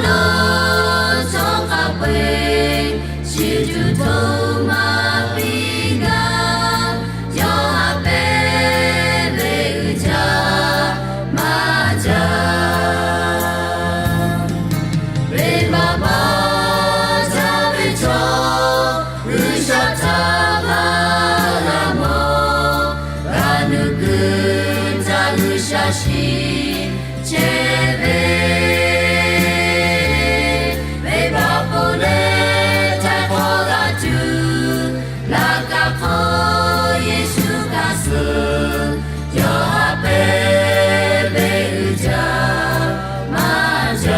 lo chaw hk'a peu-eˬ, chi tuˬ htoꞈ ma piˇ gaˇ, yawˇ haꞈ pehnˇ ve uiˍ jaˇ maˇ jaˇ. Venˇbaˆ baˬ jaˇ ve chaw, G'uiˬsha htaꞈ maˇ g'a mawˬ, g'a nuˇ kuiˬ htaꞈ G'uiˬsha shiˍ chehˇ ve, venˇbaˆ ponˬ leh htaiˍ hk'awꞈ g'a tuˬ, laꞈ ka hk'aw Yeˍsuˆ kaꞈ suh, yawˇ haꞈ pehnˇ ve uiˍ jaˇ maˇ jaˇ.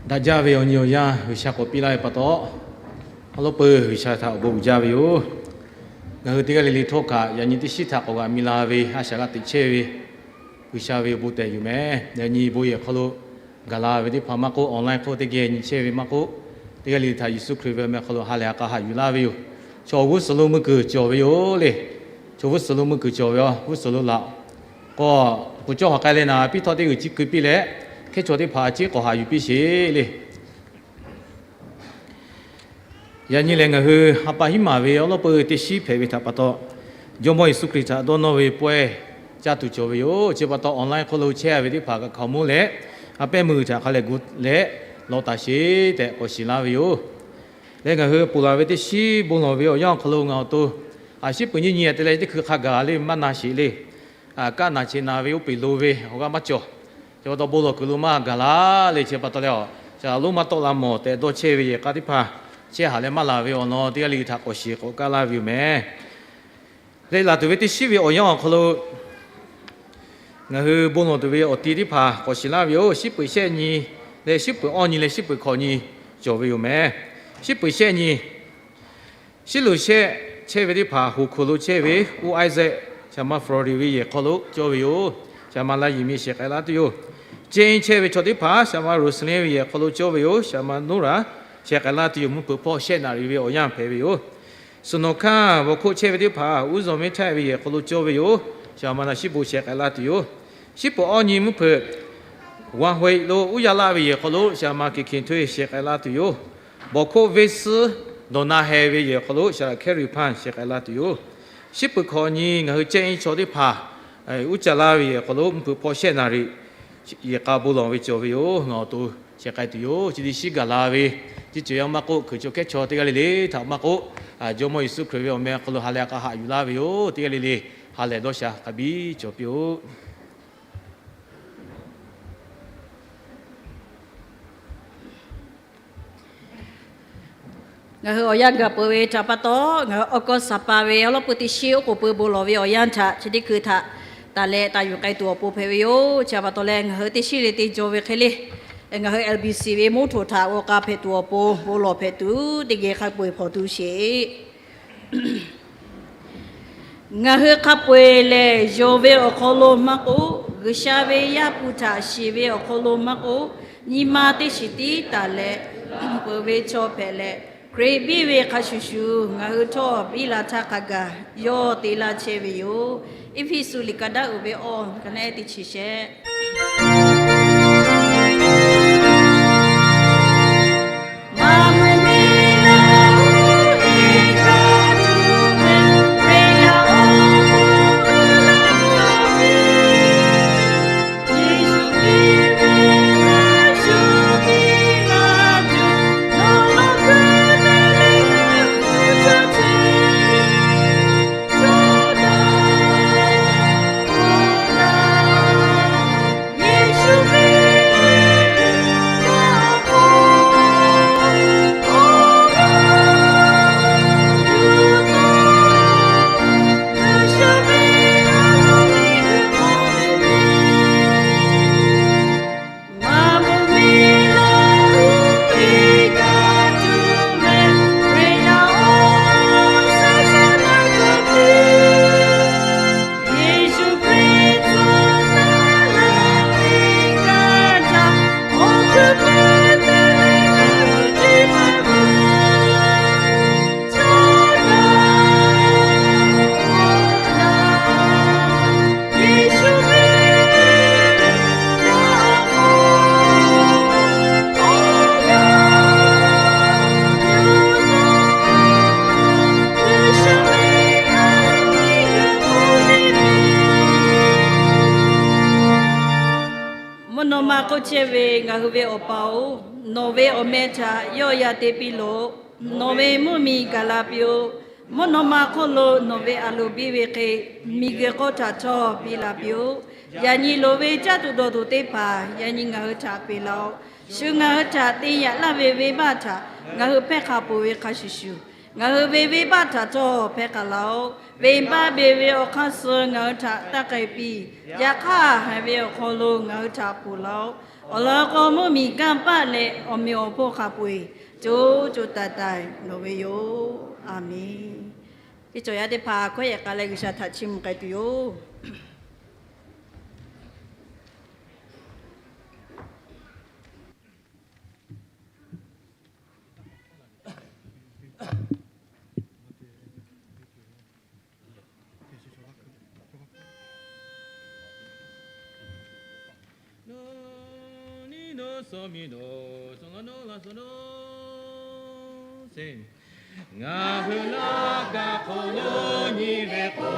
Daꞈ jaˇ ve awˬ nyi awˬ yanˇ G'uiˬsha k'awꞈ piˇ laˇ ve pa taw, awˉ lawˉ peuˬ G'uiˬsha htaꞈ awˬ bon uiˍ jaˇ ve yoˬ. Ngaˬ hui teˇ g'aˇ le le htawˇ kaꞈ yaꞈ nyi teˇ shiˉ htaꞈ k'awꞈ g'a mi la ve a shaꞈ g'a teꞈ chehˇ ve G'uiˬsha ve awˬ bon tehꞈ yoˬ meh. Yaꞈ nyi bon yehˬ hk'aw lo gaˬ la ve teˇ hpaˍ maˇ k'oˆ, online hk'oˆ teˇ geh nyi chehˇ ve maˇ k'oˆ, teˇ g'aˇ le le htaꞈ Yeˍsuˆ Hkriꞈ ve awˬ meh hk'aw lo ha lehˬ ha k'a haꞈ yuˬ laˇ ve yoˬ. Chaw g'uˇ suhˍ lo meuˇ kuiˬ cawˬ ve yoˬ le. Chaw g'uˇ suhˍ lo meuˇ kuiˬ cawˬ ve awˬ g'uˇ suhˍ lo laꞈ k'awꞈ puˍ cawˇ hk'aˬ k'ai leh naˍ piˇ htawˇ teˇ g'uiˬ chi keu piˇ leh, hkehˉ chaw teˇ hpaˍ a ciˉ k'awꞈ haꞈ yuˬ piˇ sheˍ le. Yaꞈ nyi lehˬ ngaˬ hui ha pa hiˉ maˬ ve awˉ lawˉ peuˬ teˇ shiˉ hpehꞈ ve htaꞈ pa taw, Jawˇmawˇ Yeˍsuˆ Hkriꞈ htaꞈ dawˇ nawˇ ve pawehˇ caˇ tuˬ cawˬ ve yoˬ. Chi pa taw online hk'oˆ lo chehˇ ve teˇ hpaˍ kaꞈ hkaoˍmonˇ leh, a pehˉ meuˇ htaꞈ hk'a lehˬ gu leh lawˬ taˍ sheˍ tehꞈ k'awꞈ shiˍ laˇ ve yoˬ. Leh ngaˬ hui ponˬ laˬ ve teˇ shiˉ bon lawˬ ve awˬ yanˇ awˬ hk'aw lo ngaˬ awˬ to a shiˉ peuˬ nyiˇ nyi te leh teˇ hkui hk'a gaˬ le maˇ na sheˍ le. Kaˆ naˬ che naˬ ve oˇ peˬ lo ve awˬ g'aˇ maˇ cawˬ. Chi pa taw bon lawˬ kuiˬ lo maˇ gaˬ la le. Chi pa taw leh a shaˍ lonˉ maˇ tawˆ la mawˬ tehꞈ dawˇ chehˇ ve yehˬ k'a teˇ hpaˍ chehˇ haꞈ leh maˇ laˬ ve awˬ lawn teˇ g'aˇ le le htaꞈ k'awꞈ shiˍ k'awꞈ kaˇ laˇ ve yoˬ meh. Leh laˬ tuˬ ve teˇ shiˉ ve awˬ yanˇ awˬ hk'aw lo ngaˬ hui bon lawˬ tuˬ ve awˬ ti teˇ hpaˍ k'awꞈ shiˍ laˇ ve yoˬ. Shiˉ peuˬ shehˆ nyi leh shiˉ peuˬ awˇ nyi leh shiˉ peuˬ hkawꞈ nyi cawˬ ve yoˬ meh. Shiˉ peuˬ shehˆ nyi, Shiˉ luꞈ shehˆ chehˇ ve teˇ hpaˍ Hoˍ hkuiˬ lo chehˇ ve uˉ Iˉsaˆ, shaˍ ma Florida ve yehˬ hk'aw lo cawˇ ve yoˬ. Shaˍ ma Laˇ yiˍ mi shehˍ k'ai laˇ tuˬ yoˬ. Cehˇ iˉ chehˇ ve chaw teˇ hpaˍ shaˍ ma Roseline ve yehˬ hk'aw lo cawˇ ve yoˬ. Shaˍ ma Nora shehˍ k'ai laˇ tuˬ yoˬ. Mvuhˇ hpeuꞈ hpawˇ shehˆ naˍ riˍ ve awˬ yanˇ hpehꞈ ve yoˬ. Suhˍ nawˬ hkanˇ Vaw hkoˆ chehˇ ve teˇ hpaˍ uˉ Zawˬ Meˇ Htaiˆ ve yehˬ hk'aw lo cawˇ ve yoˬ. Shaˍ ma Laˇ shiˉ bon shehˍ k'ai laˇ tuˬ yoˬ. Shiˉ peuˬ awˇ nyi mvuhˇ hpeuꞈ Wanˬ hoꞈ lo uˉ yaˇ laˆ ve yehˬ hk'aw lo shaˍ ma Keˍ Keˍ Htawˇ shehˍ k'ai laˇ tuˬ yoˬ. Bawˬ hkoˆ venˇ suhˉ dawˬ na heh ve yehˬ hk'aw lo shaˍ laꞈ Hkehˉ Ruiˍ Hpanˇ shehˍ k'ai laˇ tuˬ yoˬ. Shiˉ peuˬ hkawꞈ nyi ngaˬ hui cehˇ iˉ chaw teˇ hpaˍ uˉ ca laˇ ve yehˬ hk'aw lo mvuhˇ hpeuꞈ hpawˇ shehˆ naˍ riˍ yehˬ k'a bon lawˬ ve cawˬ ve yoˬ. Ngaˬ awˬ to shehˍ k'ai tuˬ yoˬ. Chi teˇ shiˉ gaˬ la ve teˇ ceuˬ yaˇ maˇ k'oˆ, hkuiˬ chaw hkehˉ chaw teˇ g'aˇ le le htaꞈ maˇ k'oˆ, Jawˇmawˇ Yeˍsuˆ Hkriꞈ ve awˬ meh hk'aw lo ha lehˬ ha k'a haꞈ yuˬ laˇ ve yoˬ. Teˇ g'aˇ le le ha lehˬ dawˇ sha hk'a biˇ cawˬ piˇ-oˆ. Ngaˬ hui awˬ yanˇ gaˬ peuˬ ve htaꞈ pa taw, ngaˬ hui August saˍ pa ve awˉ lawˉ peuˬ teˇ shiˉ oˉ k'oˍ pui bon lawˬ ve awˬ yanˇ htaꞈ chi teˇ hkui htaꞈ taˍ leh taˍ yuˬ k'ai tuˬ awˬ pon hpehꞈ ve yoˬ. Chi pa taw leh ngaˬ hui teˇ shiˉ le te jaw ve hk'e le, ngaˬ hui L B C ve moˉ htoꞈ htaꞈ g'aw k'a hpehꞈ tuˬ awˬ pon bon lawˬ hpehꞈ tuˬ teˇ geh hk'a peu-eˬ hpawnˬ tuˬ sheˍ. Ngaˬ hui hk'a peu-eˬ lehˬ, yonˍ ve awˬ hk'aw lo maˇ k'oˆ, G'uiˬsha ve Yaˇ hpu htaꞈ shiˍ ve awˬ hk'aw lo maˇ k'oˆ, nyi ma teˇ shiˍ tiˉ taˍ leh, peuˬ ve chaw hpehꞈ leh, Hkriꞈ biˇ ve hk'a shuˍ shuˍ ngaˬ hui htawˇ biˇ la htaˇ hk'a gaˬ yawˇ te laˇ chehˇ ve yoˬ. Eˇfeˇsuꞈ liꞈ ka daˇ uiˍ ve awˬ ka naˆ ehˉ teˇ chi shehˆ. Chehˇ ve ngaˬ hui ve Awˬ pa-oˬ, nawˬ ve awˬ meh htaꞈ yawˆ yan te piˇ loˬ. Nawˬ ve mvuhˇ miˬ gaˬ la piˇ-oˆ. Mvuhˇ naw ma hk'oˆ lo nawˬ ve a loˍ biˇ ve hk'e, miˬguiˬ hk'oˆ htaꞈ htawˇ piˇ la piˇ-oˆ. Yaꞈ nyi loˍ ve caˇ tuˬ dawˬ tuˬ teˇ hpaˍ yaꞈ nyi ngaˬ hui htaꞈ peꞈ laˇ-oˆ. Shu ngaˬ hui htaꞈ te yaꞈ laˇ ve venˇbaˆ htaꞈ ngaˬ hui hpehˇ hk'a peuˬ ve hk'a shuˍ shuˍ, ngaˬ hui ve venˇbaˆ htaꞈ htawˇ hpehˇ k'aꞈ laˇ-oˆ. Venˇbaˆ beˬ ve awˬ hk'aˇ suh ngaˬ hui htaꞈ taˇ k'ai piˇ. Yaꞈ hk'aˇ, haiˬ ve awˬ hk'aw lo ngaˬ hui htaꞈ ponˬ laˇ-oˆ. Awˬ lawn k'o, mvuhˇ miˬ kanˇ paˆ leh awˬ meꞈ awˬ hponˇ hk'a peu-eˬ co co taiˍ taiˍ nawˬ ve yoˬ. A menˬ. Teˇ cawˬ yaˇ teˇ hpaˍ hkawˇ yehˬ k'a leh G'uiˬsha htaꞈ chiˇ mvuh k'ai tuˬ yoˬ. Ngaˬ hui laˇ kaꞈ hk'aw lo nyi ve k'o,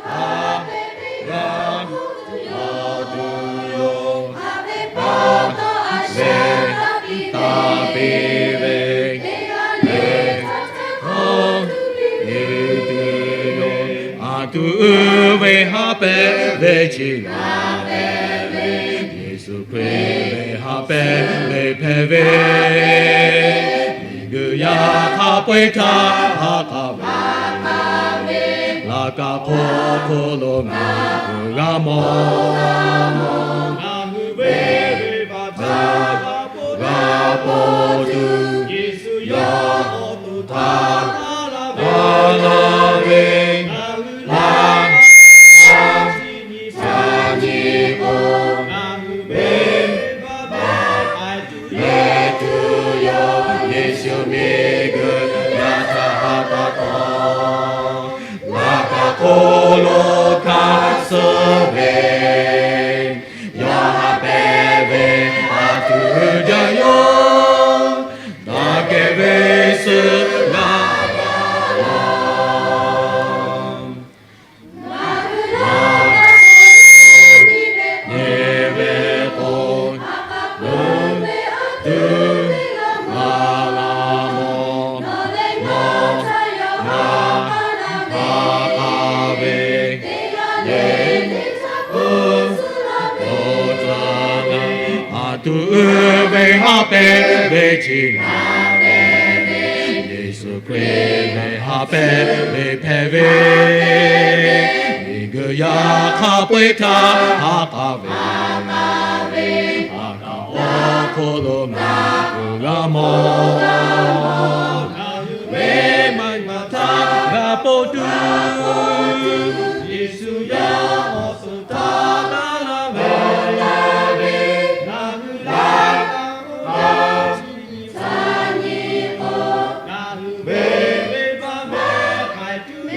a, g'a, a, tuˬ yoˬ, a, ve pa taw a shehˍ htaˇ piˇ ve, teˇ g'aˇ leh hk'aˇ tuˬ yoˬ. A tuˬ uiˍ ve haꞈ pehnˇ ve chi Yeˍsuˆ Hkriꞈ ve haꞈ pehnˇ ve hpehꞈ ve, miˬguiˬ yaˇ hk'a peu-eˬ htaꞈ ha k'a ve, laꞈ ka hk'oˆ hk'oˆ lo ngaˬ hui g'a mawˬ. Ngaˬ hui ve venˇbaˆ htaꞈ g'a pon tuˬ, Yeˍsuˆ yawˇ awˬ to htaꞈ g'a laˇ ve, ngaˬ hui laˇ, a, chi nyi k'o, ngaˬ hui ve venˇbaˆ htaꞈ g'a tuˬ leh tuˬ yoˬ. Yeˍsuˆ miˬguiˬ yaˇ htaꞈ ha pa taw, laꞈ ka hk'oˆ lo hk'aˇ suh ve, yawˇ haꞈ pehnˇ ve a tuˬ jaˇ yoˬ. Daꞈ kehˬ ve suh g'a laˇ. Nyi ve k'o, tuˬ, a, la, mawˬ, nawˬ, a, a, a ve, ye, o, o, ca, na, a tuˬ uiˍ ve haꞈ pehnˇ ve chi ngaˬ, Yeˍsuˆ Hkriꞈ ve haꞈ pehnˇ ve hpehꞈ ve, miˬguiˬ yaˇ hk'a peu-eˬ htaꞈ ha k'a ve, laꞈ ka hk'oˆ lo ngaˬ hui g'a mawˬ. Ngaˬ hui ve venˇbaˆ htaꞈ g'a pon tuˬ, Yeˍsuˆ yawˇ awˬ to htaꞈ g'a laˇ ve, ngaˬ hui laˇ, a, ngaˬ hui ve venˇbaˆ htaꞈ g'a pon tuˬ,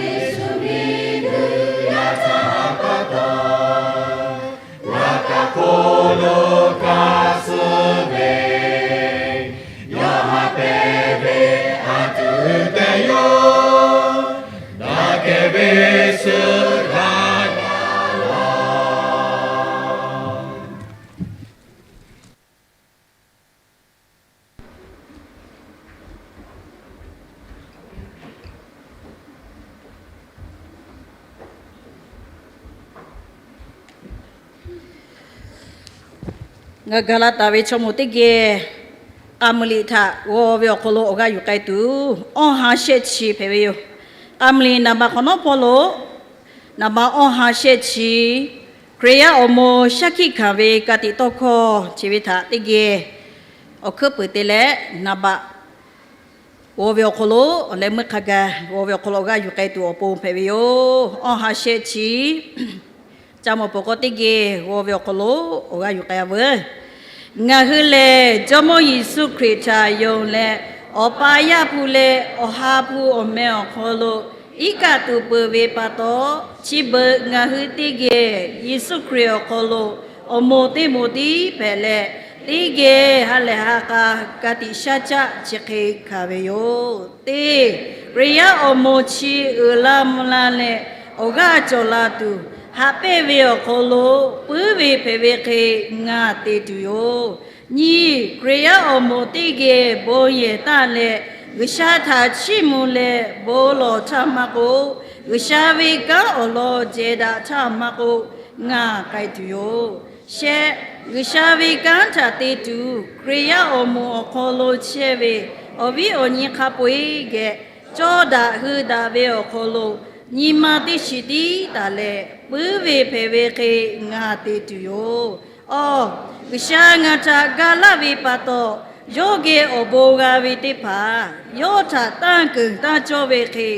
Yeˍsuˆ miˬguiˬ yaˇ htaꞈ ha pa taw, laꞈ ka hk'oˆ lo hk'aˇ suh ve, yawˇ haꞈ pehnˇ ve a tuˬ tehꞈ yoˬ. Daꞈ kehˬ ve suh g'a laˇ. Ngaˬ gaˬ la taˍ ve chaw moˍ teˇ geh k'a muiˬ liꞈ htaꞈ g'aw ve awˬ hk'aw lo awˬ g'aˇ yuˬ k'ai tuˬ, awˇ ha shehˆ chi hpehꞈ ve yoˬ. K'a muiˬ liꞈ naˍ baꞈ hk'awꞈ nawˉ hpawˇ lo naˍ baꞈ awˇ ha shehˆ chi, Hkriꞈ yaˇ awˬ moˍ shaˉ hkiˆ hkanˍ ve ka tiꞈ tawˇ hkawˇ chi ve htaꞈ teˇ geh awˬ hkuiˉ puiˍ te leh naˍ baꞈ g'aw ve awˬ hk'aw lo awˬ leh meuˇ hk'a gaˬ g'aw ve awˬ hk'aw lo awˬ g'aˇ yuˬ k'ai tuˬ awˬ pon hpehꞈ ve yoˬ. Awˇ ha shehˆ chi ca mawˬ peuˬ k'o teˇ geh g'aw ve awˬ hk'aw lo awˬ g'aˇ yuˬ k'ai-a veuˬ. Ngaˬ hui lehˬ, Jawˇmawˇ Yeˍsuˆ Hkriꞈ htaꞈ yonˍ leh, Awˬ pa Yaˇ hpu leh Awˬ ha hpu awˬ meh awˬ hk'aw lo iˉ kaˆ tuˍ peuˬ ve pa taw, chi beuꞈ ngaˬ hui teˇ geh Yeˍsuˆ Hkriꞈ awˬ hk'aw lo awˬ moˍ teˇ moˍ tiˉ hpehꞈ leh, teˇ geh ha lehˬ ha k'a ka tiꞈ shaˉ caˆ chi hk'e hkanˍ ve yoˬ. Teˇ, Hkriꞈ yaˇ awˬ moˍ chi uiˍ la mvuh la leh awˬ g'aˇ cawˬ la tuˬ, haꞈ pehnˇ ve awˬ hk'aw lo puiˉ ve hpehꞈ ve hk'e ngaˬ te tuˬ yoˬ. Nyi, Hkriꞈ yaˇ awˬ moˍ teˇ geh bon yehˬ taˇ leh, G'uiˬsha htaꞈ chiˇ mvuh leh bon lawˬ htaˇ maˇ k'oˆ, G'uiˬsha ve kanˉ awˬ lawn jehˬ daꞈ htaˇ maˇ k'oˆ, ngaˬ k'ai tuˬ yoˬ. Shehˆ, G'uiˬsha ve kanˉ htaꞈ te tuˬ, Hkriꞈ yaˇ awˬ moˍ awˬ hk'aw lo chehˇ ve awˬ viˉ awˬ nyi hk'a peu-eˬ geh cawˇ daꞈ hui daꞈ ve awˬ hk'aw lo, nyi ma teˇ shiˍ tiˉ taˍ leh puiˉ ve hpehꞈ ve hk'e ngaˬ te tuˬ yoˬ. Awˬ, G'uiˬsha ngaˬ htaꞈ ga laˇ ve pa taw, yawˇ geh awˬ bon g'a ve teˇ hpaˍ yawˇ htaꞈ tanˇ keunˍ tanˇ cawˇ ve hk'e,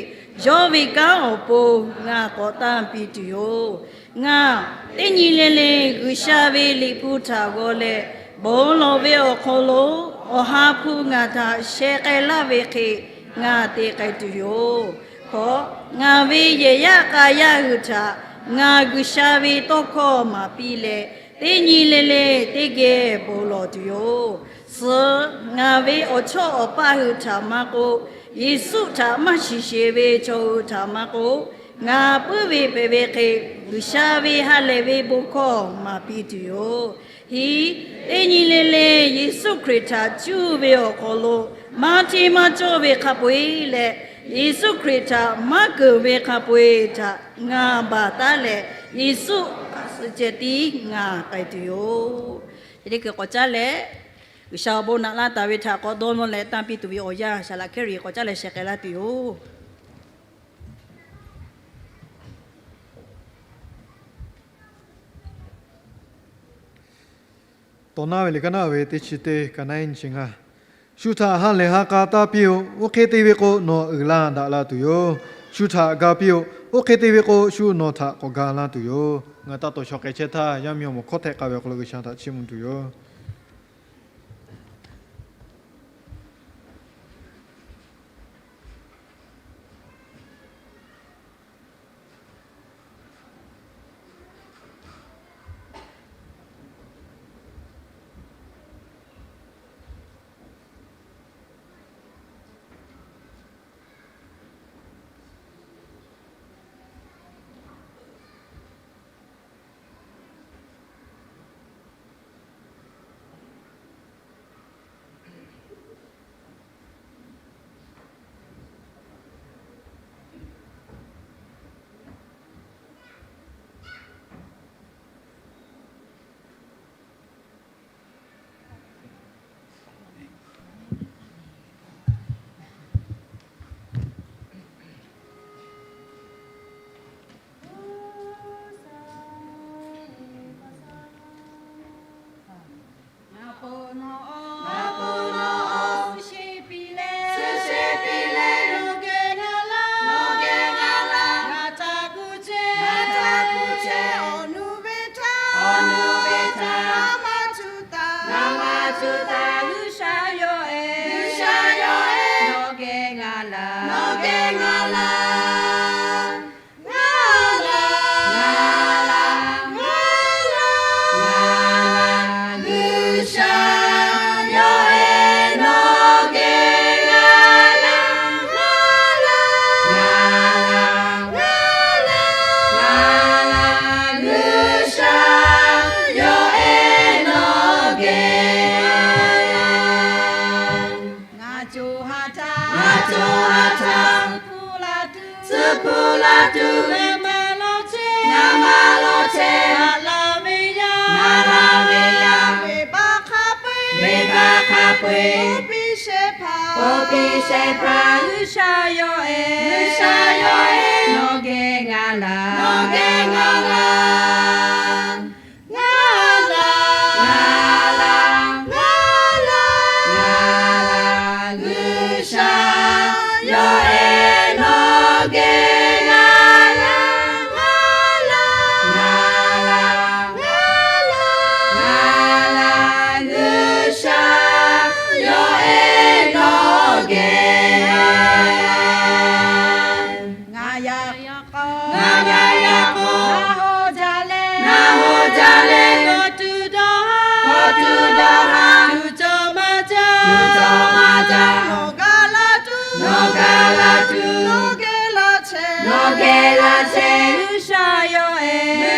yawˇ ve kanˉ awˬ pon ngaˬ k'awꞈ tanˇ piˇ tuˬ yoˬ. Ngaˬ teˇ nyi le le G'uiˬsha ve Liꞈ hpu htaꞈ g'aw leh, bon lawˬ ve awˬ hk'aw lo Awˬ ha hpu ngaˬ htaꞈ sheh k'ai laˇ ve hk'e ngaˬ te k'ai tuˬ yoˬ. Hkawꞈ, ngaˬ ve yehˬ yaˇ k'a yaˇ hui htaꞈ ngaˬ G'uiˬsha ve tawˇ hkawˇ maˍ piˇ leh, teˇ nyi le le teˇ geh bon lawˬ tuˬ yoˬ. Suhˍ, ngaˬ ve awˬ chawˇ awˬ paˇ hui htaꞈ maˇ k'oˆ, Yeˍsuˆ htaꞈ maˇ shiˍ sheˍ ve chaw hui htaꞈ maˇ k'oˆ, ngaˬ puiˉ ve hpehꞈ ve hk'e G'uiˬsha ve ha lehˬ ve bon hkawˇ maˍ piˇ tuˬ yoˬ. Hiˍ, teˇ nyi le le Yeˍsuˆ Hkriꞈ htaꞈ cuˇ ve awˬ hk'aw lo maˇ hteˇ maˇ cawˇ ve hk'a peu-eˬ leh, Yeˍsuˆ Hkriꞈ htaꞈ maˇ keunˍ ve hk'a peu-eˬ htaꞈ ngaˬ baˬ taˉ leh, Yeˍsuˆ hk'a suh ceh tiˉ ngaˬ k'ai tuˬ yoˬ. Teˇ hkui k'awꞈ caˉ leh, G'uiˬsha awˬ bon naꞈ laˇ taˍ ve htaꞈ k'awꞈ dawˇ nawˇ leh tanˇ piˇ tuˬ ve awˬ yanˇ, saˍ laꞈ hkehˉ riˍ k'awꞈ caˉ leh sheh k'ai laˇ tuˬ yoˬ. Tawˇ naˉ ve liꞈ kaˉ naˉ ve teˇ chi teˇ ka naˉ nyi chi ngaˇ. Shu htaꞈ ha lehˬ ha k'a taˇ piˇ-oˆ. Oˇ hk'e te ve k'o, nawˬ uiˍ la daꞈ la tuˬ yoˬ. Shu htaꞈ ga piˇ-oˆ. Oˇ hk'e te ve k'o, shu nawˬ htaꞈ k'awꞈ ga laˇ tuˬ yoˬ. Ngaˬ taˇ tawˍ shawˍ k'ai chehˇ htaˇ, yaˇ miˇ awˬ moˍ hkawˇ htehꞈ k'ai ve awˬ hk'aw lo G'uiˬsha htaꞈ chiˇ mvuh tuˬ yoˬ. Ngaˬ po nawˬ awˬ, ngaˬ po nawˬ awˬ, suhˉ sheˍ piˇ leh, suhˉ sheˍ piˇ leh, nawˬ geh ngaˬ laˇ, nawˬ geh ngaˬ laˇ. Ngaˬ htaꞈ kuˬ chehˇ, ngaˬ htaꞈ kuˬ chehˇ. Awˬ nuˇ ve htaꞈ, awˬ nuˇ ve htaꞈ, ngaˬ maˇ tuꞈ taˍ, ngaˬ maˇ tuꞈ taˍ. G'uiˬsha yawˇ ehˉ, G'uiˬsha yawˇ ehˉ, nawˬ geh ngaˬ laˇ, nawˬ geh ngaˬ laˇ. Ngaˬ laˇ, ngaˬ laˇ, ngaˬ laˇ, ngaˬ laˇ. G'uiˬsha yawˇ ehˉ nawˬ geh ngaˬ laˇ, ngaˬ laˇ, ngaˬ laˇ, ngaˬ laˇ, ngaˬ laˇ. G'uiˬsha yawˇ ehˉ nawˬ geh ngaˬ laˇ. Ngaˬ co ha htaˇ, ngaˬ co ha htaˇ, tcuh hpu la tuˬ, tcuh hpu la tuˬ, ngaˬ maˇ lawˬ chehˇ, ngaˬ maˇ lawˬ chehˇ. Ngaˬ laˇ ve yaˇ, ngaˬ laˇ ve yaˇ, venˇbaˆ hk'a peu-eˬ, venˇbaˆ hk'a peu-eˬ, oˇ piˇ shehˍ hpaˇ, oˇ piˇ shehˍ hpaˇ. G'uiˬsha yawˇ ehˉ, G'uiˬsha yawˇ ehˉ, nawˬ geh ngaˬ laˇ, nawˬ geh ngaˬ laˇ. Ngaˬ laˇ, ngaˬ laˇ, ngaˬ laˇ, ngaˬ laˇ. G'uiˬsha yawˇ ehˉ nawˬ geh ngaˬ laˇ, ngaˬ laˇ, ngaˬ laˇ, ngaˬ laˇ, ngaˬ laˇ. G'uiˬsha yawˇ ehˉ nawˬ geh ngaˬ laˇ. Ngaˬ yaꞈ yaꞈ k'aw, ngaˬ yaꞈ yaꞈ k'aw, ngaˬ hawˉ jaˇ leh, ngaˬ hawˉ jaˇ leh, kawꞈ tuˬ dawˇ haˉ, kawꞈ tuˬ dawˇ haˉ. Tuˬ cawˬ maˇ jaˇ, tuˬ cawˬ maˇ jaˇ. Nawˬ ga laˇ tuˬ, nawˬ ga laˇ tuˬ, nawˬ geh laˇ chehˇ, nawˬ geh laˇ chehˇ. G'uiˬsha yawˇ ehˉ,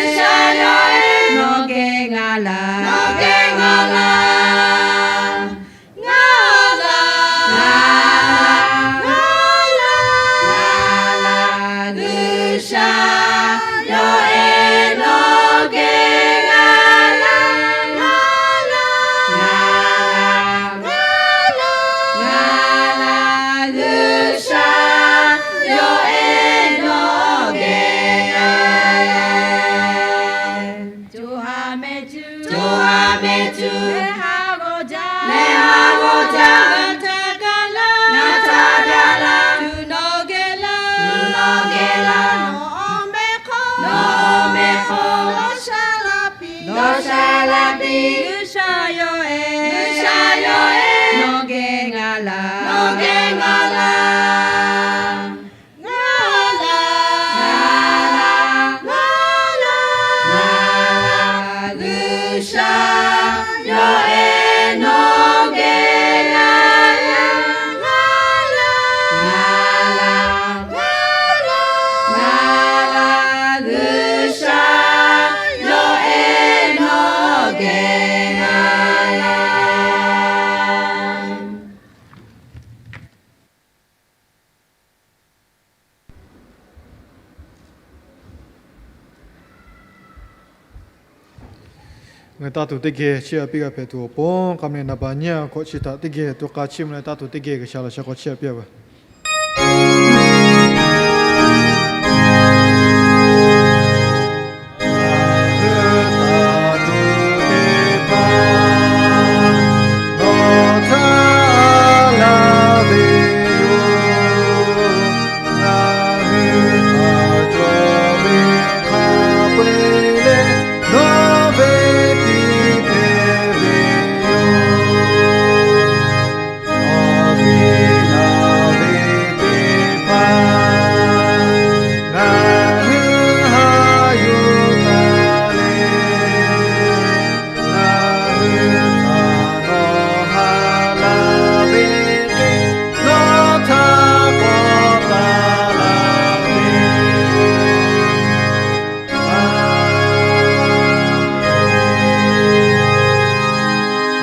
Ngaˬ hui taˇ tuˬ teˇ geh chiˇ aꞈ piˇ g'a hpehꞈ tuˬ awˬ pon, k'a meh naˍ baˬ nyiˇ a hkawꞈ chi htaꞈ teˇ geh to k'a chiˇ mvuh leh taˇ tuˬ teˇ geh G'uiˬsha laꞈ sheh k'aw chiˇ aꞈ piˇ a ve.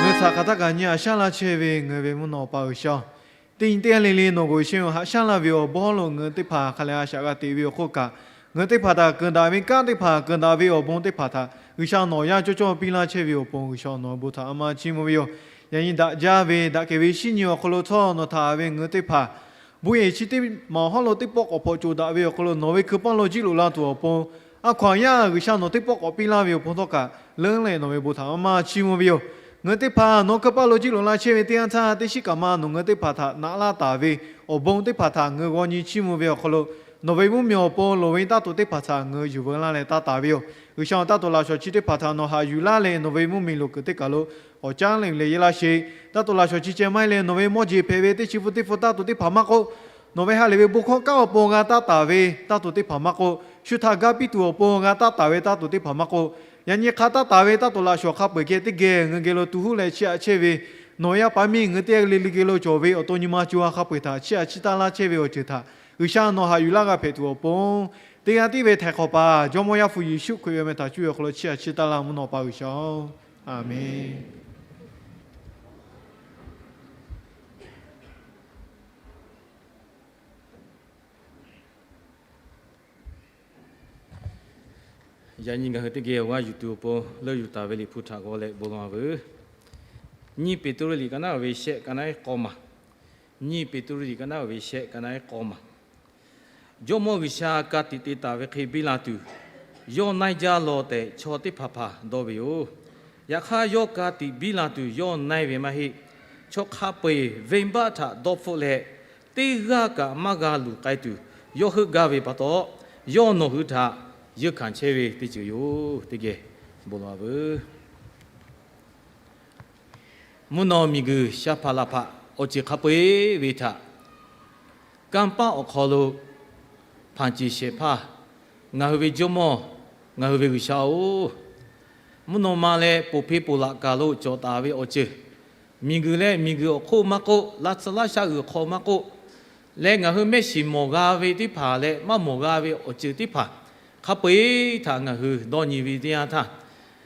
Ngaˬ hui htaꞈ hk'aˬ htaˇ kaꞈ nyi haꞈ shaˉ laˇ chehˇ ve ngaˬ hui ve mvuhˇ naw pa G'uiˬsha-oˬ, teˇ nyi teˇ g'aˇ le le nawˬ k'o shu haꞈ shaˉ laˇ ve awˬ bon lo ngaˬ hui teˇ hpaˍ hk'a leh a shaꞈ g'a teꞈ ve awˬ hk'oˆ kaꞈ, ngaˬ hui teˇ hpaˍ htaꞈ keunˍ daꞈ ve kanˉ teˇ hpaˍ, keunˍ daꞈ ve awˬ bon teˇ hpaˍ htaꞈ G'uiˬsha nawˬ yaˇ cawˇ cawˇ piˇ laˇ chehˇ ve awˬ pon G'uiˬsha nawˬ hui bon htaꞈ a ma chiˇ mvuh ve yoˬ. Yaꞈ nyi daꞈ jaˇ ve daꞈ kehˬ ve shinˉ nyi awˬ hk'aw lo htawˇ nawˬ htaꞈ ve ngaˬ hui teˇ hpaˍ bon yehˬ chi teˇ maˬ awˬ hawˉ lo teˇ pawˆ k'awꞈ hpaw coˬ daꞈ ve awˬ hk'aw lo nawˬ ve hkui paˇ lo jiˇ loꞈ la tuˬ awˬ pon, a hkaw anˬ yaˇ G'uiˬsha nawˬ teˇ pawˆ k'awꞈ piˇ laˇ ve awˬ pon htawˇ kaꞈ, leuˉ leh nawˬ ve bon htaꞈ a ma chiˇ mvuh ve yoˬ. Ngaˬ hui teˇ hpaˍ nawˬ hkui paˇ lo jiˇ loꞈ la chehˇ ve teˇ yanˇ htaˇ, teˇ shiˉ kaꞈ ma nawˬ ngaˬ hui teˇ hpaˍ htaꞈ naꞈ laˇ taˍ ve awˬ bon teˇ hpaˍ htaꞈ ngaˬ hui g'aw nyi chiˇ mvuh ve awˬ hk'aw lo, nawˬ ve mvuhˇmiˬ awˬ pon loˍ ve taˇ tuˬ teˇ hpaˍ htaꞈ ngaˬ hui yuˬ veu laˇ leh taˇ taˍ ve yoˬ. G'uiˬsha-oˬ, taˇ tuˬ laꞈ shawˍ chi teˇ hpaˍ htaꞈ nawˬ haꞈ yuˬ laˇ leh nawˬ ve mvuhˇmiˬ loꞈ kuiˬ teˇ kaˬ lo awˬ caˉ leuˬ leh yeˇ laˇ sheˍ. Taˇ tuˬ laꞈ shawˍ chi ceh maˇ heˆ leh nawˬ ve mawˇ jeˬ hpehꞈ ve teˇ chi hpu teˇ hpu taˇ tuˬ teˇ hpaˍ maˇ k'oˆ, nawˬ ve ha lehˬ ve bon hkawˇ kanˉ awˬ pon g'a taˇ taˍ ve taˇ tuˬ teˇ hpaˍ maˇ k'oˆ, shu htaꞈ ga piˇ tuˬ awˬ pon g'a taˇ taˍ ve taˇ tuˬ teˇ hpaˍ maˇ k'oˆ, yaꞈ nyi hk'a taˇ taˍ ve taˇ tuˬ laꞈ shawˍ hk'a peu-eˬ geh teˇ geh ngaˬ hui geh lo tu huˉ leh chiˇ aꞈ chehˇ ve, nawˬ yaˇ paˍ miˇ ngaˬ hui teˇ g'aˇ le le geh lo cawˬ ve awˬ to nyi ma co ha hk'a peu-eˬ htaꞈ chiˇ aꞈ chiˇ taˇ laˇ chehˇ ve awˬ ceuˬ htaꞈ G'uiˬsha nawˬ haꞈ yuˬ laˇ g'a hpehꞈ tuˬ awˬ pon, teˇ g'aˇ tiˉ ve htaiˍ hk'awꞈ paˍ Jawˇmawˇ Yaˇ hpu Yeˍsuˆ Hkriꞈ ve awˬ meh htaꞈ cuˇ ve awˬ hk'aw lo chiˇ aꞈ chiˇ taˇ laˇ mvuhˇ naw pa G'uiˬsha-oˬ, Aˍmenˬ. Yaꞈ nyi ngaˬ hui teˇ geh awˬ g'aˇ yuˬ tuˬ awˬ pon leuˆ yuˬ taˍ ve Liꞈ hpu htaꞈ g'aw leh bon lawˬ-a veuˬ. Nyiˇ Peˍtruˆ liꞈ ka naˉ ve shehˆ, ka naˉ iˉ k'awˇ maˬ. Nyiˇ Peˍtruˆ liꞈ ka naˉ ve shehˆ, ka naˉ iˉ k'awˇ maˬ. Jawˇmawˇ G'uiˬsha ka tiꞈ te taˍ ve hk'e biˇ la tuˬ, yawˇ na-e jaˇ law tehꞈ chaw teˇ hpaˍ hpaˍ dawˇ ve yoˬ. Yaꞈ hk'aˇ, yawˇ ka tiꞈ biˇ la tuˬ yawˇ na-e ve maˇ heˆ. Chaw hk'a peu-eˬ venˇbaˆ htaꞈ dawˇ hpfuhˆ leh, teˇ g'aˇ kaꞈ maˇ g'a luˬ k'ai tuˬ yawˇ heuˆ gaˇ ve pa taw, yawˇ nawˬ hui htaꞈ yeunˇ hkanˍ chehˇ ve teˇ ceuˬ yoˬ. Teˇ geh bon lawˬ-a veuˬ. Mvuhˇ naw miˬguiˬ sha hpaꞈ laˬ hpaꞈ awˬ ceuˬ hk'a peu-eˬ ve htaꞈ kanˇ paˆ awˬ hk'aw lo hpanˍ ceˬ shehˍ hpaˇ, ngaˬ hui ve Jawˇmawˇ, ngaˬ hui ve G'uiˬsha-oˬ, mvuhˇ naw ma leh poˬ hpeˇ poˬ laꞈ kaˬ lo cawˬ taˍ ve awˬ ceuˬ, miˬguiˬ leh miˬguiˬ awˬ hk'oˆ maˇ k'oˆ, laˇ tsuhˇ laˇ shaˆ g'uiˬ hk'aw maˇ k'oˆ, leh ngaˬ hui mehˆ shiˍ mawˬ g'a ve teˇ hpaˍ leh maˇ mawˬ g'a ve awˬ ceuˬ teˇ hpaˍ hk'a peu-eˬ htaꞈ ngaˬ hui dawˇ nyi ve teˇ yanˇ htaˇ,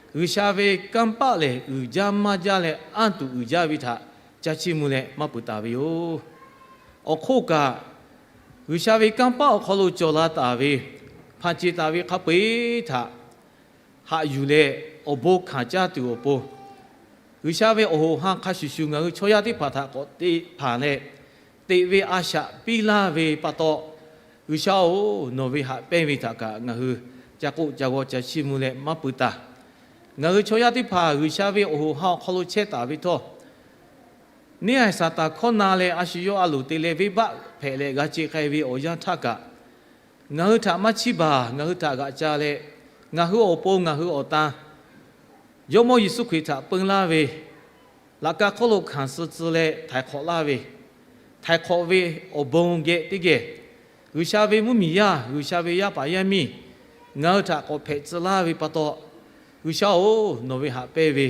G'uiˬsha ve kanˇ paˆ lehˬ uiˍ jaˇ maˇ jaˇ leh anˇ tuˬ uiˍ jaˇ ve htaꞈ ca chiˇ mvuh leh maˇ peuˬ taˍ ve yoˬ. Awˬ hk'oˆ kaꞈ, G'uiˬsha ve kanˇ paˆ awˬ hk'aw lo cawˬ la taˍ ve, hpanˍ ceˬ taˍ ve hk'a peu-eˬ htaꞈ haꞈ yuˬ leh awˬ bon hkanˍ caˇ tuˬ awˬ pon, G'uiˬsha ve awˬ hoꞈ ha hk'a shuˍ shuˍ ngaˬ hui chaw yaˇ teˇ hpaˍ htaꞈ k'awꞈ te hpanˍ leh, teꞈ ve a shaꞈ piˇ laˇ ve pa taw, G'uiˬsha-oˬ, nawˬ ve haꞈ pehnˇ ve htaꞈ kaꞈ ngaˬ hui ca k'oˆ ca g'aw ca chiˇ mvuh leh maˇ peuˬ taˍ. Ngaˬ hui chaw yaˇ teˇ hpaˍ G'uiˬsha ve awˬ hoꞈ ha awˬ hk'aw lo chehˇ taˍ ve htawˇ, neˇ haiˬ Saˍtanˍ hkawˇ na leh a shu yawˇ a loˍ te leh venˇbaˆ hpehꞈ leh g'a ce k'ai ve awˬ yanˇ htaˇ kaꞈ, ngaˬ hui htaꞈ maˇ chiˇ baˬ, ngaˬ hui htaꞈ g'aꞈ ca leh, ngaˬ hui awˬ pon ngaˬ hui awˬ tan Jawˇmawˇ Yeˍsuˆ Hkriꞈ htaꞈ peun laˇ ve, laꞈ ka hk'oˆ lo hkanˍ suh tcuh leh htaiˍ hk'awꞈ laˇ ve, htaiˍ hk'awꞈ ve awˬ bon geh teˇ geh, G'uiˬsha ve mvuhˇmiˬ yaˇ, G'uiˬsha ve yaˇ paˍ yaˇ miˇ ngaˬ hui htaꞈ k'awꞈ hpehꞈ tcuh laˇ ve pa taw, G'uiˬsha-oˬ, nawˬ ve haꞈ pehnˇ ve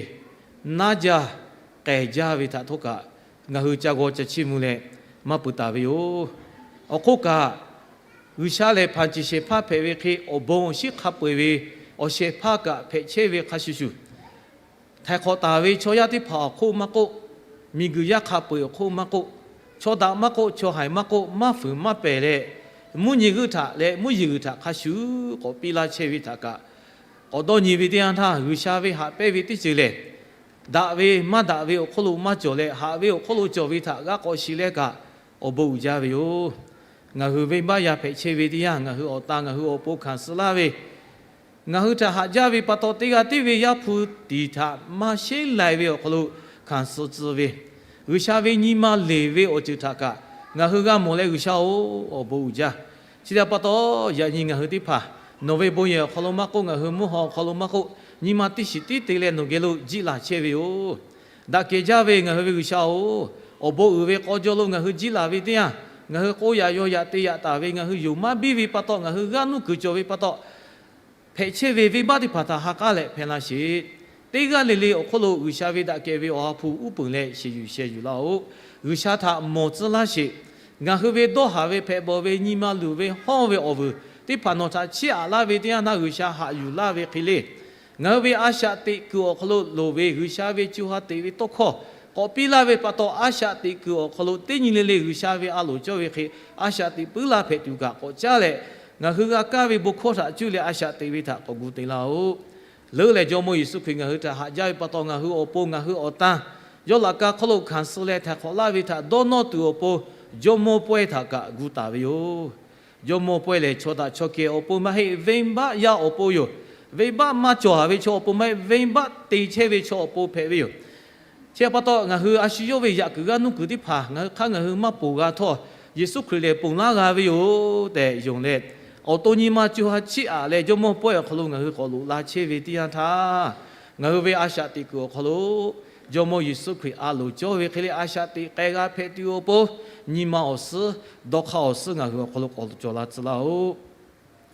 naˉ jaˇ k'ehˬ jaˇ ve htaꞈ htawˇ kaꞈ ngaˬ hui ca g'aw ca chiˇ mvuh leh maˇ peuˬ taˍ ve yoˬ. Awˬ hk'oˆ kaꞈ, G'uiˬsha lehˬ hpanˍ ceˬ shehˍ hpaˇ hpehꞈ ve hk'e awˬ bon awˬ shinˉ hk'a peu-eˬ ve awˬ shehˍ hpaˇ kaꞈ hpehꞈ chehˇ ve hk'a shuˍ shuˍ, htaiˍ hk'awꞈ taˍ ve chaw yaˇ teˇ hpaˍ awˬ hk'oˆ maˇ k'oˆ, miˬguiˬ yaˇ hk'a peu-eˬ awˬ hk'oˆ maˇ k'oˆ, chaw daꞈ maˇ k'oˆ, chaw haiˬ maˇ k'oˆ, maˇ fuiˍ maˇ pehˬ leh, mvuhˇ nyi g'euˆ htaꞈ leh mvuhˇ yeˬ g'uiˬ htaꞈ hk'a shuˍ k'awꞈ piˇ laˇ chehˇ ve htaꞈ kaꞈ, K'awꞈ dawˇ nyi ve teˇ yanˇ htaˇ, G'uiˬsha ve haꞈ pehnˇ ve teˇ ceuˬ lehˬ, daꞈ ve maˇ daꞈ ve awˬ hk'oˆ lo maˇ cawˬ leh, haꞈ ve awˬ hk'oˆ lo cawˬ ve htaꞈ g'a k'awꞈ shiˍ leh kaꞈ awˬ bon uiˍ jaˇ ve yoˬ. Ngaˬ hui venˇbaˆ yaˇ hpehꞈ chehˇ ve teˇ yanˇ, ngaˬ hui awˬ tan ngaˬ hui awˬ pon hkanˍ suh laˇ ve, ngaˬ hui htaꞈ haꞈ jaˇ ve pa taw, teˇ g'aˇ tiˉ ve Yaˇ hpu tiˍ htaꞈ maˇ sheˉ lai ve awˬ hk'aw lo hkanˍ suh tcuh ve, G'uiˬsha ve nyi ma leˬ ve awˬ ceuˬ htaꞈ kaꞈ ngaˬ hui g'a mawˬ leh, G'uiˬsha-oˬ, awˬ bon uiˍ jaˇ. Chi htaꞈ pa taw, yaꞈ nyi ngaˬ hui teˇ hpaˍ nawˬ ve bon yehˬ awˬ hk'aw lo maˇ k'oˆ, ngaˬ hui mvuhˇ haw awˬ hk'aw lo maˇ k'oˆ, nyi ma teˇ shiˍ tiˉ te leh nawˬ geh lo jiˆ laˬ chehˇ ve yoˬ. Daꞈ kehˬ jaˇ ve ngaˬ hui ve G'uiˬsha-oˬ, awˬ bon uiˍ ve k'aw jaw lo ngaˬ hui jiˆ laˬ ve teˇ yanˇ, ngaˬ hui k'oˆ yaꞈ yaw yaꞈ te yaꞈ taˍ ve ngaˬ hui yonˍ maˇ biˇ ve pa taw, ngaˬ hui g'aˇ nuˇ kuiˬ cawˬ ve pa taw, hpehꞈ chehˇ ve venˇbaˆ teˇ hpaˍ htaꞈ ha k'aˉ leh hpehꞈ laˇ sheˍ. Teˇ g'aˇ le le awˬ hk'oˆ lo G'uiˬsha ve daꞈ kehˬ ve Awˬ ha hpu uˉ peunˍ leh sheˍ yuˬ sheh yuˬ laˇ-oˆ. G'uiˬsha htaꞈ mawˬ tcuhˉ laˇ sheˍ. Ngaˬ hui ve dawˇ haˍ ve hpehꞈ bawˬ ve nyi ma luˬ ve hawˇ ve awˬ vuiˬ teˇ hpaˍ nawˬ htaꞈ chiˇ aꞈ laˇ ve teˇ yanˇ htaˇ, G'uiˬsha haꞈ yuˬ laˇ ve hk'e le, ngaˬ hui ve a shaꞈ teꞈ kuiˬ awˬ hk'aw lo loˍ ve G'uiˬsha ve co ha teꞈ ve tawˇ hkawˇ k'awꞈ piˇ laˇ ve pa taw, a shaꞈ teꞈ kuiˬ awˬ hk'aw lo teˇ nyi le le G'uiˬsha ve a loˍ cawˇ ve hk'e a shaꞈ teꞈ puiˉ laˇ hpehꞈ tuˬ kaꞈ k'awꞈ caˉ leh, ngaˬ hui g'a kaˇ ve bon hkawˇ htaꞈ cuˇ leh a shaꞈ teꞈ ve htaꞈ k'awꞈ gu te laˇ-oˆ. Leuˉ lehˬ, Jawˇmawˇ Yeˍsuˆ Hkriꞈ ngaˬ hui htaꞈ haꞈ jaˇ ve pa taw, ngaˬ hui awˬ pon ngaˬ hui awˬ tan yawˇ laꞈ ka hk'oˆ lo hkanˍ suh leh htaiˍ hk'awꞈ laˇ ve htaꞈ dawˇ nawˇ tuˬ awˬ pon, jawˇmawˇ pawehˇ htaꞈ kaꞈ gu taˍ ve yoˬ. Jawˇmawˇ pawehˇ lehˬ, chaw htaꞈ chaw kehˬ awˬ pon maˇ heˆ, venˇbaˆ yaˇ awˬ pon yoˬ. Venˇbaˆ maˇ cawˬ haˍ ve chaw awˬ pon maˇ heˆ, venˇbaˆ te chehˇ ve chaw awˬ pon hpehꞈ ve yoˬ. Chi htaꞈ pa taw, ngaˬ hui a shu yawˇ ve yaꞈ kuiˬ g'aˇ nuˇ kuiˬ teˇ hpaˍ ngaˬ hui hk'aˇ ngaˬ hui maˇ ponˬ g'a htawˇ, Yeˍsuˆ Hkriꞈ lehˬ ponˬ laˇ g'a ve yoˬ tehꞈ yonˍ leh, awˬ to nyi ma co ha chiˇ aꞈ leh jawˇmawˇ pawehˇ awˬ hk'aw lo ngaˬ hui k'awꞈ loꞈ la chehˇ ve teˇ yanˇ htaˇ, ngaˬ hui ve a shaꞈ teꞈ kuiˬ awˬ hk'aw lo jawˇmawˇ Yeˍsuˆ Hkriꞈ a loˍ cawˇ ve hk'e le a shaꞈ teꞈ k'ai g'a hpehꞈ tuˬ awˬ pon, nyi ma awˬ suhˉ, dawˇ hk'aˇ awˬ suhˉ ngaˬ hui awˬ hk'aw lo k'awꞈ cawˬ la tcuh laˇ-oˆ.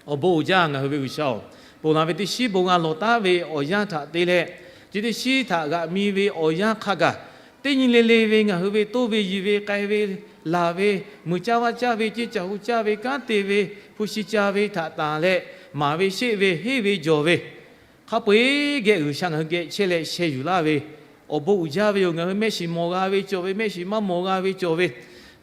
Awˬ bon uiˍ jaˇ ngaˬ hui ve G'uiˬsha-oˬ, ponˬ laˬ ve teˇ shiˉ bon g'a lawˬ taˉ ve awˬ yanˇ htaꞈ te leh, chi teˇ shiˉ htaꞈ g'aꞈ mi ve awˬ yanˇ hk'a gaˬ, teˇ nyi le le ve ngaˬ hui ve toˇ ve yiˬ ve k'ai ve laˬ ve, muiˬ caˇ vaˇ caˇ ve, ceˇ caˬ hu caˇ ve, kanˉ te ve, hpu shi ca ve htaꞈ tanˬ leh, maˍ ve sheˆ ve, henˇ ve jawˬ ve, hk'a peu-eˬ geh G'uiˬsha ngaˬ hui geh chehˇ leh sheh yuˬ laˇ ve, awˬ bon uiˍ jaˇ ve yoˬ. Ngaˬ hui mehˆ shiˍ mawˬ g'a ve cawˬ ve, mehˆ shiˍ maˇ mawˬ g'a ve cawˬ ve,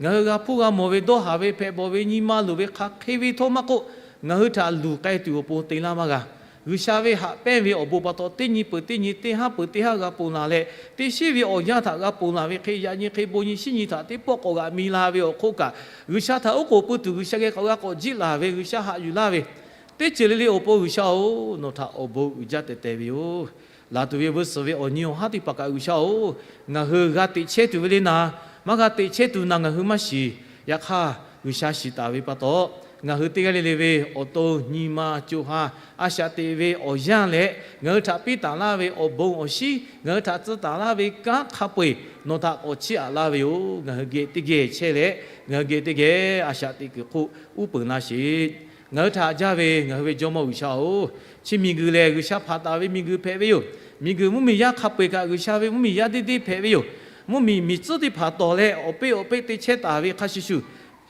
ngaˬ hui g'a hpuˇ g'a mawˬ ve, dawˇ haˍ ve hpehꞈ bawˬ ve, nyi ma luˬ ve, hk'aˬ hk'e ve htawˇ maˇ k'oˆ, ngaˬ hui htaꞈ luˬ k'ai tuˬ awˬ pon te laˇ maˇ g'a. G'uiˬsha ve haꞈ pehnˇ ve awˬ bon pa taw, teˇ nyi peuˬ teˇ nyi, teˇ haˉ peuˬ teˇ haˉ g'a ponˬ laˬ leh, teˇ shiˉ ve awˬ yanˇ htaꞈ g'a ponˬ laˬ ve hk'e, yaꞈ nyi hk'e bon nyi shiˉ nyi htaꞈ teˇ pawˆ k'awꞈ g'aꞈ mi la ve awˬ hk'oˆ kaꞈ, G'uiˬsha htaꞈ oˉ k'oˍ pui tuˬ G'uiˬsha geh k'awꞈ g'a k'awꞈ jiˆ laˬ ve, G'uiˬsha haꞈ yuˬ laˇ ve, teˇ ceuˬ le le awˬ pon G'uiˬsha-oˬ, nawˬ htaꞈ awˬ bon uiˍ jaˇ tehꞈ tehꞈ ve yoˬ. Laˬ tuˬ ve vuiˇ suhˍ ve awˬ nyi awˬ haˉ teˇ hpaˍ kaꞈ G'uiˬsha-oˬ, ngaˬ hui g'a teꞈ chehˇ tuˬ ve le naˍ, maˇ g'a teꞈ chehˇ tuˬ naˍ ngaˬ hui maˇ shiˍ. Yaꞈ hk'aˇ, G'uiˬsha shiˍ taˍ ve pa taw, ngaˬ hui teˇ g'aˇ le le ve awˬ to nyi ma co ha a shaꞈ teꞈ ve awˬ yanˇ leh, ngaˬ hui htaꞈ piˇ taˍ laˇ ve awˬ bon awˬ shinˉ, ngaˬ hui htaꞈ tcuh taˍ laˇ ve kanˉ hk'a peu-eˬ nawˬ htaꞈ k'awꞈ chiˇ aꞈ laˇ ve yoˬ. Ngaˬ hui geh teˇ geh chehˇ leh, ngaˬ hui geh teˇ geh a shaꞈ teꞈ kuiˬ hk'oˆ uˉ peunˍ laˇ sheˍ. Ngaˬ hui htaꞈ jaˇ ve ngaˬ hui ve Jawˇmawˇ G'uiˬsha-oˬ, chi miˬguiˬ lehˬ G'uiˬsha hpanˍ taˍ ve miˬguiˬ hpehꞈ ve yoˬ. Miˬguiˬ mvuhˇmiˬ yaˇ hk'a peu-eˬ kaꞈ G'uiˬsha ve mvuhˇmiˬ yaˇ deˇ deˇ hpehꞈ ve yoˬ. Mvuhˇmiˬ miˬ tcuhˉ teˇ hpaˍ tawˍ leh awˬ peˆ awˬ peˆ te chehˇ taˍ ve hk'a shuˍ shuˍ,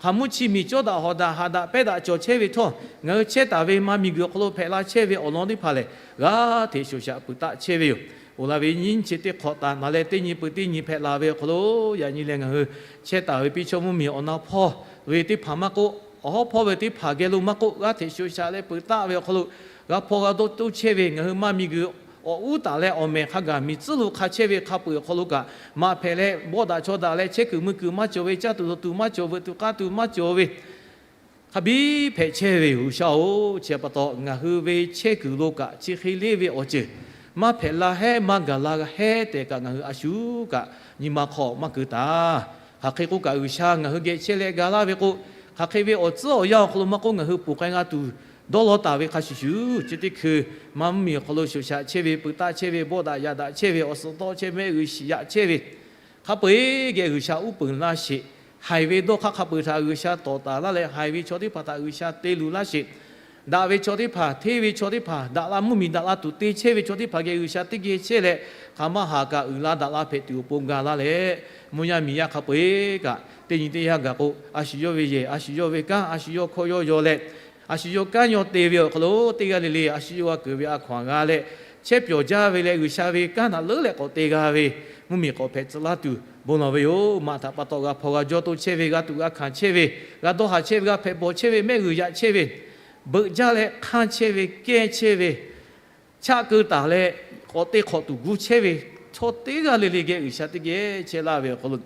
hk'aˬ mvuhˇ chi miˬ cawˇ daꞈ hawˍ daꞈ haꞈ daꞈ pehˇ daꞈ cawˬ chehˇ ve htawˇ, ngaˬ hui chehˇ taˍ ve ma miˬguiˬ awˬ hk'aw lo hpehꞈ la chehˇ ve awˬ lawn teˇ hpaˍ lehˬ, g'aˇ hteꞈ shoˍ shaꞈ peuˬ taˆ chehˇ ve yoˬ. Oˬ la ve nyiˇ chi teˇ hk'awꞈ taˍ naˍ leh teˇ nyi peuˬ teˇ nyi hpehꞈ la ve awˬ hk'aw lo, yaꞈ nyi leh ngaˬ hui chehˇ taˍ ve piˇ chaw mvuhˇmiˬ awˬ na hpawˇ ve teˇ hpaˍ maˇ k'oˆ, awˬ hawˉ hpawˇ ve teˇ hpaˍ geh lo maˇ k'oˆ, g'aˇ hteꞈ shoˍ shaꞈ leh peuˬ taˆ ve awˬ hk'aw lo, g'a hpaw g'a dawˇ toˇ chehˇ ve ngaˬ hui ma miˬguiˬ awˬ uˉ taˍ leh awˬ mehˍ hk'a gaˬ miˬ tcuhˉ lo hk'a chehˇ ve hk'a peu-eˬ awˬ hk'aw lo kaꞈ, maꞈ hpehꞈ leh bawˆ daꞈ chaw daꞈ leh chehˇ kuiˬ mui kuiˬ maˇ cawˬ ve, caˇ tuˬ dawˬ tuˬ maˇ cawˬ, veuꞈ tuˬ k'aˇ tuˬ maˇ cawˬ ve, hk'a biˇ hpehꞈ chehˇ ve yoˬ. G'uiˬsha-oˬ, chi htaꞈ pa taw ngaˬ hui ve chehˇ kuiˬ lo kaꞈ chi hk'e leˇ ve awˬ ceuˬ maˇ hpehꞈ la hehˉ maˇ gaˬ la hehˉ tehꞈ kaꞈ ngaˬ hui a shu kaꞈ nyi ma hk'aw maˇ keu taˍ. Hk'aˬ hk'e k'oˆ kaꞈ, G'uiˬsha ngaˬ hui geh chehˇ leh ga laˇ ve k'o, hk'aˬ hk'e ve awˬ tcuhˉ awˬ yanˇ awˬ hk'aw lo maˇ k'oˆ, ngaˬ hui ponˬ k'ai g'a tuˬ dawˇ law taˍ ve hk'a shuˍ shuˍ, chi teˇ hkui ma mvuhˇmiˬ awˬ hk'aw lo shoˍ shaꞈ chehˇ ve, peuˬ taˆ chehˇ ve, bawˆ daꞈ yaꞈ daꞈ chehˇ ve, awˬ suhˍ tawˆ chehˇ, mehˆ g'uiˬ shiˍ yaꞈ chehˇ ve, hk'a peu-eˬ geh G'uiˬsha uˉ peunˍ laˇ sheˍ. Haiˬ ve dawˇ hk'aˇ hk'a peu-eˬ htaꞈ G'uiˬsha tawˍ taˍ laˇ leh, haiˬ ve chaw teˇ hpaˍ htaꞈ G'uiˬsha te luˬ laˇ sheˍ. Daꞈ ve chaw teˇ hpaˍ, hteˇ ve chaw teˇ hpaˍ, daꞈ la mvuhˇmiˬ daꞈ la tuˬ te chehˇ ve chaw teˇ hpaˍ geh G'uiˬsha teˇ geh chehˇ leh, hk'aˬ ma haˍ kaꞈ uiˍ la daꞈ la hpehꞈ tuˬ awˬ pon ga laˇ leh, mvuhˇ yaˇ miˬ yaˇ hk'a peu-eˬ kaꞈ teˇ nyi teˇ yanˇ gaˬ k'o, a shu yawˇ ve yehˬ, a shu yawˇ ve kanˉ, a shu yawˇ hkawˇ yawˇ yaw leh, a shu yawˇ kanˉ yawˇ te ve awˬ hk'aw lo teˇ g'aˇ le le a shu yawˇ g'a keunˍ ve a hkaw-anˬ g'a leh, chehˇ pyawˬ jaˇ ve leh G'uiˬsha ve kanˉ htaꞈ leuˉ leh k'awꞈ te g'a ve mvuhˇmiˬ k'awꞈ hpehꞈ tcuh laˇ tuˬ bon lawˬ ve yoˬ. Maꞈ htaꞈ pa taw g'a hpaw g'a jawˇ toˇ chehˇ ve, g'a tuꞈ g'a hkanˍ chehˇ ve, g'a dawˇ haˍ chehˇ ve, g'a hpehꞈ bawˬ chehˇ ve, mehˆ g'uiˬ yaꞈ chehˇ ve, beuꞈ jaˇ leh hk'anˇ chehˇ ve, kehˇ chehˇ ve, chaˆ keu taˍ leh k'awꞈ te hk'awꞈ tuˬ gu chehˇ ve chaw teˇ g'aˇ le le geh G'uiˬsha teˇ geh chehˇ laˇ ve awˬ hk'aw lo,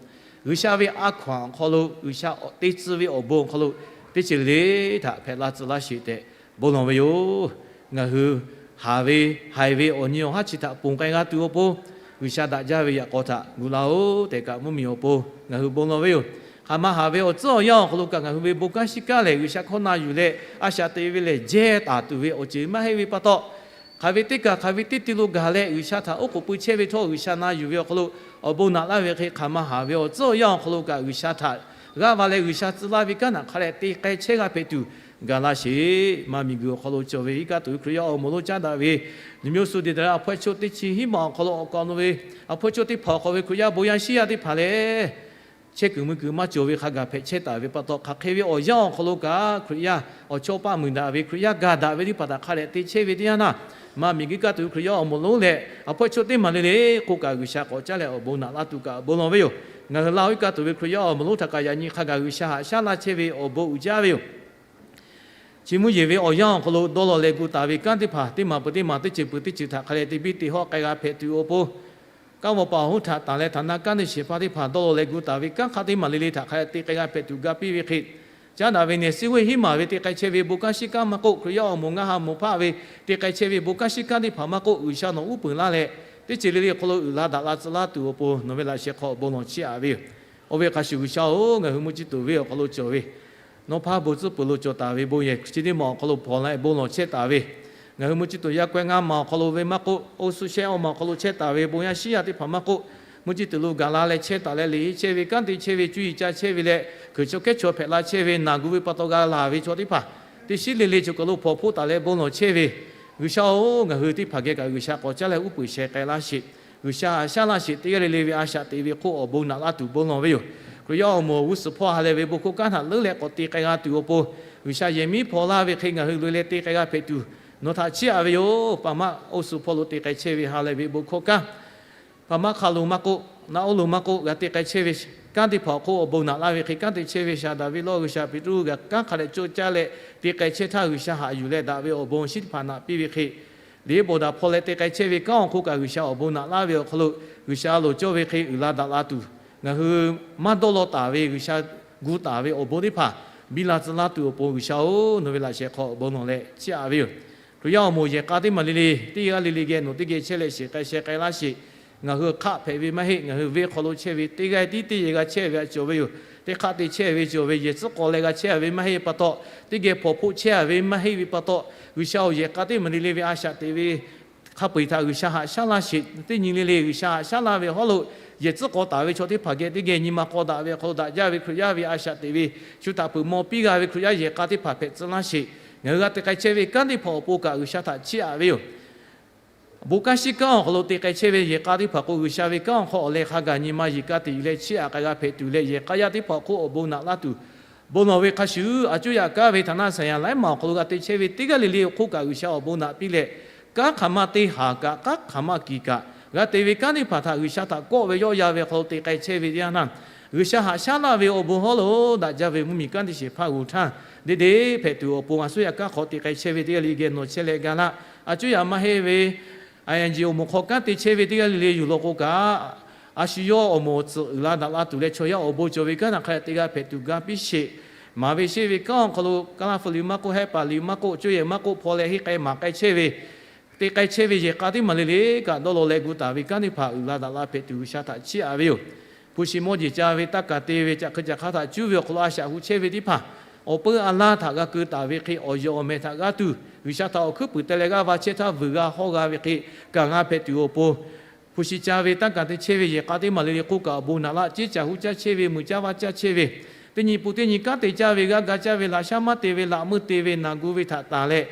G'uiˬsha ve a hkaw-anˬ awˬ hk'aw lo, G'uiˬsha te tcuh ve awˬ bon awˬ hk'aw lo teˇ ceuˬ le le htaꞈ hpehꞈ la tcuh laˇ sheˍ tehꞈ bon lawˬ ve yoˬ. Ngaˬ hui haˍ ve haiˬ ve awˬ nyi awˬ haˉ chi htaꞈ ponˬ k'ai g'a tuˬ awˬ pon, G'uiˬsha daꞈ jaˇ ve yaꞈ k'aw htaꞈ gu laˇ-oˆ tehꞈ kaꞈ mvuhˇmiˬ awˬ pon ngaˬ hui bon lawˬ ve yoˬ. Hk'aˬ ma haˍ ve awˬ tcuhˉ awˬ yanˇ awˬ hk'aw lo kaꞈ ngaˬ hui ve bon kanˉ shiˉ kanˉ lehˬ, G'uiˬsha hkawˇ na yuˬ leh a shaꞈ teꞈ ve lehˬ jehˇ taˍ tuˬ ve awˬ ceuˬ maˇ heˆ ve pa taw, hk'aˬ ve teˇ kaˬ hk'aˬ ve teˇ ti lo gaˬ leh G'uiˬsha htaꞈ oˉ k'oˍ pui chehˇ ve htawˇ, G'uiˬsha na yuˬ ve awˬ hk'aw lo awˬ bon naꞈ laˇ ve hk'e, hk'aˬ ma haˍ ve awˬ tcuhˉ awˬ yanˇ awˬ hk'aw lo kaꞈ G'uiˬsha htaꞈ g'aˇ va leh G'uiˬsha tcuh laˇ ve kanˉ htaꞈ hk'a dehꞈ te k'ai chehˇ g'a hpehꞈ tuˬ gaˬ la sheˍ. Maˇ miˬguiˬ awˬ hk'aw lo cawˬ ve iˉ kaˆ tuˬ ve Hkriꞈ yaˇ awˬ moˍ lonˉ caˉ daꞈ ve Liꞈ mehˆ g'uˇ suhˍ Deˍdaˍraˍ hpu chawˇ teˇ chi hiˉ maˬ awˬ hk'aw lo awˬ kaˍ awˬ nu ve awˬ hpu chawˇ teˇ hpaˍ awˬ hk'aw ve Hkriꞈ yaˇ bon yaˇ shiˉ yaˇ teˇ hpaˍ lehˬ, chehˇ kuiˬ mui kuiˬ maˇ cawˬ ve hk'a gaˬ hpehꞈ chehˇ taˍ ve pa taw, hk'aˬ hk'e ve awˬ yanˇ awˬ hk'aw lo kaꞈ Hkriꞈ yaˇ awˬ chawˇ paˆ muiˬ daꞈ ve Hkriꞈ yaˇ gaˬ daꞈ ve teˇ hpaˍ htaꞈ hk'a dehꞈ te chehˇ ve teˇ yanˇ htaˇ, maˇ miˬguiˬ iˉ kaˆ tuˬ ve Hkriꞈ yaˇ awˬ moˍ lonˉ leh awˬ hpu chawˇ teˇ maˬ le le k'oˆ kaꞈ G'uiˬsha k'awꞈ caˉ leh awˬ bon naꞈ laˇ tuˬ kaꞈ bon lawˬ ve yoˬ. Ngaˬ hui Laˇ huˍ iˉ kaˆ tuˬ ve Hkriꞈ yaˇ awˬ moˍ lonˉ htaꞈ kaꞈ yaꞈ nyi hk'a gaˬ G'uiˬsha haꞈ shaˉ laˇ chehˇ ve awˬ bon uiˍ jaˇ ve yoˬ. Chi mvuhˇ yeˬ ve awˬ yanˇ awˬ hk'aw lo dawˇ law leh gu taˍ ve kanˉ teˇ hpaˍ teˇ maˬ peuˬ teˇ maˬ teˇ ceuˬ peuˬ teˇ ceuˬ htaꞈ hk'a dehꞈ te biˇ te hawˆ k'ai g'a hpehꞈ tuˬ awˬ pon, kanˉ vawˬ paˍ awˬ hoˉ htaꞈ tanˬ leh htaꞈ na kanˉ teˇ shehˍ hpaˇ teˇ hpaˍ dawˇ law leh gu taˍ ve kanˉ hk'aˇ teˇ maˬ le le htaꞈ hk'a dehꞈ te k'ai g'a hpehꞈ tuˬ ga piˇ ve hk'e, caˉ daꞈ ve nehˬ suh huˇ hiˉ maˬ ve te k'ai chehˇ ve bon kanˉ shiˉ kanˉ maˇ k'oˆ, Hkriꞈ yaˇ awˬ moˍ ngaˇ ha moˍ hpaˆ ve te k'ai chehˇ ve bon kanˉ shiˉ kanˉ teˇ hpaˍ maˇ k'oˆ, G'uiˬsha nawˬ uˉ peunˍ laˇ leh teˇ ceuˬ le le awˬ hk'aw lo uiˍ la daꞈ la tcuh laˇ tuˬ awˬ pon nawˬ ve laꞈ sheh hk'aw awˬ bon lawˬ chiˇ aꞈ ve yoˬ. Oˇ ve hk'a shuˍ G'uiˬsha-oˬ, ngaˬ hui mvuhˇ ciˇ tuˬ venˇ awˬ hk'aw lo cawˬ ve nawˬ hpaˇ bon tcuhˉ peuˬ lo cawˬ taˍ ve bon yehˬ chi teˇ maˬ awˬ hk'aw lo hpawnˬ la bon lawˬ chehˇ taˍ ve, ngaˬ hui mvuhˇ ciˇ tuˬ yaˇ k'awehˇ ngaˇ maˬ awˬ hk'aw lo ve maˇ k'oˆ, oˇ suhˉ shehˆ awˬ maˬ awˬ hk'aw lo chehˇ taˍ ve bon yaˇ shiˉ yaˇ teˇ hpaˍ maˇ k'oˆ, mvuhˇ ciˇ tuˬ lo gaˬ la leh chehˇ taˍ leh liꞈ henˇ chehˇ ve, kanˉ te chehˇ ve, cuˇ yiˍ ca chehˇ ve leh hkui chaw kehˉ chaw hpehꞈ la chehˇ ve, naˬ gu ve pa taw g'a laˬ ve chaw teˇ hpaˍ teˇ shiˉ le le choˬ kaˬ lo hpawnˬ hpoˆ taˍ leh bon lawˬ chehˇ ve, G'uiˬsha-oˬ, ngaˬ hui teˇ hpaˍ geh kaꞈ G'uiˬsha k'awꞈ caˉ leh uˉ peunˍ sheh k'ai laˇ sheˍ. G'uiˬsha haꞈ shaˉ laˇ sheˍ. Teˇ g'aˇ le le ve a shaꞈ teꞈ ve hk'oˆ awˬ bon naꞈ laˇ tuˬ bon lawˬ ve yoˬ. Hkriꞈ yaˇ awˬ moˍ g'uˇ suhˍ hpawˇ ha leh ve bon hkawˇ kanˉ htaꞈ leuˉ leh k'awꞈ te k'ai g'a tuˬ awˬ pon, G'uiˬsha yehˬ miˉ hpaw laˇ ve hk'e ngaˬ hui loꞈ-e leh te k'ai g'a hpehꞈ tuˬ nawˬ htaꞈ chiˇ aꞈ ve yoˬ. Paˍ maˇ g'uˇ suhˍ hpawˇ lo te k'ai chehˇ ve ha leh ve bon hkawˇ kanˉ, paˍ maˇ hk'a lo maˇ k'oˆ, naˆ oˉ lo maˇ k'oˆ, g'a te k'ai chehˇ ve kanˉ teˇ hpaˍ awˬ hk'oˆ awˬ bon naꞈ laˇ ve hk'e, kanˉ te chehˇ ve shaˍ daꞈ ve lawˇ G'uiˬsha Peˍtruˆ g'a kanˉ hk'a dehꞈ cawˇ caˇ leh te k'ai chehˇ htaˇ, G'uiˬsha haꞈ yuˬ leh daꞈ ve awˬ bon shinˉ teˇ hpaˍ naꞈ piˇ ve hk'e, liꞈ bawˬ daꞈ hpaw leh te k'ai chehˇ ve kanˉ awˬ hk'oˆ kaꞈ G'uiˬsha awˬ bon naꞈ laˇ ve awˬ hk'aw lo, G'uiˬsha loˍ cawˇ ve hk'e uiˍ la daꞈ la tuˬ, ngaˬ hui maˇ dawˇ law taˍ ve G'uiˬsha gu taˍ ve awˬ bon teˇ hpaˍ biˇ la tcuh laˇ tuˬ awˬ pon, G'uiˬsha-oˬ, nawˬ ve laꞈ sheh hk'aw awˬ bon lawˬ leh chiˇ aꞈ ve yoˬ. Hkriꞈ yaˇ awˬ moˍ yehˬ k'a teˇ maˬ le le, teˇ g'aˇ le le geh nawˬ teˇ geh chehˇ leh shiˍ k'ai sheh k'ai laˇ sheˍ. Ngaˬ hui hk'aˆ hpehꞈ ve maˇ heˆ. Ngaˬ hui venˇ hk'aw lo chehˇ ve teˇ g'aˇ tiˉ teˇ yehˬ g'a chehˇ ve a cawˬ ve yoˬ. Teˇ hk'aˆ te chehˇ ve cawˬ ve, yehˬ tcuhˉ k'aw leh g'a chehˇ ve maˇ heˆ ve pa taw, teˇ geh hpawnˬ hpoˆ chehˇ ve maˇ heˆ ve pa taw, G'uiˬsha-oˬ, yehˬ k'a teˇ maˬ le le ve a shaꞈ teꞈ ve hk'a peu-eˬ htaꞈ G'uiˬsha haꞈ shaˉ laˇ sheˍ. Teˇ nyi le le G'uiˬsha haꞈ shaˉ laˇ ve hawˉ lo, yehˬ tcuhˉ k'aw taˍ ve chaw teˇ hpaˍ geh teˇ geh nyi ma k'aw daꞈ ve awˬ hk'aw lo daꞈ jaˇ ve Hkriꞈ yaˇ ve a shaꞈ teꞈ ve, shu htaꞈ peuˬ maw piˇ g'a ve Hkriꞈ yaˇ yehˬ k'a teˇ hpaˍ hpehꞈ tcuh laˇ sheˍ. Ngaˬ hui g'a te k'ai chehˇ ve kanˉ teˇ hpaˍ awˬ pon kaꞈ G'uiˬsha htaꞈ chiˇ aꞈ ve yoˬ. Bon kanˉ shiˉ kanˉ awˬ hk'aw lo te k'ai chehˇ ve yehˬ k'a teˇ hpaˍ k'o, G'uiˬsha ve kanˉ awˬ hk'aw awˬ leh hk'a gaˬ nyi ma yiˍ ka tiꞈ yuˬ leh chiˇ aꞈ k'ai g'a hpehꞈ tuˬ leh, yehˬ k'a yaˇ teˇ hpaˍ awˬ hk'oˆ awˬ bon naꞈ laˇ tuˬ bon lawˬ ve hk'a shuˍ, a cuˇ yaꞈ kaˉ ve htaꞈ naˆ saˍ yaˍ laiˉ maˬ awˬ hk'aw lo g'a te chehˇ ve teˇ g'aˇ le le awˬ hk'oˆ kaꞈ G'uiˬsha awˬ bon naꞈ piˇ leh, kanˉ hk'aˬ ma te haˍ kaꞈ, kanˉ hk'aˬ ma kiˬ kaꞈ, g'a te ve kanˉ teˇ hpaˍ htaꞈ G'uiˬsha htaꞈ kawˆ ve yawˆ yan ve hk'aw lo te k'ai chehˇ ve teˇ yanˇ htaˇ, G'uiˬsha haꞈ shaˉ laˇ ve awˬ bon hawˉ lo daꞈ jaˇ ve mvuhˇmiˬ kanˉ teˇ shehˍ hpaˇ g'oˬ htaˇ, deˇ deˇ hpehꞈ tuˬ awˬ pon a cuˇ yaꞈ kaˉ hk'aw te k'ai chehˇ ve teˇ g'aˇ le geh nawˬ chehˇ leh ga laˇ. A cuˇ yaꞈ maˇ heˆ ve a yaꞈ jeˬ awˬ moˍ hk'aw kanˉ te chehˇ ve teˇ g'aˇ le le yuˬ law k'o kaꞈ, a shu yawˇ awˬ moˍ tcuhꞈ uiˍ la daꞈ la tuˬ leh chaw yaˇ awˬ bon cawˬ ve kanˉ htaꞈ hk'a dehꞈ te g'a hpehꞈ tuˬ ga piˇ sheˍ. Maˍ ve sheˆ ve kanˉ awˬ hk'aw lo, Kaˇlaˇ hpu liꞈ maˇ k'oˆ, Hehˆ paˍ liꞈ maˇ k'oˆ, cuˇ yehˬ maˇ k'oˆ, hpaw leh henˇ k'ai maˍ k'ai chehˇ ve, te k'ai chehˇ ve yehˬ k'a teˇ maˬ le le kaꞈ dawˇ law leh gu taˍ ve kanˉ teˇ hpaˍ uiˍ la daꞈ la hpehꞈ tuˬ G'uiˬsha htaꞈ chiˇ aꞈ ve yoˬ. Hpu shi mawˇ jeˬ ca ve, taˇ kaˬ te ve, caꞈ hk'e caꞈ hk'aˇ htaꞈ cuˉ ve awˬ hk'aw lo a shaꞈ hu chehˇ ve teˇ hpaˍ, awˬ peu a laˇ htaꞈ g'a keu taˍ ve hk'e, awˬ yehˬ awˬ mehˍ htaꞈ g'aˇ tuˬ G'uiˬsha htaꞈ awˬ hkuiˉ puiˍ te leh g'aˇ va chehˇ htaˇ vuiˬ g'a hawˇ g'a ve hk'e, kaˬ g'a hpehꞈ tuˬ awˬ pon, hpu shi ca ve, taˇ kaˬ te chehˇ ve yehˬ k'a teˇ maˬ le le hk'oˆ kaꞈ awˬ bon naꞈ laˇ, ceˇ caˬ hu caˇ chehˇ ve, muiˬ caˇ vaˇ caˇ chehˇ ve, teˇ nyi pun teˇ nyi kanˉ te caˇ ve, g'aˇ ga caˇ ve, laꞈ shaˉ maˇ te ve, laꞈ meuˇ te ve, naˬ gu ve htaꞈ tanˬ leh,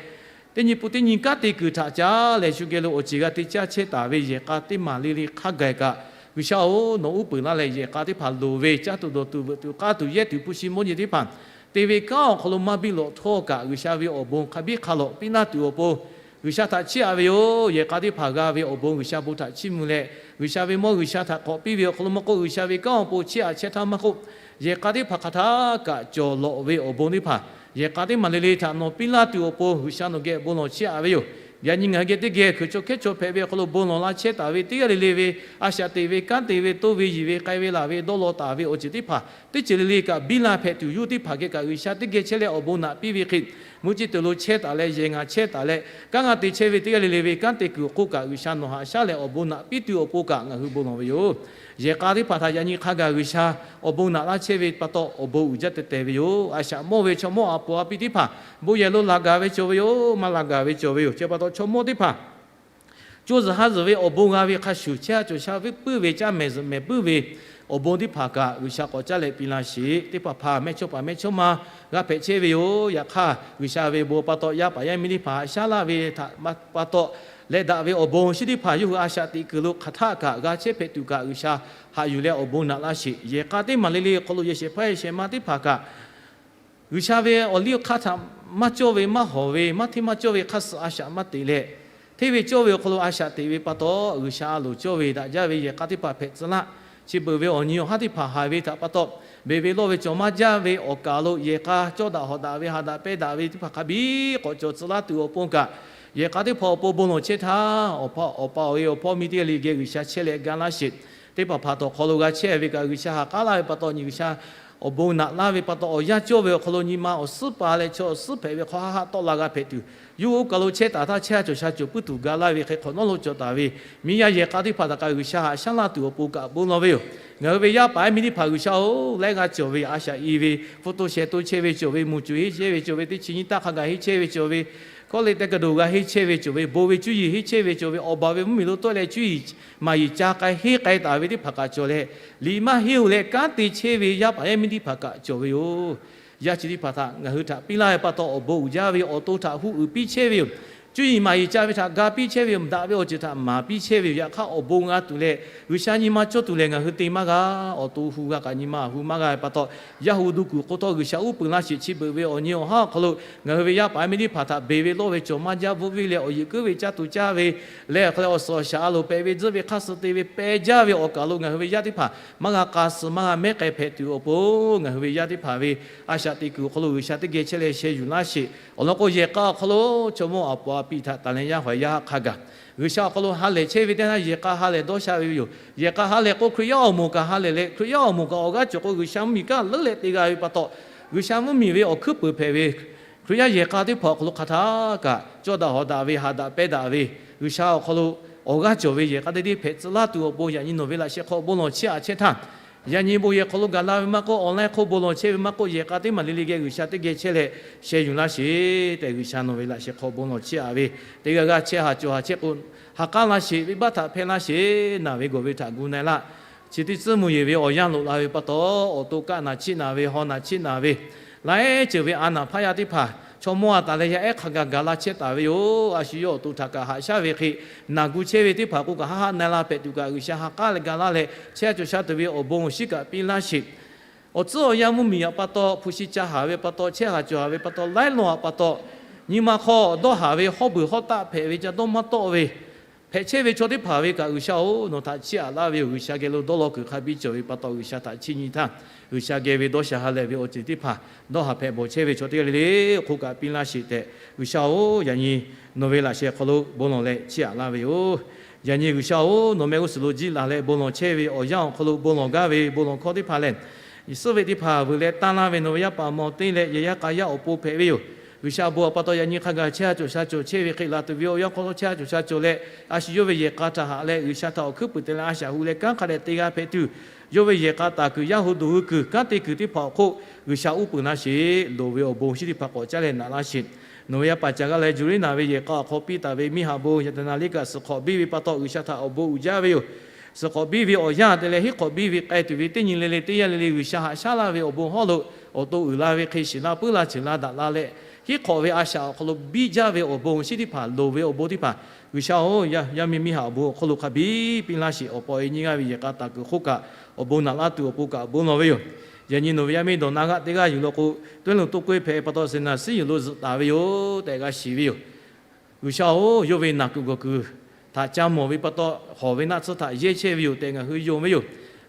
teˇ nyi pun teˇ nyi kanˉ te kuiˬ htaꞈ caˇ leh shu geh lo awˬ ceˬ g'a te caˇ chehˇ taˍ ve yehˬ k'a teˇ maˬ le le hk'a gaˬ kaꞈ, G'uiˬsha-oˬ, nawˬ uˉ peunˍ laˇ leh yehˬ k'a teˇ hpaˍ loˍ ve, caˇ tuˬ dawˬ tuˬ veuꞈ tuˬ k'aˇ tuˬ yehˇ tuˬ hpu shi mawˇ nyi teˇ hpaˍ te ve kanˉ awˬ hk'aw lo maˇ biˇ lawꞈ htawˇ kaꞈ, G'uiˬsha ve awˬ bon hk'a biˇ hk'a lawꞈ piˇ laˇ tuˬ awˬ pon, G'uiˬsha htaꞈ chiˇ aꞈ ve yoˬ. Yehˬ k'a teˇ hpaˍ g'a ve awˬ bon G'uiˬsha bon htaꞈ chiˇ mvuh leh, G'uiˬsha ve mawˇ G'uiˬsha htaꞈ k'awꞈ piˇ ve awˬ hk'aw lo maˇ k'oˆ, G'uiˬsha ve kanˉ awˬ pon chiˇ aꞈ chehˇ htaˇ maˇ k'oˆ, yehˬ k'a teˇ hpaˍ hk'aˬ htaˇ kaꞈ cawˬ lawꞈ ve awˬ bon teˇ hpaˍ yehˬ k'a teˇ maˬ le le htaꞈ nawˬ piˇ laˇ tuˬ awˬ pon G'uiˬsha nawˬ geh bon lawˬ chiˇ aꞈ ve yoˬ. Yaꞈ nyi ngaˬ hui geh teˇ geh hkui chaw hkehˉ chaw hpehꞈ ve awˬ hk'aw lo bon lawˬ la chehˇ taˍ ve teˇ g'aˇ le le ve, a shaꞈ teꞈ ve, kanˉ te ve, toˇ ve, yiˬ ve, k'ai ve, laˬ ve, dawˇ law taˍ ve awˬ ceuˬ teˇ hpaˍ teˇ ceuˬ le le kaꞈ biˇ la hpehꞈ tuˬ, yawˇ teˇ hpaˍ geh kaꞈ G'uiˬsha teˇ geh chehˇ leh awˬ bon naꞈ piˇ ve hk'e, mvuhˇ ceˇ tuˬ lo chehˇ taˍ leh, yehˬ ngaˬ chehˇ taˍ leh, kanˉ g'a te chehˇ ve teˇ g'aˇ le le ve kanˉ te kuiˬ awˬ hk'oˆ kaꞈ G'uiˬsha nawˬ haꞈ shaˉ leh awˬ bon naꞈ piˇ tuˬ awˬ pon kaꞈ ngaˬ hui bon lawˬ ve yoˬ. Yehˬ k'a teˇ hpaˍ htaꞈ yaꞈ nyi hk'a gaˬ G'uiˬsha awˬ bon naꞈ laˇ chehˇ ve pa taw awˬ bon uiˍ jaˇ teh teh ve yoˬ. A shaꞈ mawˇ ve chaw mawˇ a po a piˇ teˇ hpaˍ bon yehˬ lo laˬ gaˬ ve cawˬ ve yoˬ. Maˇ laˬ gaˬ ve cawˬ ve yoˬ. Chi pa taw chaw mawˇ teˇ hpaˍ co zuhˬ ha zuhˬ ve awˬ bon g'a ve hk'a shuˍ, chehˇ ha cawˬ sha ve puiˉ ve, caˇ mehˍ zuhꞈ mehˍ puiˉ ve awˬ bon teˇ hpaˍ kaꞈ G'uiˬsha k'awꞈ caˇ leh piˇ laˇ sheˍ. Teˇ hpaˍ hpaˍ mehˇchawˇ paˍ mehˇchawˇma g'a hpehꞈ chehˇ ve yoˬ. Yaꞈ hk'aˇ, G'uiˬsha ve bon pa taw yaˇ paˍ yaˇ miˇ teˇ hpaˍ haꞈ shaˉ laˇ ve htaꞈ pa taw leh daꞈ ve awˬ bon shinˉ teˇ hpaˍ yawˇ hui a shaꞈ teꞈ kuiˬ lo hk'aˬ htaˆ kaꞈ g'a chehˇ hpehꞈ tuˬ kaꞈ G'uiˬsha haꞈ yuˬ leh awˬ bon naꞈ laˇ sheˍ. Yehˬ k'a teˇ maˬ le le awˬ hk'aw lo yehˬ shehˍ hpaˇ yehˬ shehˍ ma teˇ hpaˍ kaꞈ G'uiˬsha ve awˬ liˇ awˬ hk'aˇ htaꞈ maˇ cawˇ ve, maˇ hawˍ ve, maˇ hteˇ maˇ cawˇ ve hk'aˇ suh a shaꞈ maˇ teꞈ leh, hteˇ ve cawˇ ve awˬ hk'aw lo a shaꞈ teꞈ ve pa taw, G'uiˬsha a loˍ cawˇ ve daꞈ jaˇ ve yehˬ k'a teˇ hpaˍ hpehꞈ tcuh laˇ. Chi beuꞈ ve awˬ nyi awˬ haˉ teˇ hpaˍ haiˬ ve htaꞈ pa taw, beˬ ve lawˇ ve cawˬ maˇ jaˇ ve awˬ kaˬ lo yehˬ k'a cawˇ daꞈ hawˍ daꞈ ve, ha daꞈ pehˇ daꞈ ve teˇ hpaˍ hk'a biˇ k'awꞈ cawˬ tcuh laˇ tuˬ awˬ pon kaꞈ, yehˬ k'a teˇ hpaˍ awˬ pon bon lawˬ chehˇ htaˇ, awˬ pa awˬ e awˬ hpawˇ miˇ teˇ g'aˇ le geh G'uiˬsha chehˇ leh ga laˇ sheˍ. Teˇ hpaˍ hpaˍ tawˬ hk'aw lo g'a chehˇ ve kaꞈ G'uiˬsha ha k'aˉ laˇ ve pa taw, nyi G'uiˬsha awˬ bon naꞈ laˇ ve pa taw, awˬ yanˇ cawˇ ve awˬ hk'aw lo nyi ma awˬ suhˉ pa leh chaw awˬ suhˉ hpehꞈ ve hk'aw haˆ haˆ tawˆ la g'a hpehꞈ tuˬ, yawˇ hui oˇ kaˬ lo chehˇ taˍ htaˇ chehˇ ha cawˬ sha cawˬ puiˉ tuˬ ga laˇ ve hk'e hk'awꞈ nawˉ lo cawˬ taˍ ve miˇ yaˇ yehˬ k'a teˇ hpaˍ htaꞈ kaꞈ G'uiˬsha haꞈ shaˉ laˇ tuˬ awˬ pon kaꞈ bon lawˬ ve yoˬ. Ngaˬ hui ve yaˇ paˍ yaˇ miˇ teˇ hpaˍ G'uiˬsha-oˬ, laiˉ g'aˇ cawˬ ve a shaꞈ i ve, hpu to shehˍ to chehˇ ve cawˬ ve, muˬ cuˬ henˇ chehˇ ve cawˬ ve, teˇ chi nyiˇ taˇ hk'a gaˬ henˇ chehˇ ve cawˬ ve, hkawˇ le teh kaˍ doˬ g'a henˇ chehˇ ve cawˬ ve, bon ve cuˇ yiˍ henˇ chehˇ ve cawˬ ve, awˬ baˬ ve mvuhˇmiˬ lo tawˆ leh cuˇ yiˍ maˍ yiˍ ca k'ai henˇ k'ai taˍ ve teˇ hpaˍ kaꞈ cawˬ leh, liꞈ maˇ henˇ-oˬ leh kanˉ te chehˇ ve yaˇ paˍ yaˇ miˇ teˇ hpaˍ kaꞈ cawˬ ve yoˬ. Yaˇ chi teˇ hpaˍ htaꞈ ngaˬ hui htaꞈ piˇ laˇ ve pa taw awˬ bon uiˍ jaˇ ve awˬ to htaꞈ hu uiˍ piˇ chehˇ ve yoˬ. Cuˇ yiˍ maˍ yiˍ ca ve htaꞈ ga piˇ chehˇ ve yoˬ. Daꞈ ve awˬ ceuˬ htaꞈ maˍ piˇ chehˇ ve yoˬ. Yaꞈ hk'aˇ awˬ bon g'a tuˬ leh G'uiˬsha nyi ma cawˇ tuˬ lehˬ ngaˬ hui te maˇ g'a. Awˬ to hu g'a kaꞈ nyi ma hu maˇ g'a ve pa taw, yaˇ hu duˬ kuiˬ hk'oˆ htawˇ G'uiˬsha uˉ peunˍ laˇ sheˍ. Chi beuꞈ ve awˬ nyi awˬ haˉ awˬ hk'aw lo ngaˬ hui ve yaˇ paˍ yaˇ miˇ teˇ hpaˍ htaꞈ beˬ ve lawˇ ve cawˬ maˇ jaˇ, bvuhˆ viˇ leh awˬ yeˬ kuiˉ ve caˇ tuˬ caˇ ve leh awˬ hk'aw leh awˬ suhˍ awˬ shaˍ a loˍ pehꞈ ve tzuhˆ ve hk'aˇ suh te ve pehˇ jaˇ ve awˬ kaˬ lo ngaˬ hui ve yaˇ teˇ hpaˍ maˇ g'a k'a suh maˇ g'a mehˉ k'ai hpehꞈ tuˬ awˬ pon, ngaˬ hui ve yaˇ teˇ hpaˍ ve a shaꞈ teꞈ kuiˬ awˬ hk'aw lo G'uiˬsha teˇ geh chehˇ leh sheh yuˬ laˇ sheˍ. Awˬ lawn k'o, yehˬ k'a awˬ hk'aw lo chaw mawˇ a po a piˇ htaꞈ taˍ leh yaˇ hawˍ yaˇ hk'a gaˬ G'uiˬsha awˬ hk'aw lo ha lehˬ chehˇ ve teˇ yanˇ, yehˬ k'a ha lehˬ dawˇ sha ve yoˬ. Yehˬ k'a ha lehˬ k'o, Hkriꞈ yaˇ awˬ moˍ kaꞈ ha lehˬ leh, Hkriꞈ yaˇ awˬ moˍ kaꞈ awˬ g'aˇ cawˬ k'o, G'uiˬsha mvuhˇmiˬ kanˉ leuˉ leh te g'a ve pa taw, G'uiˬsha mvuhˇmiˬ ve awˬ hkuiˉ puiˍ hpehꞈ ve Hkriꞈ yaˇ yehˬ k'a teˇ hpaˍ awˬ hk'aw lo hk'aˬ htaˇ kaꞈ cawˇ daꞈ hawˍ daꞈ ve, ha daꞈ pehˇ daꞈ ve, G'uiˬsha awˬ hk'aw lo awˬ g'aˇ cawˬ ve yehˬ k'a te teˇ hpehꞈ tcuh laˇ tuˬ awˬ pon yaꞈ nyi nawˬ ve laꞈ sheh hk'aw bon lawˬ chiˇ aꞈ chehˇ htaˇ, yaꞈ nyi bon yehˬ hk'aw lo gaˬ la ve maˇ k'oˆ, online hk'oˆ bon lawˬ chehˇ ve maˇ k'oˆ, yehˬ k'a teˇ maˬ le le geh G'uiˬsha teˇ geh chehˇ leh sheh yuˬ laˇ sheˍ tehꞈ, G'uiˬsha nawˬ ve laꞈ sheh hk'aw bon lawˬ chiˇ aꞈ ve teˇ g'aˇ g'aˇ chehˇ ha cawˬ ha chehˇ k'o, ha k'aˉ laˇ sheˍ, venˇbaˆ htaꞈ hpehˇ laˇ sheˍ, naˬ ve gawˬ ve htaꞈ gu na-e laˇ. Chi teˇ tcuhˉ mvuhˇ yeˬ ve awˬ yanˇ loꞈ la ve pa taw, awˬ to kaˆ naˬ chiˆ naˬ ve, haw naˬ chiˆ naˬ ve, laiˉ ceuˬ ve a naˬ hpaˇ yaˇ teˇ hpaˍ chaw mawˇ a taˍ leh yaˇ ehˉ hk'a gaˬ gaˬ la chehˇ taˍ ve yoˬ. A shu yawˇ awˬ to htaꞈ kaꞈ haꞈ shaˉ ve hk'e, naˬ gu chehˇ ve teˇ hpaˍ k'o kaꞈ haˆ haˆ na-e la hpehꞈ tuˬ kaꞈ, G'uiˬsha ha k'aˉ leh ga laˇ leh chehˇ cawˬ sha tuˬ ve awˬ bon awˬ shinˉ kaꞈ piˇ laˇ sheˍ. Awˬ tcuhˉ awˬ yanˇ mvuhˇmiˬ aꞈ pa taw, hpu shi ca haˍ ve pa taw, chehˇ haˍ cawˬ haˍ ve pa taw, laiˉ law aꞈ pa taw, nyi ma hk'aw dawˇ haˍ ve hawˉ beuˬ hawˉ taˆ hpehꞈ ve ca dawˇ maˇ tawˆ ve hpehꞈ chehˇ ve chaw teˇ hpaˍ ve kaꞈ, G'uiˬsha-oˬ, nawˬ htaꞈ chiˇ aꞈ laˇ ve yoˬ. G'uiˬsha geh lo dawˇ law kuiˬ hk'a biˇ cawˬ ve pa taw, G'uiˬsha htaꞈ chiˇ nyi htaˇ, G'uiˬsha geh ve dawˇ sha ha lehˬ ve awˬ ceuˬ teˇ hpaˍ dawˇ haˍ hpehꞈ bawˬ chehˇ ve chaw teˇ g'aˇ le le hk'oˆ kaꞈ piˇ laˇ sheˍ tehꞈ, G'uiˬsha-oˬ, yaꞈ nyi nawˬ ve laꞈ sheh hk'aw lo bon lawˬ leh chiˇ aꞈ laˇ ve yoˬ. Yaꞈ nyi G'uiˬsha-oˬ, nawˬ mehˆ g'uˇ suhˍ lo jiˇ laˬ leh bon lawˬ chehˇ ve awˬ yanˇ awˬ hk'aw lo bon lawˬ gaˇ ve bon lawˬ hkawˇ teˇ hpaˍ lehˬ, suhˉ ve teˇ hpaˍ vuiˬ leh tanˇ laˇ ve nawˬ ve yaˇ paˍ mawˬ teˇ leh yehˬ yaˇ k'a yaˇ awˬ pon hpehꞈ ve yoˬ. G'uiˬsha bon awˬ pa taw yaꞈ nyi hk'a gaˬ chehˇ ha cawˬ sha cawˬ chehˇ ve hk'e, laˬ tuˬ ve awˬ yanˇ hk'aw lo chehˇ ha cawˬ sha cawˬ leh, a shu yawˇ ve yehˬ k'a htaꞈ haꞈ leh G'uiˬsha htaꞈ awˬ hkuiˉ puiˍ te leh a shaꞈ hu leh kanˉ hk'a dehꞈ te g'a hpehꞈ tuˬ, yawˇ ve yehˬ k'a taˍ kuiˬ, yaˇ hu duˬ hui kuiˬ, kanˉ te kuiˬ teˇ hpaˍ awˬ hk'oˆ G'uiˬsha uˉ peunˍ laˇ sheˍ. Loˍ ve awˬ bon shinˉ teˇ hpaˍ k'awꞈ caˇ leh naꞈ laˇ sheˍ. Nawˬ ve yaˇ paˍ ca g'aˇ leh juˬ liˇ naˍ ve yehˬ k'a awˬ hk'aw piˇ taˍ ve miˇ haꞈ bon yaꞈ ta na liˇ kaꞈ suhˍ hk'awꞈ biˇ ve pa taw, G'uiˬsha htaꞈ awˬ bon uiˍ jaˇ ve yoˬ. Suhˍ hk'awꞈ biˇ ve awˬ yanˇ te leh hiˉ hk'awꞈ biˇ ve k'ai tuˬ ve teˇ nyi le le teˇ yanˇ le le G'uiˬsha haꞈ shaˉ laˇ ve awˬ bon hawˉ lo awˬ to uiˍ la ve hk'e, shiˍ la puiˉ la ceuˬ la daꞈ la leh, hiˉ hk'awꞈ ve a shaꞈ awˬ hk'aw lo biˇ jaˇ ve awˬ bon shinˉ teˇ hpaˍ loˍ ve awˬ bon teˇ hpaˍ, G'uiˬsha-oˬ, yaˇ miˇ miˇ haꞈ awˬ bon awˬ hk'aw lo hk'a biˇ piˇ laˇ sheˍ. Awˬ pa awˬ e nyiˇ g'aˇ ve yehˬ k'a taˍ kuiˬ hk'oˆ kaꞈ awˬ bon naꞈ laˇ tuˬ awˬ pon kaꞈ bon lawˬ ve yoˬ. Yaꞈ nyi nawˬ ve yaˇ miˇ dawˬ na g'aˆ teˇ g'aˇ yuˬ law k'o, tawˇ lo toˇ kawehˇ hpehꞈ pa taw, seˍ naˍ siˉ yuˬ lo zuhꞈ taˍ ve yoˬ tehꞈ g'a shiˍ ve yoˬ. G'uiˬsha-oˬ, yawˇ ve naˬ kuiˬ gawˬ kuiˬ htaꞈ ca mawˬ ve pa taw, hawˬ ve naˆ tsuhˇ htaꞈ yehˇ chehˇ ve yoˬ tehꞈ ngaˬ hui yonˍ ve yoˬ.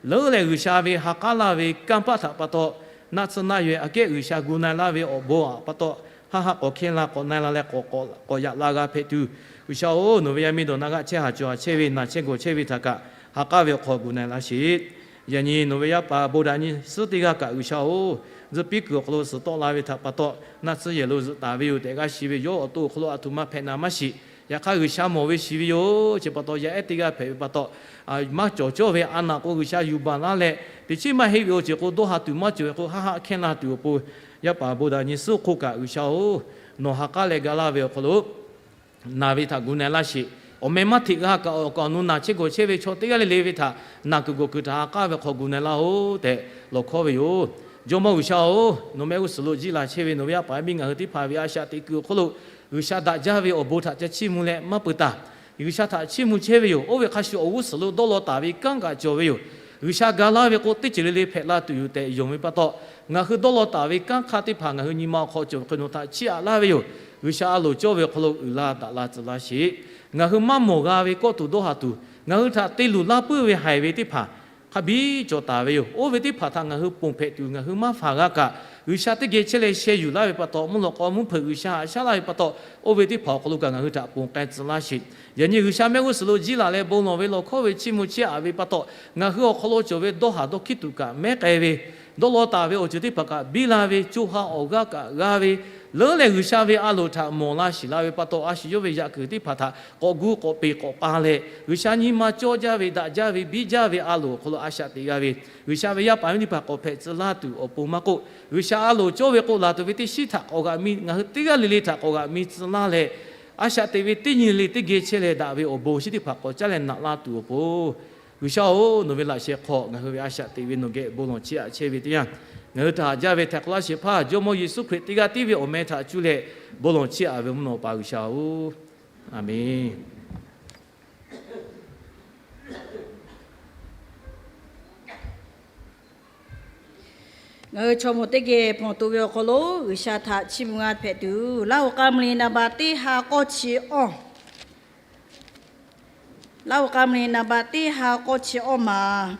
Leuˉ leh G'uiˬsha ve ha k'aˉ laˇ ve kanˇ paˆ htaꞈ pa taw, naˆ tsuhˇ naˆ yehˬ aꞈ kehˉ G'uiˬsha gu na-e laˇ ve awˬ bon aꞈ pa taw, haˆ haˆ k'awꞈ hkehˇ la k'awꞈ na-e la leh k'awꞈ yaꞈ la g'a hpehꞈ tuˬ, G'uiˬsha-oˬ, nawˬ ve yaˇ miˇ dawˬ na g'aˆ chehˇ haˍ cawˬ haˍ chehˇ ve naˬ chehˇ gawˬ chehˇ ve htaꞈ kaꞈ ha k'aˉ ve awˬ hk'aw gu na-e laˇ sheˍ. Yaꞈ nyi nawˬ ve yaˇ paˍ bon daꞈ nyi suhˉ teˇ g'aˇ kaꞈ G'uiˬsha-oˬ, zuhꞈ piˉ kuiˬ awˬ hk'aw lo suhˍ tawˆ la ve htaꞈ pa taw, naˆ tsuhˇ yehˬ lo zuhꞈ taˍ ve yoˬ tehꞈ g'a shiˍ ve yoˬ. Awˬ to awˬ hk'aw lo aˬ htoꞈ ma hpehꞈ naˍ maˇ shiˍ. Yaꞈ hk'aˇ G'uiˬsha mawˬ ve shiˍ ve yoˬ. Chi pa taw yaˇ ehˉ teˇ g'aˇ hpehꞈ ve pa taw, maˇ cawˬ cawˇ ve a naˬ k'o G'uiˬsha yuˬ baˬ laˇ leh, teꞈ chiˉ maˇ heˆ ve awˬ ceuˬ k'o dawˇ ha tuˬ maˇ cawˬ ve k'o haˆ haˆ hkehˇ la tuˬ awˬ pon, yaˇ paˍ bon daꞈ nyi suhˉ hk'oˆ kaꞈ G'uiˬsha-oˬ, nawˬ ha k'aˉ leh ga laˇ ve awˬ hk'aw lo naˬ ve htaꞈ gu na-e laˇ sheˍ. Awˬ meh maˇ hteꞈ g'a kaꞈ awˬ kaˍ awˬ nu naˬ chehˇ gawˬ chehˇ ve chaw teˇ g'aˇ le le ve htaꞈ naˬ kuiˬ gawˬ kuiˬ htaꞈ ha k'aˉ ve hk'aw gu na-e laˇ-oˬ tehꞈ lawˬ hkawˇ ve yoˬ. Jawˇmawˇ G'uiˬsha-oˬ, nawˬ mehˆ g'uˇ suhˍ lo jiˇ la chehˇ ve nawˬ ve yaˇ paˍ yaˇ miˇ ngaˬ hui teˇ hpaˍ ve a shaꞈ teꞈ kuiˬ awˬ hk'aw lo G'uiˬsha daꞈ jaˇ ve awˬ bon htaꞈ ca chiˇ mvuh leh maˇ peuˬ taˍ. G'uiˬsha htaꞈ chiˇ mvuh chehˇ ve yoˬ. Oˇ ve hk'a shuˍ awˬ g'uˇ suhˍ lo dawˇ law taˍ ve kanˉ kaꞈ cawˬ ve yoˬ. G'uiˬsha ga laˇ ve k'o teˇ ceuˬ le le hpehꞈ la tuˬ yoˬ tehꞈ yonˍ ve pa taw, ngaˬ hui dawˇ law taˍ ve kanˉ hk'aˇ teˇ hpaˍ ngaˬ hui nyi ma awˬ hk'aw cawˬ ve hk'e nawˬ htaꞈ chiˇ aꞈ laˇ ve yoˬ. G'uiˬsha a loˍ cawˇ ve awˬ hk'aw lo uiˍ la daꞈ la tcuh laˇ sheˍ. Ngaˬ hui maˇ mawˬ g'a ve kawˆ tuˬ dawˇ ha tuˬ, ngaˬ hui htaꞈ te luˬ laˇ puiˉ ve haiˬ ve teˇ hpaˍ hk'a biˇ cawˬ taˍ ve yoˬ. Oˇ ve teˇ hpaˍ htaꞈ ngaˬ hui ponˬ hpehꞈ tuˬ ngaˬ hui maˇ faˍ g'a kaꞈ, G'uiˬsha teˇ geh chehˇ leh sheh yuˬ laˇ ve pa taw, mvuhˇ lawꞈ k'aw mvuhˇ hpeuꞈ G'uiˬsha haꞈ shaˉ laˇ ve pa taw, oˇ ve teˇ hpaˍ awˬ hk'aw lo kaꞈ ngaˬ hui htaꞈ ponˬ k'ai tcuh laˇ sheˍ. Yaꞈ nyi G'uiˬsha mehˆ g'uˇ suhˍ lo jiˇ laˬ leh bon lawˬ ve lawˬ hkawˇ ve chiˇ mvuh chiˇ aꞈ ve pa taw, ngaˬ hui awˬ hk'aw lo cawˬ ve dawˇ haˍ dawˇ hkiˉ tuˬ kaꞈ mehˉ k'ai ve, dawˇ law taˍ ve awˬ ceuˬ teˇ hpaˍ kaꞈ biˇ la ve, co ha awˬ g'aˇ kaꞈ g'a ve, leuˉ leh G'uiˬsha ve a loˍ htaꞈ mawˬ la shiˍ la ve pa taw, a shu yawˇ ve yaꞈ kuiˬ teˇ hpaˍ htaꞈ k'awꞈ gu k'awꞈ peˍ k'awꞈ pa leh, G'uiˬsha nyi ma cawˇ jaˇ ve, daꞈ jaˇ ve, biˇ jaˇ ve a loˍ awˬ hk'aw lo a shaꞈ teꞈ g'a ve, G'uiˬsha ve yaˇ paˍ yaˇ miˇ teˇ hpaˍ k'awꞈ hpehꞈ tcuh laˇ tuˬ awˬ pon maˇ k'oˆ, G'uiˬsha a loˍ cawˇ ve k'o laˬ tuˬ ve teˇ shiˉ htaꞈ k'awꞈ g'aꞈ mi, ngaˬ hui teˇ g'aˇ le le htaꞈ k'awꞈ g'aꞈ mi tcuh laˇ leh, a shaꞈ teꞈ ve teˇ nyi le le teˇ geh chehˇ leh daꞈ ve awˬ bon chi teˇ hpaˍ k'awꞈ caˉ leh naꞈ laˇ tuˬ awˬ pon, G'uiˬsha-oˬ, nawˬ ve laꞈ sheh hk'aw ngaˬ hui ve a shaꞈ teꞈ ve nawˬ geh bon lawˬ chiˇ aꞈ chehˇ ve teˇ yanˇ, ngaˬ hui htaꞈ haꞈ jaˇ ve htaiˍ hk'awꞈ laˇ shehˍ hpaˇ Jawˇmawˇ Yeˍsuˆ Hkriꞈ teˇ g'aˇ tiˉ ve awˬ meh htaꞈ cuˇ leh bon lawˬ chiˇ aꞈ ve mvuhˇ naw pa G'uiˬsha-oˬ, aˬ menˍ. Ngaˬ hui chaw mawˬ teˇ geh hpawnˬ tuˬ ve awˬ hk'aw lo G'uiˬsha htaꞈ chiˇ mvuh g'a hpehꞈ tuˬ, Laˇhuˍ k'a mvuh li na ba teˇ ha k'awˇ chi awˇ, Laˇhuˍ k'a mvuh li na ba teˇ ha k'awˇ chi awˇ ma.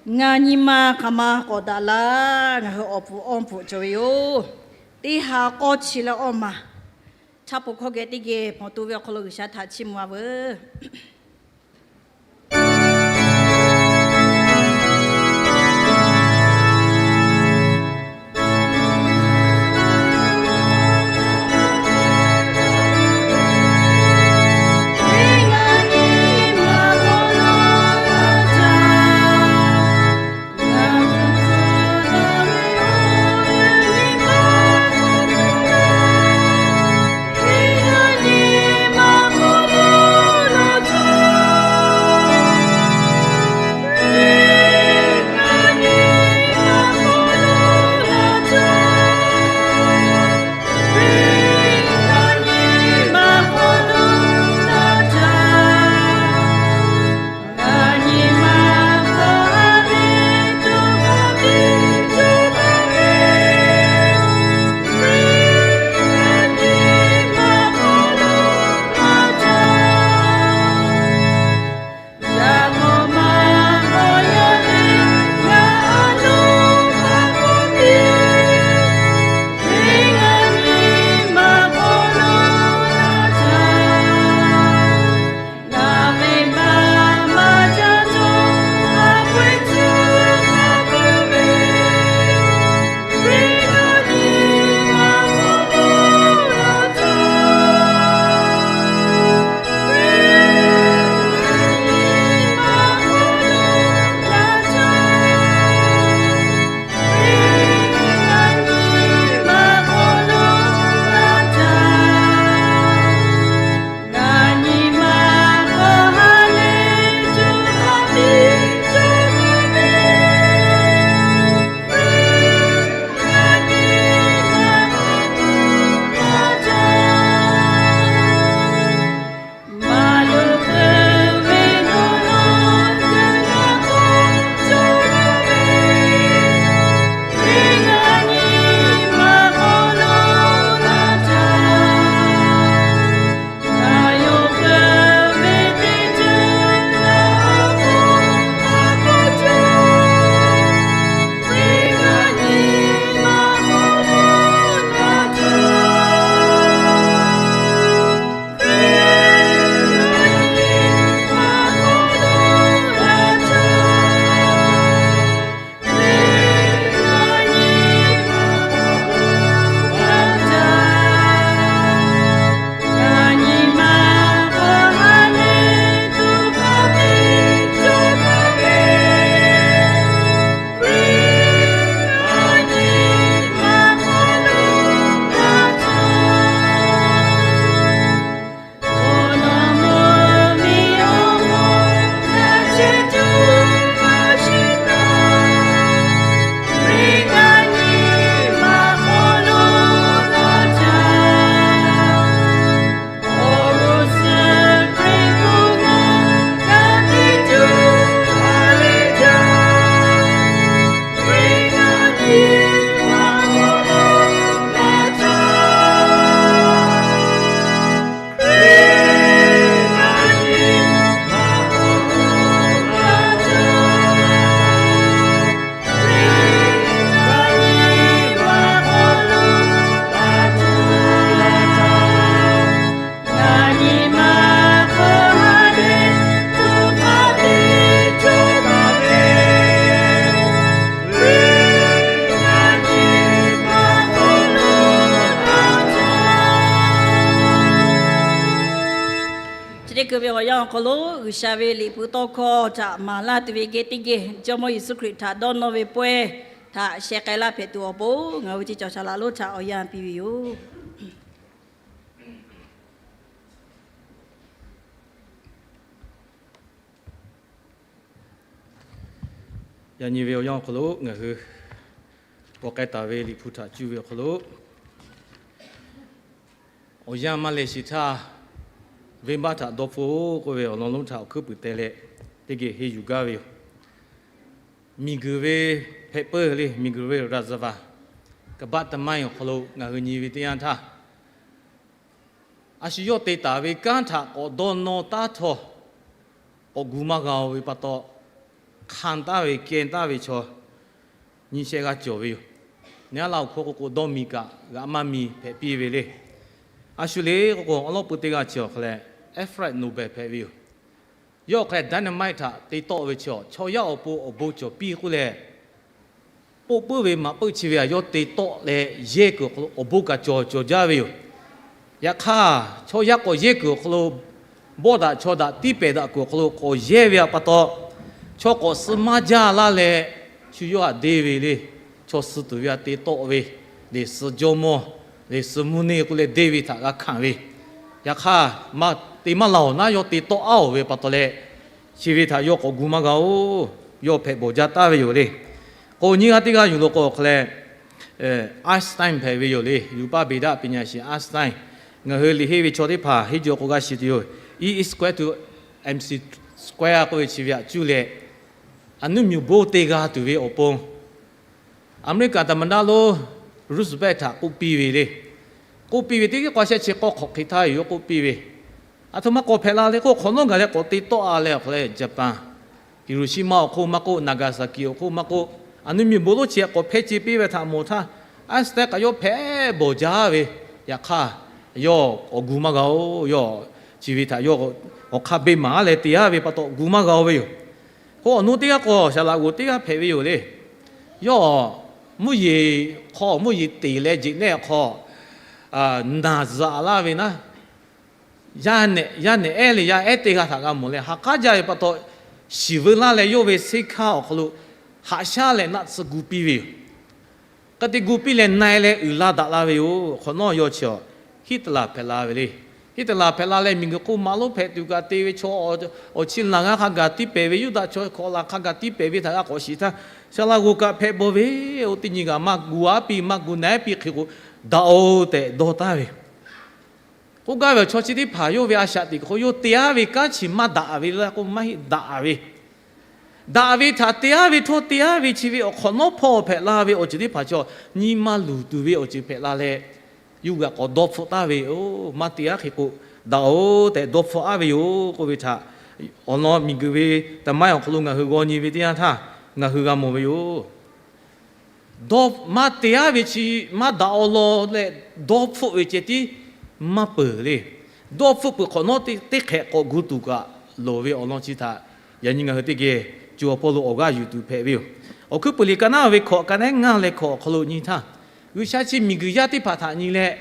Ngaˬ nyi ma hk'aˬ ma k'awꞈ daꞈ laˇ, ngaˬ hui awˬ puˍ awˇ puˍ cawˬ ve yoˬ. Teˇ ha k'awˇ chi leh awˇ ma. Chaˇ po hkawˇ geh teˇ geh hpawnˬ tuˬ ve awˬ hk'aw lo G'uiˬsha htaꞈ chiˇ mvuh-a veuˬ. Ve awˬ yanˇ awˬ hk'aw lo G'uiˬsha ve liꞈ hpu tawˇ hkawˇ htaꞈ maˍ laˇ tuˬ ve geh teˇ geh Jawˇmawˇ Yeˍsuˆ Hkriꞈ htaꞈ dawˇ nawˇ ve pawehˇ htaꞈ sheh k'ai laˇ hpehꞈ tuˬ awˬ pon, ngaˬ hui ve ceˇ cawˬ shaˍ laꞈ lonˉ htaꞈ awˬ yanˇ piˇ ve yoˬ. Yaꞈ nyi ve awˬ yanˇ awˬ hk'aw lo ngaˬ hui g'awˬ k'ai taˍ ve liꞈ hpu htaꞈ cuˇ ve awˬ hk'aw lo, awˬ yanˇ maˇ leh shiˍ htaˇ, venˇbaˆ htaꞈ dawˇ hpfuhˆ-oˬ k'oˆ ve awˬ lawn lonˉ htaꞈ awˬ hkuiˉ puiˍ teh leh, teˇ geh henˇ yuˬ gaˇ ve yoˬ. Miˬguiˬ ve hpehꞈ peuˇ le, miˬguiˬ ve ရာဇဝင်, ကမ္ဘာ့သမိုင်း awˬ hk'aw lo ngaˬ hui nyi ve teˇ yanˇ htaˇ, a shu yawˇ te taˍ ve kanˉ htaꞈ k'awꞈ dawˇ nawˇ taˉ htawˇ, k'awꞈ gu maˇ g'a-oˬ ve pa taw, hkanˍ taˍ ve kehˬ taˍ ve chaw nyiˇ shehˆ g'aˇ cawˬ ve yoˬ. Neˇ aˉ laˇ awˬ hk'oˆ k'o k'o dawˇ miˬ kaꞈ g'a maˇ miˬ hpehꞈ piˇ ve le. A shu le k'o k'o awˉ lawˉ peu teˇ g'aˇ chi awˬ hk'a leh, Alfred Nobel hpehꞈ ve yoˬ. Yawˇ awˬ hk'a leh dynamite htaꞈ te tawˆ ve chi, chaw yaˇ awˬ pon awˬ bon cawˬ piˇ k'oˆ leh, k'oˆ puiˉ ve maꞈ puiˉ chi ve htaꞈ yawˇ te tawˆ leh yehˇ kuiˬ awˬ hk'aw lo awˬ bon kaꞈ cawˬ cawˬ jaˇ ve yoˬ. Yaꞈ hk'aˇ, chaw yaˇ k'awꞈ yehˇ kuiˬ awˬ hk'aw lo, bawˆ daꞈ chaw daꞈ tiˉ pehˍ daꞈ kuiˬ awˬ hk'aw lo k'awꞈ yehˇ ve pa taw, chaw k'awꞈ suh maˇ jaˇ laˇ leh, shu yawˇ htaꞈ deˇ ve le. Chaw suh tuˬ ve htaꞈ te tawˆ ve, leꞈ suh jawˇmawˇ, leꞈ suh mvuhˇ neˇ k'oˆ leh deˇ ve htaꞈ g'a hkanˍ ve. Yaꞈ hk'aˇ, te maˇ la awˬ naˉ yawˇ te tawˆ aˉ-oˬ ve pa taw leh, chi ve htaꞈ yawˇ k'awꞈ gu maˇ g'a-oˬ. Yawˇ hpehꞈ bawˬ jaˇ taˍ ve yoˬ le. K'o nyiˇ g'aˇ teˇ g'aˇ yuˬ lo k'o awˬ hk'a leh, Einstein hpehꞈ ve yoˬ le. Yuˬ paˇ ဗေဒပညာရှင် Einstein, ngaˬ hui liꞈ henˇ ve chaw teˇ hpaˍ henˇ jaw k'o g'a shiˍ tuˬ yoˬ. E is equal to mc square k'oˆ ve chi ve htaꞈ cuˇ leh, a nuˇ miˬ bon te g'a tuˬ ve awˬ pon, Aˍmeˍriˆkaꞈ သမ္မတ lonˉ Roosevelt htaꞈ k'oˆ piˇ ve le. K'oˆ piˇ ve teˇ g'aˇ k'o shehˆ chi k'awˇ hk'awꞈ hk'e htaˇ yoˬ k'oˆ piˇ ve. Aˬ htoꞈ ma k'awꞈ hpehꞈ la le k'o, hk'awꞈ nawˉ gaˬ leh k'awꞈ te tawˆ-a leh awˬ hk'a leh Japan, Hiroshima awˬ hk'oˆ maˇ k'oˆ, Nagasaki awˬ hk'oˆ maˇ k'oˆ, a nuˇ miˬ bon lonˉ chi htaꞈ k'awꞈ hpehˇ ce piˇ ve htaꞈ mawˬ htaˇ, Einstein kaꞈ yawˇ hpehꞈ bawˬ jaˇ ve. Yaꞈ hk'aˇ, yawˇ k'awꞈ gu maˇ g'a-oˬ. Yawˇ chi ve htaꞈ yawˇ awˬ hk'a beˇ maˍ leh te-a ve pa taw gu maˇ g'a-oˬ ve yoˬ. K'o awˬ nu teˇ g'aˇ k'o shaˍ laꞈ g'oˍ teˇ g'aˇ hpehꞈ ve yoˬ le. Yawˇ mvuhˇ yeˬ hk'aw mvuhˇ yeˬ teˍ leh jeꞈ nehˆ hk'aw naˬ zuhꞈ laˇ ve naˉ, yaˇ nehꞈ ehˉ le yaˇ ehˉ teˇ g'aˇ htaꞈ g'a mawˬ leh ha k'aˉ jaˇ ve pa taw, shiˍ veu laˇ leh yawˇ ve seˇ hkaˇ awˬ hk'aw lo haꞈ shaˉ leh naˆ tsuhˇ gu piˇ ve yoˬ. Hk'e te gu piˇ leh na-e leh uiˍ la daꞈ la ve yoˬ. Hk'awꞈ nawˉ yawˇ chi Hitler hpehꞈ la ve le. Hitler hpehꞈ la leh miˬguiˬ hk'oˆ maˍ lonˉ hpehꞈ tuˬ kaꞈ te ve chaw, awˬ chi laˬ g'a hk'a gaˬ tiˉ pehˍ ve, Yuˇdaꞈ chaw hk'awꞈ laˬ hk'a gaˬ tiˉ pehˍ ve htaꞈ g'a k'awꞈ shiˍ htaˇ, shaˍ laꞈ g'oˍ kaꞈ hpehꞈ bawˬ ve, oˇ teˇ nyi g'aꞈ maˇ gu-a piˇ maˇ gu na-e piˇ hk'e k'o, daꞈ-oˬ tehꞈ dawˇ taˍ ve. K'oˆ gaˇ ve awˬ chaw chi teˇ hpaˍ yawˇ ve a shaꞈ teꞈ hk'aw yawˇ te-a ve kanˉ chi maˇ daꞈ ve laˇ k'o maˇ heˆ daꞈ ve. Daꞈ ve htaꞈ te-a ve htawˇ te-a ve chi ve awˬ hk'awꞈ nawˉ hpawˇ hpehꞈ la ve awˬ ceuˬ teˇ hpaˍ chaw nyi ma luˬ tuˬ ve awˬ ceuˬ hpehꞈ la leh, yuˇ g'aꞈ k'awꞈ dawˇ hpfuhˆ taˍ ve yoˬ. Maˇ te-a hk'e k'o, daꞈ-oˬ tehꞈ dawˇ hpfuhˆ-a ve yoˬ k'oˆ ve htaꞈ, awˬ lawn miˬguiˬ ve သမိုင်း awˬ hk'aw lo ngaˬ hui g'aw nyi ve teˇ yanˇ htaˇ ngaˬ hui g'a mawˬ ve yoˬ. Dawˇ maˇ te-a ve chi maˇ daꞈ-aw law leh, dawˇ hpfuhˆ ve ceh tiˉ maˇ peuˬ le. Dawˇ hpfuhˆ peuˬ hk'awꞈ nawˉ teˇ hk'ehꞈ k'awꞈ gu tuˬ kaꞈ loˍ ve awˬ lawn chi htaꞈ, yaꞈ nyi ngaˬ hui teˇ geh co awˬ hpawˇ lo awˬ g'aˇ yuˬ tuˬ hpehꞈ ve yoˬ. Awˬ hkuiˉ puiˍ liꞈ ka naˉ ve hkawꞈ ka nehˉ ngaˇ leh hkawꞈ awˬ hk'aw lo nyi htaˇ, G'uiˬsha chi miˬguiˬ yaˇ teˇ hpaˍ htaꞈ nyi leh,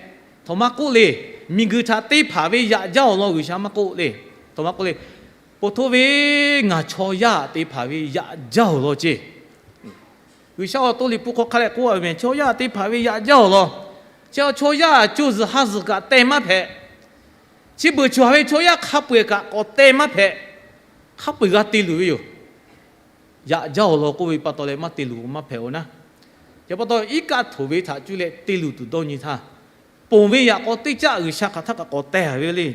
htoꞈ ma k'oˆ le. Miˬguiˬ htaꞈ te hpanˍ ve yaꞈ jaˇ-oˬ law G'uiˬsha maˇ k'oˆ le. Htoꞈ ma k'oˆ le. Po htoˇ ve ngaˬ chaw yaˇ te hpanˍ ve yaꞈ jaˇ-oˬ law ceˇ. G'uiˬsha awˬ to liꞈ hpu hk'aw hk'a leh k'oˆ-a ve mehˬ, chaw yaˇ te hpanˍ ve yaꞈ jaˇ-oˬ law. Chi chaw yaˇ co zuhˬ ha zuhˬ kaꞈ teh maˇ hpehꞈ. Chi beuꞈ cawˬ ve chaw yaˇ hk'a peu-eˬ kaꞈ k'awꞈ teh maˇ hpehꞈ. Hk'a peu-eˬ g'a te luˬ ve yoˬ. Yaꞈ jaˇ-oˬ law k'oˆ ve pa taw leh maˇ te luˬ maˇ hpehꞈ-oˬ naˉ. Chi pa taw iˉ kaˆ htoꞈ ve htaꞈ cuˇ leh te luˬ tuˬ dawˇ nyi htaˇ, ponˬ ve yaꞈ k'aw teˇ caˆ G'uiˬsha hk'aˬ htaˇ kaꞈ k'awꞈ teh-a ve le.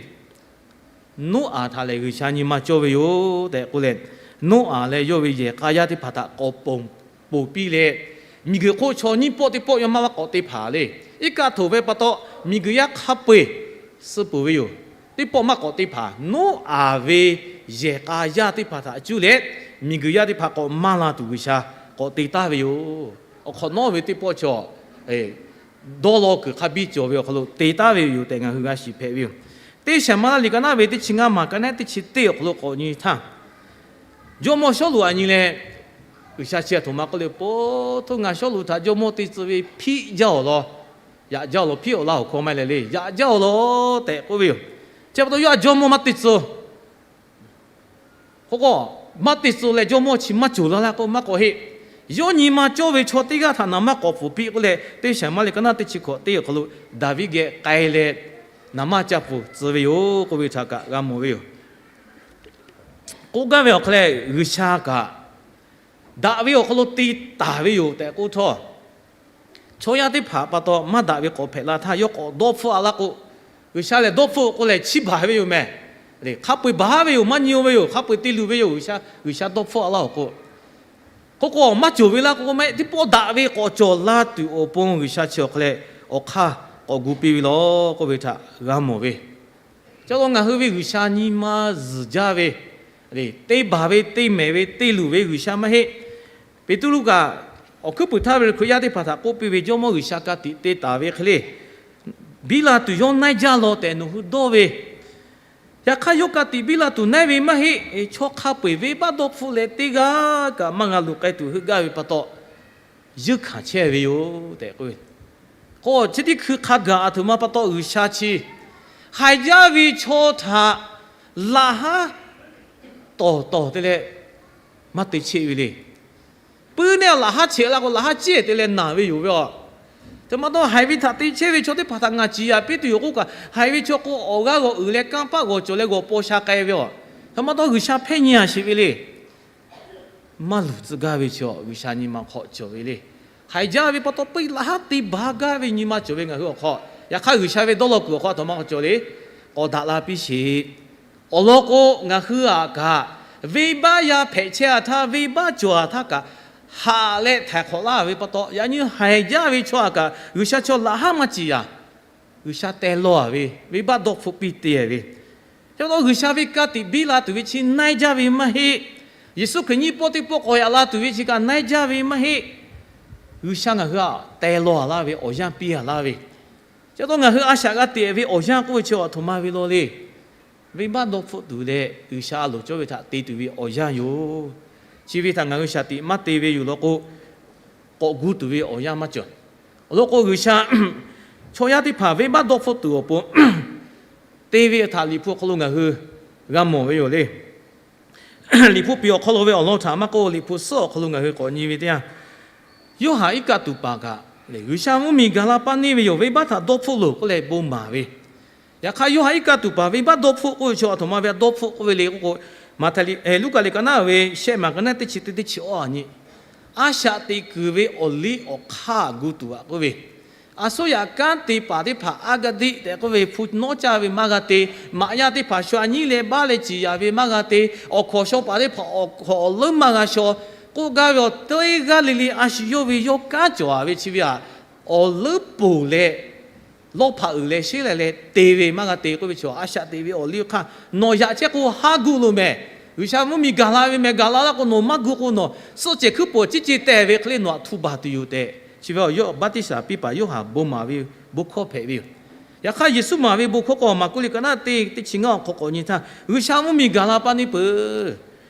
Noˉaꞈ htaꞈ lehˬ G'uiˬsha nyi ma cawˇ ve yoˬ tehꞈ k'oˆ leh, Noˉaꞈ leh yawˇ ve yehˬ k'a yaˇ teˇ hpaˍ htaꞈ k'awꞈ ponˬ ponˬ piˇ leh, miˬguiˬ hk'oˆ chaw nyiˇ pawˆ teˇ pawˆ yawˇ maˇ maˇ k'awꞈ te hpanˍ le. Iˉ kaˆ htoꞈ ve pa taw, miˬguiˬ yaˇ hk'a peu-eˬ suh peuˬ ve yoˬ. Teˇ pawˆ maˇ k'awꞈ te hpanˍ. Noˉaꞈ ve yehˬ k'a yaˇ teˇ hpaˍ htaꞈ cuˇ leh, miˬguiˬ yaˇ teˇ hpaˍ k'awꞈ maˇ la tuˬ G'uiˬsha k'awꞈ te taˍ ve yoˬ. Awˬ hk'awꞈ nawˉ ve teˇ pawˆ chaw dawˇ law kuiˬ hk'a biˇ cawˬ ve awˬ hk'aw lo te taˍ ve yoˬ tehꞈ ngaˬ hui g'a shiˍ hpehꞈ ve yoˬ. Teˇ Shaˍmaˍlaˆ liꞈ ka naˉ ve teˇ chi ngaˇ maˬ ka nehˉ teˇ chi teˇ awˬ hk'aw lo k'awꞈ nyi htaˇ, jawˇmawˇ Sawˉluꞈ htaꞈ nyi leh, G'uiˬsha chi htaꞈ htoꞈ ma k'oˆ le, po htoˇ ngaˬ Sawˉluꞈ htaꞈ jawˇmawˇ te tcuh ve hpiˆ jaˇ-oˬ law. Yaꞈ jaˇ-oˬ law, hpiˆ-oˬ laˇ-oˬ hkawˇ maˇ leh le, yaꞈ jaˇ-oˬ law tehꞈ k'oˆ ve yoˬ. Chi pa taw yawˇ htaꞈ jawˇmawˇ maˇ te tcuh. K'o k'o, maˇ te tcuh leh jawˇmawˇ chi maˇ cawˬ la laˇ k'o maˇ k'awꞈ heˆ. Yawˇ nyi ma cawˇ ve chaw teˇ g'aˇ htaꞈ naˍ maˇ k'awꞈ pfuhˍ piˇ k'oˆ leh, teˇ Saˍmaˍriˆ ka naˇ teˇ chi hkawꞈ teˇ awˬ hk'aw lo Daˍviˆ geh k'ai leh, naˍ maˇ ca pfuhˍ tcuh ve yoˬ k'oˆ ve htaꞈ kaꞈ g'a mawˬ ve yoˬ. K'oˆ gaˇ ve awˬ hk'aw leh, G'uiˬsha kaꞈ daꞈ ve awˬ hk'aw lo te taˍ ve yoˬ tehꞈ k'oˆ htawˇ, chaw yaˇ teˇ hpaˍ pa taw maˇ daꞈ ve k'awꞈ hpehꞈ la htaˇ, yawˇ k'awꞈ dawˇ hpfuhˆ a laˇ k'o, G'uiˬsha lehˬ dawˇ hpfuhˆ k'o lehˬ chiˇ baˬ ve yoˬ mehˍ. Hk'a peu-eˬ baˬ ve yoˬ, maˇ nyi-o ve yoˬ, hk'a peu-eˬ te luˬ ve yoˬ, G'uiˬsha, G'uiˬsha dawˇ hpfuhˆ a laˇ-oˬ k'o, k'o k'o maˇ cawˬ ve laˇ k'o, maˇ heˆ, teˇ pawˆ daꞈ ve k'awꞈ cawˬ la tuˬ awˬ pon G'uiˬsha chi awˬ hk'aw leh awˬ hk'aˇ k'awꞈ gu piˇ ve law k'oˆ ve htaꞈ g'a mawˬ ve. Chi pa taw ngaˬ hui ve G'uiˬsha nyi ma zuhˬ jaˇ ve, te baˬ ve, te mehˍ ve, te luˬ ve G'uiˬsha maˇ heˆ. Peˍtruˆ kaꞈ awˬ hkuiˉ puiˍ htaˇ ve Hkriꞈ yaˇ teˇ hpaˍ htaꞈ k'oˆ piˇ ve, Jawˇmawˇ G'uiˬsha ka tiꞈ te taˍ ve hk'e le, biˇ la tuˬ yawˇ naiˇ jaˇ law tehꞈ nawˬ hui dawˇ ve, yaꞈ hk'aˇ yawˇ ka tiꞈ biˇ la tuˬ naiˇ ve maˇ heˆ. Chaw hk'a peu-eˬ venˇbaˆ dawˇ hpfuhˆ leh teˇ g'aˇ kaꞈ maˇ g'a luˬ k'ai tuˬ heuˆ gaˇ ve pa taw, yeunˇ hkanˍ chehˇ ve yoˬ tehꞈ k'oˆ ve. K'o, chi teˇ hkui hk'a gaˬ aˬ htoꞈ ma pa taw G'uiˬsha chi haiˬ jaˇ ve chaw htaꞈ laꞈ haˉ tawˍ tawˍ te leh maˇ te cheˆ ve le. Puiˉ neˇ laꞈ haˉ cheꞈ la k'o, laꞈ haˉ ceˇ te leh naˬ ve yoˬ ve aˬ. Htoꞈ ma taw haiˬ ve htaꞈ te chehˇ ve chaw teˇ hpaˍ htaꞈ ngaˬ ciˍ yaˍ piˇ tuˬ yoˬ k'oˆ kaꞈ, haiˬ ve chaw k'o awˬ g'aˇ g'awˬ uiˍ leh kanˇ paˆ g'awˬ cawˬ leh g'awˬ paw sha k'ai ve aˬ. Htoꞈ ma taw G'uiˬsha hpehˇ nyi a sheˍ ve le. Maˇ luˬ tcuh gaˇ ve chaw G'uiˬsha nyi ma hk'aw cawˬ ve le. Haiˬ jaˇ ve pa taw puiˉ laꞈ haˉ te baˬ gaˇ ve nyi ma cawˬ ve ngaˬ hui awˬ hk'aw, yaꞈ hk'aˇ G'uiˬsha ve dawˇ law kuiˬ awˬ hk'aw htoꞈ ma k'awꞈ cawˬ le. K'awꞈ daꞈ la piˇ sheˍ. Awˬ lawn k'o, ngaˬ hui aꞈ kaꞈ venˇbaˆ yaˇ hpehꞈ chehˇ a htaˇ, venˇbaˆ cawˬ a htaˇ kaꞈ haꞈ leh htaiˍ hk'awꞈ laˇ ve pa taw, yaꞈ nyi haiˬ jaˇ ve chaw aꞈ kaꞈ G'uiˬsha chaw laꞈ haˉ maˇ ciˍ yaˍ. G'uiˬsha teh law a ve, venˇbaˆ dawˇ hpfuhˆ piˇ te ve. Chi pa taw G'uiˬsha ve ka tiꞈ biˇ la tuˬ ve chi naiˇ jaˇ ve maˇ heˆ. Yeˍsuˆ Hkriꞈ nyiˇ pawˆ teˇ pawˆ k'awꞈ yaꞈ la tuˬ ve chi kaꞈ naiˇ jaˇ ve maˇ heˆ. G'uiˬsha ngaˬ hui aꞈ teh law a laˇ ve awˬ yanˇ piˇ a laˇ ve, chi pa taw ngaˬ hui a shaꞈ g'a teꞈ ve awˬ yanˇ k'oˆ ve chi aˬ htoꞈ ma ve law le. Venˇbaˆ dawˇ hpfuhˆ tuˬ leh G'uiˬsha a loˍ cawˇ ve htaꞈ te tuˬ ve awˬ yanˇ yoˬ. Chi ve htaꞈ ngaˬ hui shaˍ tiꞈ maˇ te ve yoˬ law k'o, k'awꞈ gu tuˬ ve awˬ yanˇ maˇ cawˬ. Awˬ lawn k'o, G'uiˬsha chaw yaˇ teˇ hpaˍ venˇbaˆ dawˇ hpfuhˆ tuˬ awˬ pon te ve htaꞈ Liꞈ hpu awˬ hk'aw lo ngaˬ hui g'a mawˬ ve yoˬ le. Liꞈ hpu piˍ awˬ hk'aw lo ve awˬ lawn htaꞈ maˇ k'oˆ, Liꞈ hpu suhˉ awˬ hk'aw lo ngaˬ hui k'awꞈ nyi ve teˇ yanˇ, Yoˇhanˬ iˉ kaˆ tuˬ paˍ kaꞈ, G'uiˬsha mvuhˇmiˬ gaˬ la paˇ neˇ ve yoˬ, venˇbaˆ htaꞈ dawˇ hpfuhˆ loˬ k'oˆ leh bon maˍ ve. Yaꞈ hk'aˇ, Yoˇhanˬ iˉ kaˆ tuˬ paˍ venˇbaˆ dawˇ hpfuhˆ k'oˆ ve chaw aˬ htoꞈ ma ve a dawˇ hpfuhˆ k'oˆ ve le k'oˆ k'o, Maꞈhtehˍ, Luˉkaꞈ liꞈ ka naˉ ve shehˆ maˬ ka naˉ teˇ chi teˇ teˇ chi awˇ a nyi, a shaꞈ teꞈ kuiˬ ve awˬ liˇ awˬ hk'aˇ gu tuˬ aꞈ k'oˆ ve, a suˉ yaꞈ kanˉ te paˍ teˇ hpaˍ aˉ gaˇ deˆ tehꞈ k'oˆ ve, hpu nawˉ caˇ ve maˇ g'a te, maꞈ yaˇ teˇ hpaˍ shu a nyiˉ leh baˆ leh ciˍ yaˍ ve maˇ g'a te, awˬ hkawnˍ shaw paˍ teˇ hpaˍ awˬ hkawnˍ awˬ leuˉ maˇ g'a shaw, k'oˆ gaˇ ve awˬ teˇ g'aˇ le le a shu yawˇ ve yawˇ kanˉ cawˬ a ve chi ve aꞈ, awˬ leuˉ ponˬ leh lawˇ hpaꞈ uiˍ leh sheˉ leh leh te ve maˇ g'a te k'oˆ ve chaw, a shaꞈ teꞈ ve awˬ liˇ hk'aˇ nawˬ yaꞈ chehˇ k'o haˉ gu loˬ mehˍ. G'uiˬsha mvuhˇmiˬ gaˬ la ve mehˍ, gaˬ la laˇ k'o nawˬ maˇ gu k'o nawˬ suhˆ cehˬ hkuiˉ pawˍ ciˉ ce teh ve hk'e le nawˬ aꞈ htu baˬ tuˬ yoˬ tehꞈ, chi ve awˬ yawˇ baˆtiˆsaˬ piˇ paˍ Yoˇhanˬ bon maˍ ve bon hkawˇ hpehꞈ ve yoˬ. Yaꞈ hk'aˇ, Yeˍsuˆ maˍ ve bon hkawˇ k'o, Maˍkuˆ liꞈ ka naˉ teˇ teˇ chi ngaˇ awˬ hk'aw k'awꞈ nyi htaˇ, G'uiˬsha mvuhˇmiˬ gaˬ la paˇ neˇ peuˬ,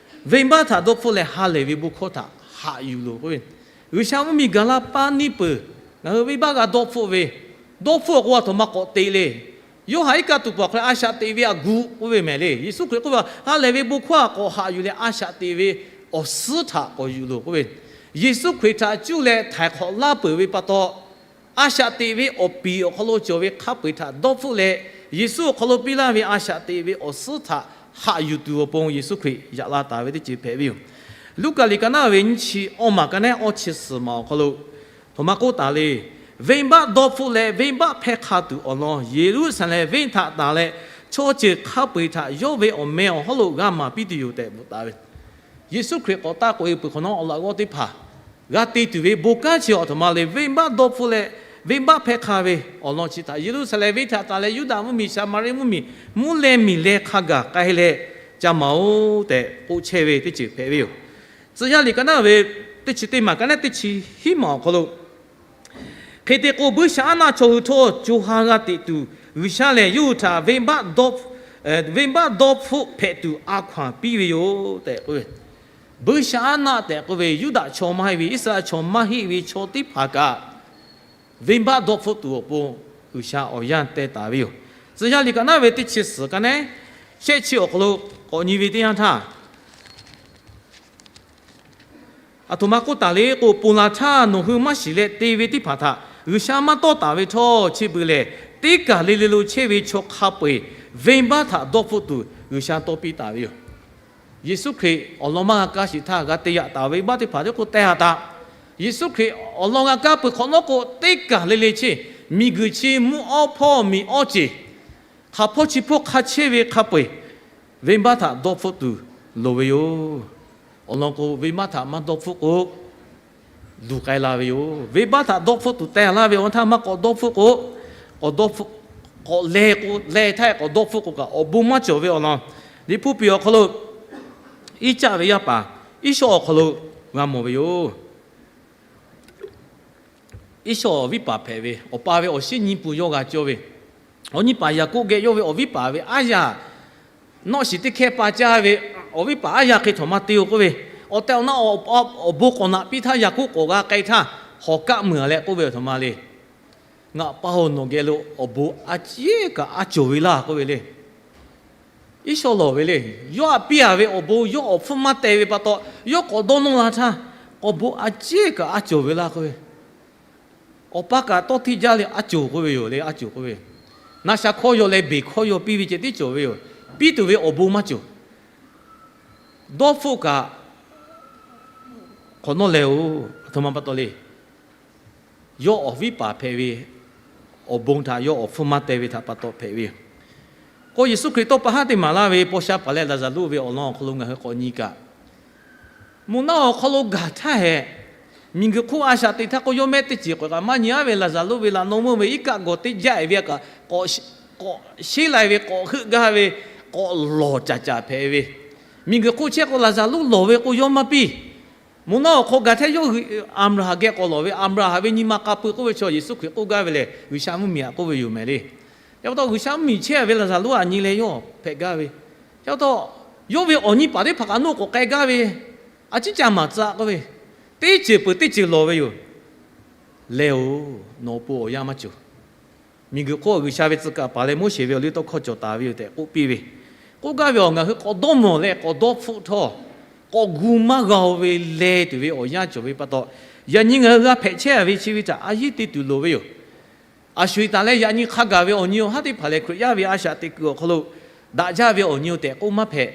venˇbaˆ htaꞈ dawˇ hpfuhˆ leh ha lehˬ ve bon hkawˇ htaꞈ haꞈ yuˬ loˬ k'oˆ ve. G'uiˬsha mvuhˇmiˬ gaˬ la paˇ neˇ peuˬ, ngaˬ hui venˇbaˆ g'a dawˇ hpfuhˆ ve, dawˇ hpfuhˆ awˬ k'o a htoꞈ ma k'awꞈ te le. Yoˇhanˬ iˉ kaˆ tuˬ paˍ hk'aw leh a shaꞈ teꞈ ve aꞈ gu k'oˆ ve mehˍ le. Yeˍsuˆ Hkriꞈ k'oˆ ve, ha lehˬ ve bon hkawˇ htaꞈ k'awꞈ haꞈ yuˬ leh a shaꞈ teꞈ ve awˬ suhˉ htaꞈ k'awꞈ yuˬ loˬ k'oˆ ve. Yeˍsuˆ Hkriꞈ htaꞈ cuˇ leh htaiˍ hk'awꞈ laˇ peuˬ ve pa taw, a shaꞈ teꞈ ve awˬ piˍ awˬ hk'aw lo cawˬ ve hk'a peu-eˬ htaꞈ dawˇ hpfuhˆ leh, Yeˍsuˆ awˬ hk'aw lo piˇ laˇ ve a shaꞈ teꞈ ve awˬ suhˉ htaꞈ haꞈ yuˬ tuˬ awˬ pon Yeˍsuˆ Hkriꞈ yaꞈ la taˍ ve teˇ ceuˬ hpehꞈ ve yoˬ. Luˉkaꞈ liꞈ ka naˉ ve nyiˇ chi awˇ maˬ ka naˉ awˇ chi suhˍ maˬ awˬ hk'aw lo, htoꞈ ma k'oˆ taˍ le. Venˇbaˆ dawˇ hpfuhˆ leh venˇbaˆ hpehˇ hk'a tuˬ awˬ lawn Yeˍruˆsaˍlehnˍ venˇ htaꞈ tanˬ leh, chaw ceuˬ hk'a peu-eˬ htaꞈ yawˇ ve awˬ meh awˬ hawˉ lo g'a maˍ piˇ tuˬ yoˬ tehꞈ bvuhꞈ taˍ ve. Yeˍsuˆ Hkriꞈ k'awꞈ taˆ k'oꞈ e peuˬ hk'awꞈ nawˉ, awˬ laꞈ g'awˇ teˇ hpaˍ g'a te tuˬ ve bon kanˉ chi awˬ htoꞈ ma le. Venˇbaˆ dawˇ hpfuhˆ leh venˇbaˆ hpehˇ hk'a ve awˬ lawn chi htaꞈ Yeˍruˆsaˍlehnˍ venˇ htaꞈ tanˬ leh, Yuˇdaꞈ mvuhˇmiˬ, Saˍmaˍriˆ mvuhˇmiˬ, mvuhˇ leh miˬ leh hk'a gaˬ k'ai leh ca maˍ-oˬ tehꞈ k'oˆ chehˇ ve teˇ ceuˬ hpehꞈ ve yoˬ. Tcuh yaˇ liꞈ ka naˉ ve teˇ chi teˇ maˬ ka naˉ teˇ chi hiˉ maˬ awˬ hk'aw lo, hk'e te k'o, buiˇshaˆaˉnaˆ chaw hui htawˇ co ha g'a teꞈ tuˬ G'uiˬsha lehˬ yawˇ hui htaꞈ venˇbaˆ dawˇ hpfuhˆ hpehꞈ tuˬ a hkaw-anˬ piˇ ve yoˬ tehꞈ k'oˆ ve. Buiˇshaˆaˉnaˆ tehꞈ k'oˆ ve Yuˇdaꞈ chaw maˇ heˆ ve, Iˉsaˍreˍlaˆ chaw maˇ heˆ ve chaw teˇ hpaˍ kaꞈ, venˇbaˆ dawˇ hpfuhˆ tuˬ awˬ pon G'uiˬsha awˬ yanˇ teh taˍ ve yoˬ. Tcuh yaˇ liꞈ ka naˉ ve teˇ chi suhˍ ka naˉ shehˆ chi awˬ hk'aw lo k'awꞈ nyi ve teˇ yanˇ htaˇ, Aˬ htoꞈ ma k'oˆ taˍ le k'o, ponˬ laˬ htaˇ nawˬ hui maˇ shiˍ leh te ve teˇ hpaˍ htaꞈ G'uiˬsha maˇ tawˇ taˍ ve htawˇ, chi beuꞈ lehˬ teˇ kaˬ le le lo chehˇ ve chaw hk'a peu-eˬ venˇbaˆ htaꞈ dawˇ hpfuhˆ tuˬ G'uiˬsha tawˇ piˇ taˍ ve yoˬ. Yeˍsuˆ Hkriꞈ awˬ lawn maˇ g'a kaˇ sheˍ htaˇ, g'a te yaꞈ taˍ ve venˇbaˆ teˇ hpaˍ teˇ k'o teh haˍ taˍ. Yeˍsuˆ Hkriꞈ awˬ lawn g'a kaˇ peuˬ hk'awꞈ nawˉ k'o, teˇ kaˬ le le chehˇ, miˬguiˬ chi mvuhˇ awˇ hpawˇ miˬ awˇ ceˬ, hk'aˬ hpawˇ chi hpawˇ hk'a chehˇ ve hk'a peu-eˬ venˇbaˆ htaꞈ dawˇ hpfuhˆ tuˬ loˍ ve yoˬ. Awˬ lawn k'o, venˇbaˆ htaꞈ maˇ dawˇ hpfuhˆ k'o, luˬ k'ai la ve yoˬ. Venˇbaˆ htaꞈ dawˇ hpfuhˆ tuˬ teh laˇ ve awˬ htaˇ maˇ k'awꞈ dawˇ hpfuhˆ k'o, k'awꞈ dawˇ hpfuhˆ, k'awꞈ leh k'o, leh htaˇ k'awꞈ dawˇ hpfuhˆ k'o kaꞈ, awˬ bon maˇ cawˬ ve awˬ lawn, Liꞈ hpu piˍ awˬ hk'aw lo iˉ caˆ ve yaˇ paˍ Iˉsawˇ awˬ hk'aw lo g'a mawˬ ve yoˬ. Iˉsawˇ awˬ viˉ paˍ hpehꞈ ve, awˬ pa ve awˬ shinˉ nyi pun yawˇ g'a cawˇ ve, awˬ nyi paˍ Yaˍkoˆ geh yawˇ ve awˬ viˉ paˍ ve aˉ yaˇ, nawˆ shiˍ teˇ hkehˇ pa caˇ ve awˬ viˉ paˍ aˉ yaˇ hk'e htawnˍ ma te-o k'oˆ ve, awˬ tehˬ awˬ na awˬ bon k'awꞈ naꞈ piˇ htaˇ Yaˍkoˆ k'awꞈ g'a k'ai htaˇ, hawˍ kaˆ meuˍ leh k'oˆ ve, Aˬ htoꞈ ma le, ngaˬ pa-oˬ, nawˬ geh lo awˬ bon a ciˉ kaꞈ a cawˬ ve laˇ k'oˆ ve le. Iˉsawˇ lawˬ ve le. Yawˇ htaꞈ piˇ-a ve awˬ bon yawˇ awˬ hpfuhˇ maˇ teh ve pa taw, yawˇ k'awꞈ dawˇ nawˇ la htaˇ, awˬ bon a ciˉ kaꞈ a cawˬ ve laˇ k'oˆ ve, awˬ pa kaꞈ tawˇ hteˇ jaˇ leh a cawˬ k'oˆ ve yoˬ le. A cawˬ k'oˆ ve, naˆ sha hkawˇ yaw leh beˬ hkawˇ yaw piˇ ve ceh tiˉ cawˬ ve yoˬ. Piˇ tuˬ ve awˬ bon maˇ cawˬ. Dawˇ hpfuhˆ kaꞈ hk'awꞈ nawˉ leh-oˬ, aˬ htoꞈ ma pa taw le. Yawˇ awˬ viˉ paˍ hpehꞈ ve, awˬ bon htaꞈ yawˇ awˬ hpfuhˇ maˇ teh ve htaꞈ pa taw hpehꞈ ve yoˬ. K'o, Yeˍsuˆ Hkriꞈ tawˇ pa haˉ te maˍ laˇ ve paw sha paˍ leh Laˍzaˍruˆ ve awˬ lawn awˬ hk'aw lo ngaˬ hui k'awꞈ nyi kaꞈ, mvuhˇ naw awˬ hk'aw lo gaˬ htaˇ hehꞈ, miˬguiˬ hk'oˆ a shaꞈ teꞈ htaˇ k'o, yawˇ mehˆ teˇ ceuˬ k'awꞈ kaꞈ maˇ nyi-a ve Laˍzaˍruˆ ve laꞈ naw meuˇ ve iˉ kaˆ gawˬ teˇ jaˆ-e ve kaꞈ, k'awꞈ sheˉ lai ve, k'awꞈ heuˆ gaˇ ve, k'awꞈ lawˬ caˍ caˍ hpehꞈ ve. Miˬguiˬ hk'oˆ chehˇ k'o, Laˍzaˍruˆ lawˬ ve k'o, yawˇ maˇ piˇ. Mvuhˇ naw awˬ hk'aw gaˬ htaˇ yawˇ hui Aˍbraˍhanˍ geh k'awꞈ lawˬ ve, Aˍbraˍhanˍ ve nyi ma k'a pui k'oˆ ve chaw Yeˍsuˆ Hkriꞈ k'oˆ gaˇ ve lehˬ, G'uiˬsha mvuhˇmiˬ htaꞈ k'oˆ ve yoˬ mehˍ le. Yaꞈ pa taw G'uiˬsha mvuhˇmiˬ chehˇ ve Laˍzaˍruˆ htaꞈ nyi leh yawˇ hpehꞈ gaˇ ve. Yaꞈ pa taw, yawˇ ve awˬ nyi paˍ teˇ hpaˍ kaꞈ nawˬ k'awꞈ k'ai gaˇ ve, a ciˉ ca maˍ tcuh k'oˆ ve, teˇ ceuˬ peuˬ teˇ ceuˬ lawˬ ve yoˬ. Leh-oˬ, nawˬ awˬ pon awˬ yanˇ maˇ cawˬ. Miˬguiˬ hk'oˆ G'uiˬsha ve tcuh kaˍ paˍ leh Moˉseˍ ve awˬ liˇ tawˇ hkawˇ cawˬ taˍ ve yoˬ tehꞈ k'oˆ piˇ ve, k'oˆ gaˇ ve awˬ, ngaˬ hui k'awꞈ dawˇ mawˬ leh k'awꞈ dawˇ hpfuhˆ htawˇ, k'awꞈ gu maˇ g'a-o ve leh tuˬ ve awˬ yanˇ cawˬ ve pa taw, yaꞈ nyi ngaˬ hui g'a hpehꞈ chehˇ ve chi ve htaꞈ a yiˉ te tuˬ loˍ ve yoˬ. A sho-eˬ taˍ leh yaꞈ nyi hk'a gaˬ ve awˬ nyi awˬ haˉ teˇ hpaˍ lehˬ, Hkriꞈ yaˇ ve a shaꞈ teꞈ kuiˬ awˬ hk'aw lo daꞈ jaˇ ve awˬ nyi-oˬ tehꞈ k'oˆ maˇ hpehꞈ.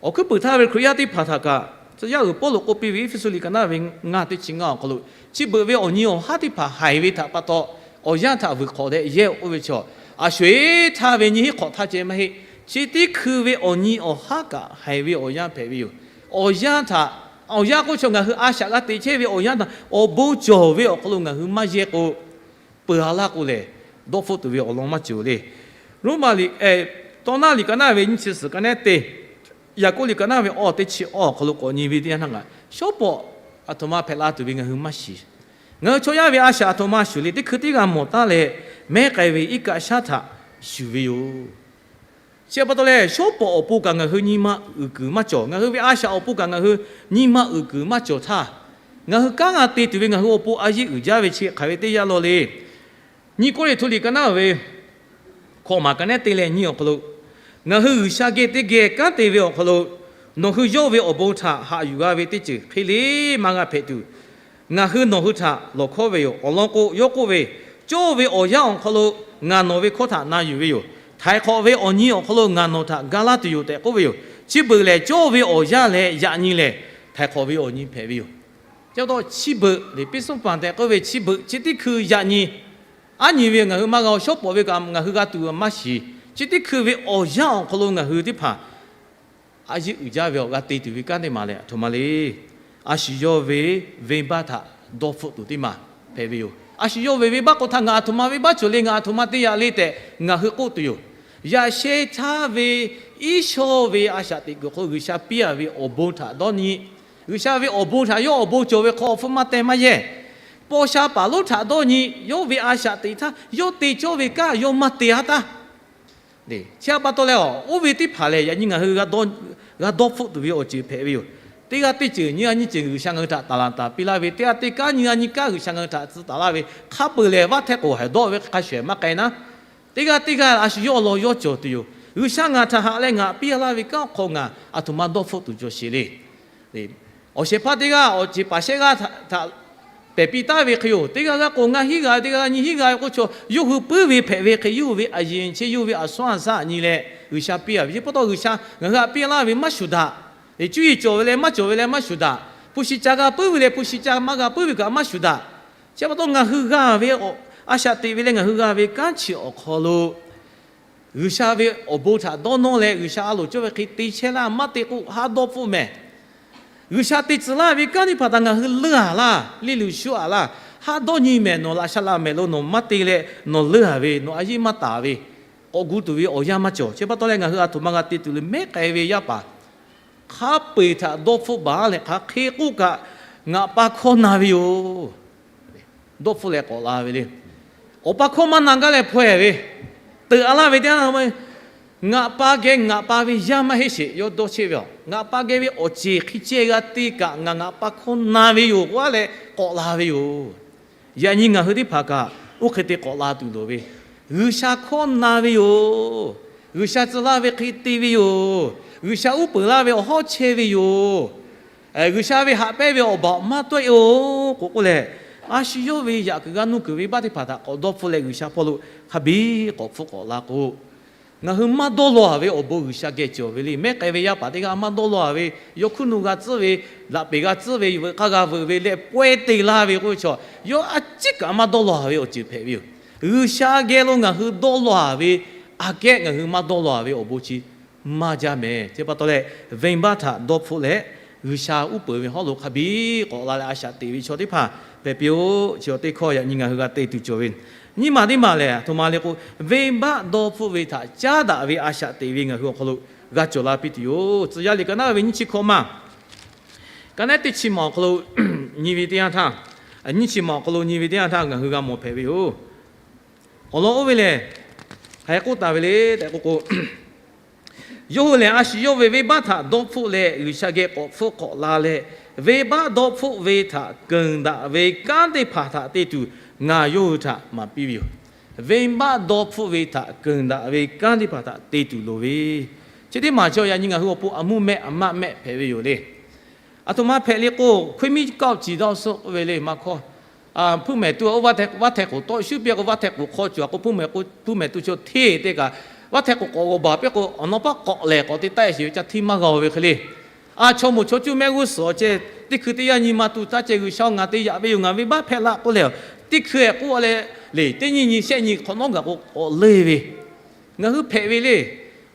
Awˬ hkuiˉ puiˍ htaˇ ve Hkriꞈ yaˇ teˇ hpaˍ htaꞈ kaꞈ, tcuh yaˇ uiˍ Pawˇluꞈ k'oˆ piˇ ve Eˇfeˇsuꞈ liꞈ ka naˆ ve ngaˇ teˇ chi ngaˇ awˬ hk'aw lo, chi beuꞈ ve awˬ nyi awˬ haˉ teˇ hpaˍ haiˬ ve htaꞈ pa taw, awˬ yanˇ htaꞈ vuiˬ hk'awꞈ leh yehˇ-oˬ k'oˆ ve chaw, a sho-eˬ htaˇ ve nyiˇ hinˉ hk'awꞈ htaˇ ceh maˇ heˆ. Chi teˇ hkui ve awˬ nyi awˬ haˉ kaꞈ haiˬ ve awˬ yanˇ hpehꞈ ve yoˬ. Awˬ yanˇ htaꞈ, awˬ yanˇ k'oˆ ve chaw ngaˬ hui a shaꞈ g'a te chehˇ ve awˬ yanˇ htaꞈ awˬ bon cawˬ ve awˬ hk'aw lo ngaˬ hui maˇ yehˇ k'o, peuˬ-a laˇ k'o lehˬ, dawˇ hpfuhˆ tuˬ ve awˬ lawn maˇ cawˬ le. Roˉmaꞈ liꞈ, Tawˇ naˆ liꞈ ka naˆ ve nyiˇ chi suhˍ ka nehˉ te, Yaˍkoˆ liꞈ ka naˆ ve awˬ teˇ chi awˬ awˬ hk'aw lo k'awꞈ nyi ve teˇ yanˇ htaˇ kaꞈ, shawˉ pawˍ aˬ htoꞈ ma hpehꞈ la tuˬ ve ngaˬ hui maˇ shiˍ. Ngaˬ hui chaw yaˇ ve a shaꞈ aˬ htoꞈ ma shuˍ le, teˇ hkui teˇ g'aˇ mawˬ taˉ leh, mehˉ k'ai ve iˉ kaˆ shaˉ htaꞈ shuˍ ve yoˬ. Chi pa taw lehˬ, shawˉ pawˍ awˬ pon kaꞈ ngaˬ hui nyi ma uiˍ kuiˬ maˇ cawˬ. Ngaˬ hui ve a shaꞈ awˬ pon kaꞈ ngaˬ hui nyi ma uiˍ kuiˬ maˇ cawˬ htaˇ, ngaˬ hui kanˉ g'a te tuˬ ve ngaˬ hui awˬ pon a yiˇ uiˍ jaˇ ve chi hk'aˬ ve teˇ yanˇ law le. Nyiˇ Kawˇrenˍhtuˆ liꞈ ka naˆ ve hkawꞈ maˬ ka nehˉ te leh nyi awˬ hk'aw lo, ngaˬ hui G'uiˬsha geh teˇ geh kanˉ te ve awˬ hk'aw lo, nawˬ hui yawˇ ve awˬ bon htaꞈ haꞈ yuˬ g'a ve teˇ ceuˬ hk'e le maˇ g'a hpehꞈ tuˬ, ngaˬ hui nawˬ hui htaꞈ lawˬ hkawˉ ve yoˬ. Awˬ lawn k'o, yawˇ k'oˆ ve, Cawˇ ve awˬ yanˇ awˬ hk'aw lo ngaˬ nawˬ ve hkawˇ htaꞈ na yuˬ ve yoˬ. Htaiˍ hk'awꞈ ve awˬ nyi awˬ hk'aw lo ngaˬ nawˬ htaꞈ ga laˇ tuˬ yoˬ tehꞈ k'oˆ ve yoˬ. Chi beuꞈ lehˬ, cawˇ ve awˬ yanˇ leh yaꞈ nyi lehˬ, htaiˍ hk'awꞈ ve awˬ nyi hpehꞈ ve yoˬ. Chi pa taw chi beuꞈ lehˬ, piˇ suhˉ paˍ tehꞈ k'oˆ ve chi beuꞈ chi teˇ hkui yaꞈ nyi, aˉ nyi ve ngaˬ hui maˇ g'a-o. Shawˉ pawˍ ve kaꞈ ngaˬ hui g'a tuˬ maˇ shiˍ. Chi teˇ hkui ve awˬ yanˇ awˬ hk'aw lo ngaˬ hui teˇ hpaˍ a yiˇ uiˍ jaˇ ve awˬ g'a te tuˬ ve kanˉ teˇ maˬ lehˬ, aˬ htoꞈ ma le. A shu yawˇ ve venˇbaˆ htaꞈ dawˇ hpfuhˆ tuˬ teˇ maˬ hpehꞈ ve yoˬ. A shu yawˇ ve venˇbaˆ k'o htaˇ ngaˬ aˬ htoꞈ ma venˇbaˆ cawˬ le, ngaˬ aˬ htoꞈ ma te yaꞈ le tehꞈ ngaˬ hui k'oˆ tuˬ yoˬ. Yaꞈ sheh htaˇ ve Iˉsawˇ ve a shaꞈ teꞈ kuiˬ hk'aw lo G'uiˬsha piˇ-a ve awˬ bon htaꞈ dawˇ nyi, G'uiˬsha ve awˬ bon htaꞈ yawˇ awˬ bon cawˬ ve hk'aw awˬ hpfuhˇ maˇ teh maˇ yehˇ. Paw sha paˍ lonˉ htaꞈ dawˇ nyi, yawˇ ve a shaꞈ teꞈ htaˇ yawˇ te cawˇ ve kanˉ yawˇ maˇ te-a taˇ. Chi pa taw leh, oˇ ve teˇ hpaˍ lehˬ, yaꞈ nyi ngaˬ hui g'a dawˇ hpfuhˆ tuˬ ve awˬ ceuˬ hpehꞈ ve yoˬ. Teˇ g'aˇ teˇ ceuˬ nyiˇ g'aˇ nyiˇ ceuˬ G'uiˬsha ngaˬ hui htaꞈ taˍ laˍ taˍ piˇ laˇ ve, teˇ g'aˇ teˇ kanˉ nyiˇ g'aˇ nyiˇ kanˉ G'uiˬsha ngaˬ hui htaꞈ tcuh taˍ laˇ ve, hk'a peu-eˬ lehˬ vaˇ htehˇ k'oˍ haiˬ dawˆ ve hk'a shuˍ maˇ k'ai naˉ. Teˇ g'aˇ teˇ g'aˇ a shu yawˇ awˬ lawn yawˇ cawˬ tuˬ yoˬ. G'uiˬsha ngaˬ htaꞈ haꞈ leh ngaˬ piˇ laˇ ve kanˉ awˬ hk'aw ngaˬ aˬ htoꞈ ma dawˇ hpfuhˆ tuˬ cawˬ sheˍ le. Awˬ shehˍ hpaˇ teˇ g'aˇ awˬ ceˬ paˍ shehˆ g'aˇ htaꞈ pehˬ piˇ taˉ ve hk'e yoˬ. Teˇ g'aˇ g'aˇ k'o ngaˇ hinˉ g'a ve, teˇ g'aˇ g'aˇ nyi hinˉ g'a ve k'oˆ chaw, yawˇ hui puiˉ ve hpehꞈ ve hk'e, yawˇ hui ve a yeˬ che, yawˇ ve a shuaˇ a shaˆ nyi leh G'uiˬsha piˇ a ve. Chi pa taw G'uiˬsha ngaˬ hui htaꞈ piˇ laˇ ve maˇ shuˍ daꞈ. Cuˇ yiˍ cawˬ ve leh maˇ cawˬ ve leh maˇ shuˍ daꞈ. Hpu shi ca g'a puiˉ ve leh hpu shi ca maˇ g'a puiˉ ve kaꞈ maˇ shuˍ daꞈ. Chi pa taw ngaˬ hui g'a ve, a shaꞈ teꞈ ve leh ngaˬ hui g'a ve kanˉ chi awˬ hk'aw lo G'uiˬsha ve awˬ bon htaꞈ dawˇ nawˇ leh G'uiˬsha a loˍ cawˇ ve hk'e te chehˇ laˇ, maˇ te k'o haˉ dawˇ hpfuhˆ mehˍ. G'uiˬsha te tcuh laˇ ve kanˉ teˇ hpaˍ htaꞈ ngaˬ hui leuˇ a laˇ, liˇ luˬ shuˆ a laˇ, haˉ dawˇ nyi mehˍ. Nawˬ laꞈ sha laꞈ mehˍ lo nawˬ maˇ te leh nawˬ leuˇ a ve, nawˬ a yeˇ maˇ taˍ ve, k'awꞈ gu tuˬ ve awˬ yanˇ maˇ cawˬ. Chi pa taw leh ngaˬ hui a htoꞈ ma g'a te tuˬ le, mehˉ k'ai ve yaˇ paˍ hk'a peu-eˬ htaꞈ dawˇ hpfuhˆ baˬ leh hk'aˬ hk'e k'oˆ kaꞈ, ngaˬ pa hkawˇ na ve yoˬ. Dawˇ hpfuhˆ leh k'awꞈ la ve le. Awˬ pa hkawˇ maˇ na gaˇ leh hpaweh ve, teuꞈ a laˇ ve teˇ yanˇ, ngaˬ pa geh ngaˬ pa ve yaˇ maˇ heˆ sheˍ yawˇ dawˇ chehˇ ve a. Ngaˬ pa geh ve awˬ ceˬ hk'e ceh g'a te kaꞈ ngaˬ ngaˬ pa hkawˇ na ve yoˬ k'oˆ a leh k'awꞈ la ve yoˬ. Yaꞈ nyi ngaˬ hui teˇ hpaˍ kaꞈ oˇ hk'e te k'awꞈ la tuˬ loˍ ve, G'uiˬsha hkawˇ na ve yoˬ. G'uiˬsha tcuh laˇ ve hk'e te ve yoˬ. G'uiˬsha uˉ peunˍ laˇ ve awˬ hawˉ chehˇ ve yoˬ. G'uiˬsha ve haꞈ pehnˇ ve awˬ baˬ maˇ tawˆ-e-oˬ k'oˆ k'oˆ leh, a shu yawˇ ve yaꞈ kuiˬ g'a nuˇ kuiˬ ve baˆ teˇ hpaˍ htaꞈ k'awꞈ dawˇ hpfuhˆ leh G'uiˬsha hpawˇ lo hk'a biˇ k'awꞈ hpfuhˆ k'awꞈ la k'o, ngaˬ hui maˇ dawˇ law a ve awˬ bon G'uiˬsha geh cawˬ ve le. Mehˉ k'ai ve yaˇ paˍ teˇ g'aˇ maˇ dawˇ law a ve, yawˇ hkuiˉ nu g'a tcuhˉ ve, laꞈ peˍ g'a tcuhˉ ve, veuꞈ k'aˇ g'a veuꞈ ve leh pawehˇ te laˇ ve k'oˆ ve chaw, yawˇ a ciˉ kaꞈ maˇ dawˇ law a ve awˬ ceuˬ hpehꞈ ve yoˬ. G'uiˬsha geh lo ngaˬ hui dawˇ law a ve aꞈ kehˉ ngaˬ hui maˇ dawˇ law a ve awˬ bon chi maˇ jaˇ mehˍ. Chi pa taw leh, venˇbaˆ htaꞈ dawˇ hpfuhˆ leh G'uiˬsha uˉ peunˍ ve hawˉ lo hk'a biˇ k'awꞈ la leh a shaꞈ teꞈ ve chaw teˇ hpaˍ hpehꞈ piˇ-oˆ. Chi awˬ teˇ hkawˇ yaꞈ nyi ngaˬ hui g'a te tuˬ cawˬ ve. Nyiˇ maˬ teˇ maˬ lehˬ, a htoꞈ ma le k'o, venˇbaˆ dawˇ hpfuhˆ ve htaꞈ caˉ daꞈ ve a shaꞈ teꞈ ve ngaˬ hui awˬ hk'aw lo g'a cawˬ la piˇ tuˬ yoˬ. Tcuh yaˇ liꞈ ka naˉ ve nyiˇ chi hkawꞈ ma, ka naˉ teˇ chi maˬ awˬ hk'aw lo nyi ve teˇ yanˇ htaˇ, nyiˇ chi maˬ awˬ hk'aw lo nyi ve teˇ yanˇ htaˇ ngaˬ hui g'a mawˬ hpehꞈ ve yoˬ. Awˬ lawn oˇ ve lehˬ, hk'aˬ hk'e k'oˆ taˍ ve le tehꞈ k'oˆ k'o, yawˇ hui lehˬ a shu yawˇ ve venˇbaˆ htaꞈ dawˇ hpfuhˆ leh G'uiˬsha geh k'awꞈ hpfuhˆ k'awꞈ la leh, venˇbaˆ dawˇ hpfuhˆ ve htaꞈ keunˍ daꞈ ve kanˉ teˇ hpaˍ htaꞈ te tuˬ ngaˬ yawˇ hui htaꞈ maˍ piˇ ve yoˬ. Venˇbaˆ dawˇ hpfuhˆ ve htaꞈ keunˍ daꞈ ve kanˉ teˇ hpaˍ htaꞈ te tuˬ loˍ ve, chi teˇ maˬ chaw yaꞈ nyi ngaˬ hui awˬ pon a mvuhˇ mehˆ a maˆ mehˆ hpehꞈ ve yoˬ le. A htoꞈ ma hpehꞈ le k'o, hkui miˇ kaoˆ ciˍ dawˇ suhˆ k'oˆ ve le maˇ hkawˇ. Hpuiˇ mehˍ tuˬ oˇ vaˇ hteh k'oˍ hpuiˇ mehˍ k'oˍ tawˆ shuˉ piˇ k'o, vaˇ hteh k'oˍ hk'aw cawˬ k'o, hpuiˇ mehˍ k'o, hpuiˇ mehˍ tuˬ chaw hteˇ te kaꞈ, vaˇ hteh k'oˍ k'awꞈ g'awˬ baˬ pehˇ k'o, awˬ naw paˆ k'awꞈ lehˬ k'awꞈ te taˆ-e sheˍ ve ca hteˇ maˇ g'a-o ve hk'e le. A chaw moˍ chaw cuˇ mehˆ g'uˇ suhˍ awˬ ceh, teˇ hkui teˇ yanˇ nyi ma tuˬ taˇ ceh, G'uiˬsha ngaˬ te yaꞈ ve yoˬ, ngaˬ venˇbaˆ hpehꞈ la k'oˆ leh, teˇ hkui-ehˍ k'oˆ leh, le teˇ nyi nyi shehˆ nyi hk'awꞈ nawˉ gaˬ k'o k'awꞈ leuˇ ve, ngaˬ hui hpehꞈ ve le.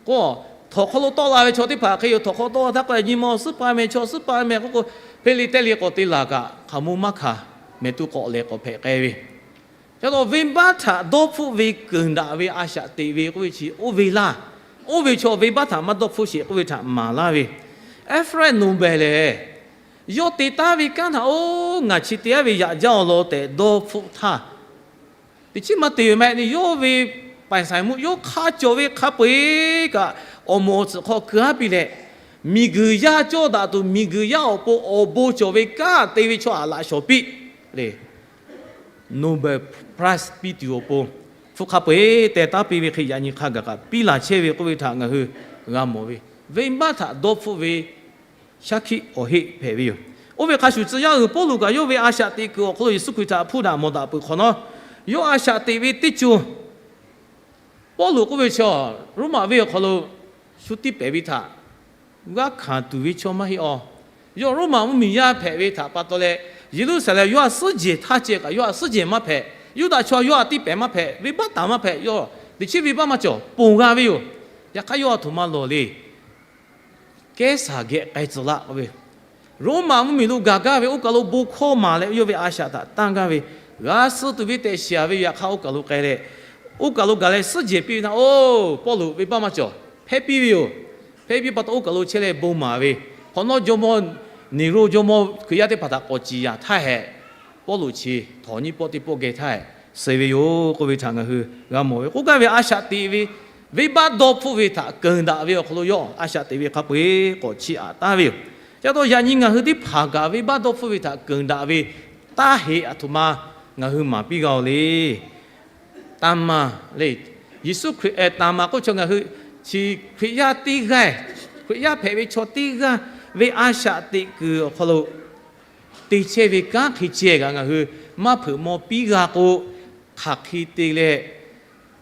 K'o, htawnˍ hk'aw lo tawˆ la ve chaw teˇ hpaˍ hk'e yoˬ. Htawnˍ hk'aw tawˆ la htaˇ k'o, nyi ma awˬ suhˉ pa meh, chaw awˬ suhˉ pa meh k'oˆ k'o, hpeˇ le teˇ le k'awꞈ te laˬ kaꞈ, hk'aˬ mo maˇ hkanˍ, mehˍ tuˬ k'awꞈ lehˬ k'awꞈ hpehꞈ k'ai ve. Ca taw venˇbaˆ htaꞈ dawˇ hpfuhˆ ve keunˍ daꞈ ve a shaꞈ teꞈ ve k'oˆ ve chi oˇ ve laˇ. Oˇ ve chaw venˇbaˆ htaꞈ maˇ dawˇ hpfuhˆ sheˍ k'oˆ ve htaꞈ maˍ laˇ ve, Alfred Nobel lehˬ, yawˇ te taˉ ve kanˉ htaꞈ oˇ ngaˬ chi te-a ve yaꞈ jaˇ awˬ lawn tehꞈ dawˇ hpfuhˆ htaˇ, teꞈ chiˉ maˇ te ve maˇ heˆ le. Yawˇ ve ပိုင်ဆိုင်မှု yawˇ hk'a cawˬ ve hk'a peu-eˬ kaꞈ, awˬ moˍ awˬ tsuhꞈ hk'aw keu-a piˇ leh, miˬguiˬ yaˇ cawˇ daꞈ tuˬ miˬguiˬ yaˇ awˬ pon awˬ bon cawˬ ve kanˉ te ve chaw htaꞈ laꞈ shawˍ piˇ le. Nobel Prize piˇ tuˬ awˬ pon, hpu hk'a peu-eˬ teh taˉ piˇ ve hk'e yaꞈ nyi hk'a gaˬ kaꞈ piˇ laˬ chehˇ ve k'oˆ ve htaꞈ ngaˬ hui g'a mawˬ ve, venˇbaˆ htaꞈ dawˇ hpfuhˆ ve shaˉ hkiˆ awˬ heˆ hpehꞈ ve yoˬ. Oˇ ve hk'a shuˍ, tcuh yaˇ uiˍ Pawˇluꞈ kaꞈ yawˇ ve a shaꞈ teꞈ kuiˬ awˬ hk'aw lo Yeˍsuˆ Hkriꞈ htaꞈ hpuˇ daꞈ mawˬ daꞈ peuˬ hk'awꞈ nawˉ, yawˇ a shaꞈ teꞈ ve teˇ co, Pawˇluꞈ k'oˆ ve chaw, Roˉmaꞈ venˇ awˬ hk'aw lo shu tiˇ pehˍ ve htaꞈ g'aˇ hkanˍ tuˬ ve chaw maˇ heˆ awˬ. Yawˇ Roˉmaꞈ mvuhˇmiˬ yaˇ hpehꞈ ve htaꞈ pa taw leh, Yeˍruˆsaˍlehnˍ yawˇ htaꞈ suhˉ jehˬ htaˇ ceh kaꞈ yawˇ htaꞈ suhˉ jehˬ maˇ hpehꞈ. Yuˇdaꞈ chaw yawˇ htaꞈ tiˇ pehˍ maˇ hpehꞈ. Venˇbaˆ taˍ maˇ hpehꞈ. Yawˇ teꞈ chiˉ venˇbaˆ maˇ cawˬ, ponˬ g'a ve yoˬ. Yaꞈ hk'aˇ yawˇ a htoꞈ ma lawˬ le. Kehˉsaˍ geh k'ai tcuh laˆ k'oˆ ve, Roˉmaꞈ mvuhˇmiˬ lo gaˬ gaˇ ve oˇ kaˬ lo bon hkawˇ maˍ leh yawˇ ve a shaꞈ htaꞈ tanˇ gaˇ ve, g'a suh tuˬ ve tehꞈ shiˍ-a ve yoˬ. Yaꞈ hk'aˇ oˇ kaˬ lo k'ai leh, oˇ kaˬ lo gaˬ leh suhˉ jehˬ piˇ ve htaˇ, oˇ Pawˇluꞈ venˇbaˆ maˇ cawˬ, hpehˇ piˇ ve yoˬ. Hpehˇ piˇ pa taw oˇ kaˬ lo chehˇ leh bon maˍ ve, hk'awꞈ nawˉ jawˇmawˇ Neˍroˆ jawˇmawˇ Hkriꞈ yaˇ teˇ hpaˍ htaꞈ k'awꞈ ciˍ yaꞈ htaˇ hehꞈ, Pawˇluꞈ chi htawnˍ nyiˇ pawˆ teˇ pawˆ geh htaˇ hehꞈ suh ve yoˬ k'oˆ ve htaꞈ ngaˬ hui g'a mawˬ ve. K'oˆ gaˇ ve a shaꞈ teꞈ ve, venˇbaˆ dawˇ hpfuhˆ ve htaꞈ keunˍ daꞈ ve awˬ hk'aw lo yawˇ a shaꞈ teꞈ ve hk'a peu-eˬ k'awꞈ chiˇ aꞈ taˍ ve yoˬ. Ca taw yaꞈ nyi ngaˬ hui teˇ hpaˍ kaꞈ venˇbaˆ dawˇ hpfuhˆ ve htaꞈ keunˍ daꞈ ve taˇ heꞈ a htoꞈ ma ngaˬ hui maˍ piˇ g'a-oˬ le. Taˍmaˍ le, Yeˍsuˆ Hkriꞈ, Taˍmaˍ k'oˆ chaw ngaˬ hui chi Hkriꞈ yaˇ teˇ g'aˇ, Hkriꞈ yaˇ hpehꞈ ve chaw teˇ g'aˇ ve a shaꞈ teꞈ kuiˬ awˬ hk'aw lo te chehˇ ve kanˉ hk'e ceh kaꞈ ngaˬ hui maˇ hpeuꞈ maw piˇ g'a k'o, hk'aˬ hk'e te leh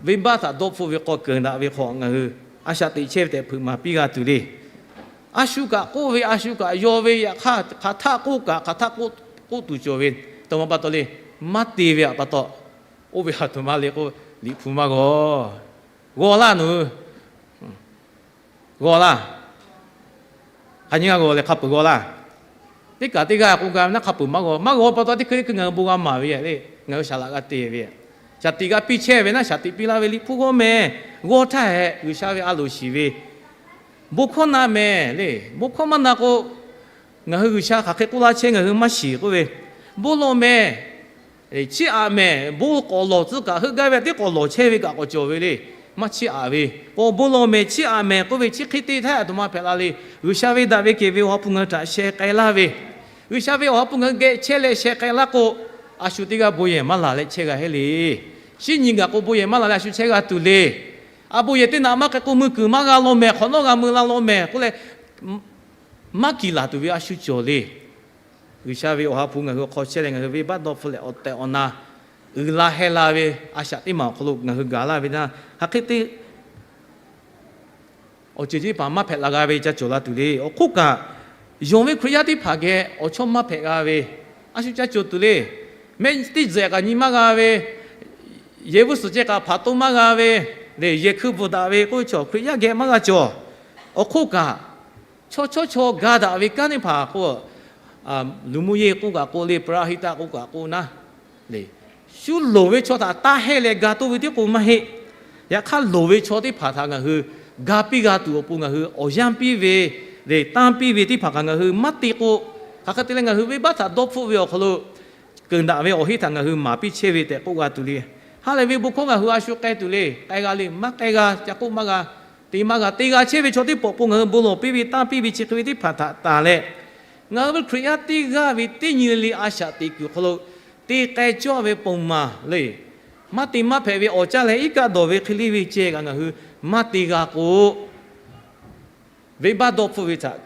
venˇbaˆ htaꞈ dawˇ hpfuhˆ ve k'aw keunˍ daꞈ ve hk'aw ngaˬ hui a shaꞈ teꞈ chehˇ ve tehꞈ hpeuꞈ maˍ piˇ g'a tuˬ le. A shu kaꞈ k'oˆ ve, a shu kaꞈ yaw ve, yaꞈ hk'aˇ hk'aˬ htaˆ k'oˆ kaꞈ hk'aˬ htaˆ k'oˆ tuˬ cawˬ ve, taw ma pa taw le, maˇ te ve pa taw, oˇ ve a htoꞈ ma le k'o, Liꞈ hpu maˇ g'aw. G'aw laˇ nawˬ hui. G'aw laˇ. Hk'aˬ nyi g'a g'aw leh hk'a peuˬ g'aw laˇ. Teˇ kaꞈ teˇ g'aˇ k'oˆ gaˇ ve naˉ hk'a peuˬ maˇ g'aw. Maˇ g'aw pa taw teˇ hkui teˇ hkui ngaˬ hui bon g'a maˍ ve le. Ngaˬ hui shaˍ laꞈ g'a te ve, shaˍ tiꞈ g'a piˇ chehˇ ve naˉ shaˍ tiꞈ piˇ laˇ ve Liꞈ hpu g'aw mehˍ. G'aw htaˇ hehꞈ G'uiˬsha ve a loˍ shiˍ ve, bon hkawˇ na mehˍ le. Bon hkawˇ maˇ na k'o, ngaˬ hui G'uiˬsha hk'aˬ hk'e k'oˆ laˇ chehˇ ngaˬ hui maˇ shiˍ k'oˆ ve, bon lawˬ mehˍ. Chiˇ aꞈ mehˍ. Bon k'awꞈ lawˬ tcuh kaꞈ heuˆ gaˇ ve teˇ k'awꞈ lawˬ chehˇ ve kaꞈ k'awꞈ cawˬ ve le. Maˇ chiˇ aꞈ ve k'o, bon lawˬ mehˍ, chiˇ aꞈ mehˍ k'oˆ ve chi hk'e te htaˇ a htoꞈ ma hpehꞈ la le. G'uiˬsha ve daꞈ ve kehˬ ve Awˬ ha hpu ngaˬ hui htaꞈ sheh k'ai laˇ ve, G'uiˬsha ve Awˬ ha hpu ngaˬ hui geh chehˇ leh sheh k'ai laˇ k'o, a shu teˇ g'aˇ bon yehˬ maˇ laˬ leh chehˇ g'a heˆ le. Shinˉ nyi gaˬ k'o bon yehˬ maˇ laˬ leh a shu chehˇ g'a tuˬ le. A bon yehˬ teˇ naꞈ maˇ k'ai k'o, mui kuiˬ maˇ g'a law mehˍ, hk'awꞈ nawˉ g'a mui la law mehˍ k'oˆ leh, maˇ kiˬ laˬ tuˬ ve a shu cawˬ le. G'uiˬsha ve Awˬ ha hpu ngaˬ hui hk'aw chehˇ leh ngaˬ hui venˇbaˆ dawˇ hpfuhˆ leh awˬ tehˬ awˬ na uiˍ la heh la ve a shaꞈ teˇ maˬ awˬ hk'aw lo ngaˬ hui gaˬ laˇ ve naˉ, hk'aˬ hk'e te awˬ ceuˬ teˇ hpaˍ maˇ hpehꞈ la g'a ve ca cawˬ la tuˬ le. Awˬ hk'oˆ kaꞈ, yonˍ ve Hkriꞈ yaˇ teˇ hpaˍ geh awˬ chawˇ maˇ hpehꞈ g'a ve a shu ca cawˬ tuˬ le. Mehˆ teˇ tzuhꞈ kaꞈ nyi maˇ g'a ve, yehˬ vuˇ suhˍ ceh kaꞈ hpaˍ to maˇ g'a ve, le yehˬ hkui bvuhꞈ daꞈ ve k'oˆ ve chaw Hkriꞈ yaˇ geh maˇ g'a cawˬ. Awˬ hk'oˆ kaꞈ, chaw chawˇ chaw ga daꞈ ve kanˉ teˇ hpaˍ k'o, luˬ mvuh yeˇ k'oˆ kaꞈ k'o le, ပရဟိတ k'oˆ kaꞈ k'o naˉ, le, shu loˍ ve chaw htaꞈ taˇ hehˇ leh ga toˇ ve tiˉ k'o maˇ heˆ. Yaꞈ hk'aˇ, loˍ ve chaw teˇ hpaˍ htaꞈ ngaˬ hui ga piˇ g'a tuˬ awˬ pon ngaˬ hui awˬ yanˇ piˇ ve, le, tanˇ piˇ ve teˇ hpaˍ kaꞈ ngaˬ hui maˇ te k'o, hk'aˬ hk'e te leh ngaˬ hui venˇbaˆ htaꞈ dawˇ hpfuhˆ ve awˬ hk'aw lo keunˍ daꞈ ve awˬ heˆ htaꞈ ngaˬ hui maˍ piˇ chehˇ ve tehꞈ k'oˆ g'a tuˬ le. Ha lehˬ ve bon hkawˇ ngaˬ hui a shu k'ai tuˬ le. K'ai g'a le, maˇ k'ai g'a, ca k'oˆ maˇ g'a, te maˇ g'a. Te g'a chehˇ ve chaw teˇ pawˆ k'o ngaˬ hui bon lawˬ piˇ ve, tanˇ piˇ ve, chi hk'e ve teˇ hpaˍ htaꞈ tanˬ leh, ngaˬ hui ve Hkriꞈ yaˇ teˇ g'aˇ ve teˇ nyi le le a shaꞈ teꞈ kuiˬ awˬ hk'aw lo te k'ai cawˇ ve ponˬ maˬ le. Maˇ te maˇ hpehꞈ ve awˬ caˇ leh iˉ kaˆ dawˬ ve hk'e le ve ceh kaꞈ ngaˬ hui maˇ te g'a k'o, venˇbaˆ dawˇ hpfuhˆ ve htaꞈ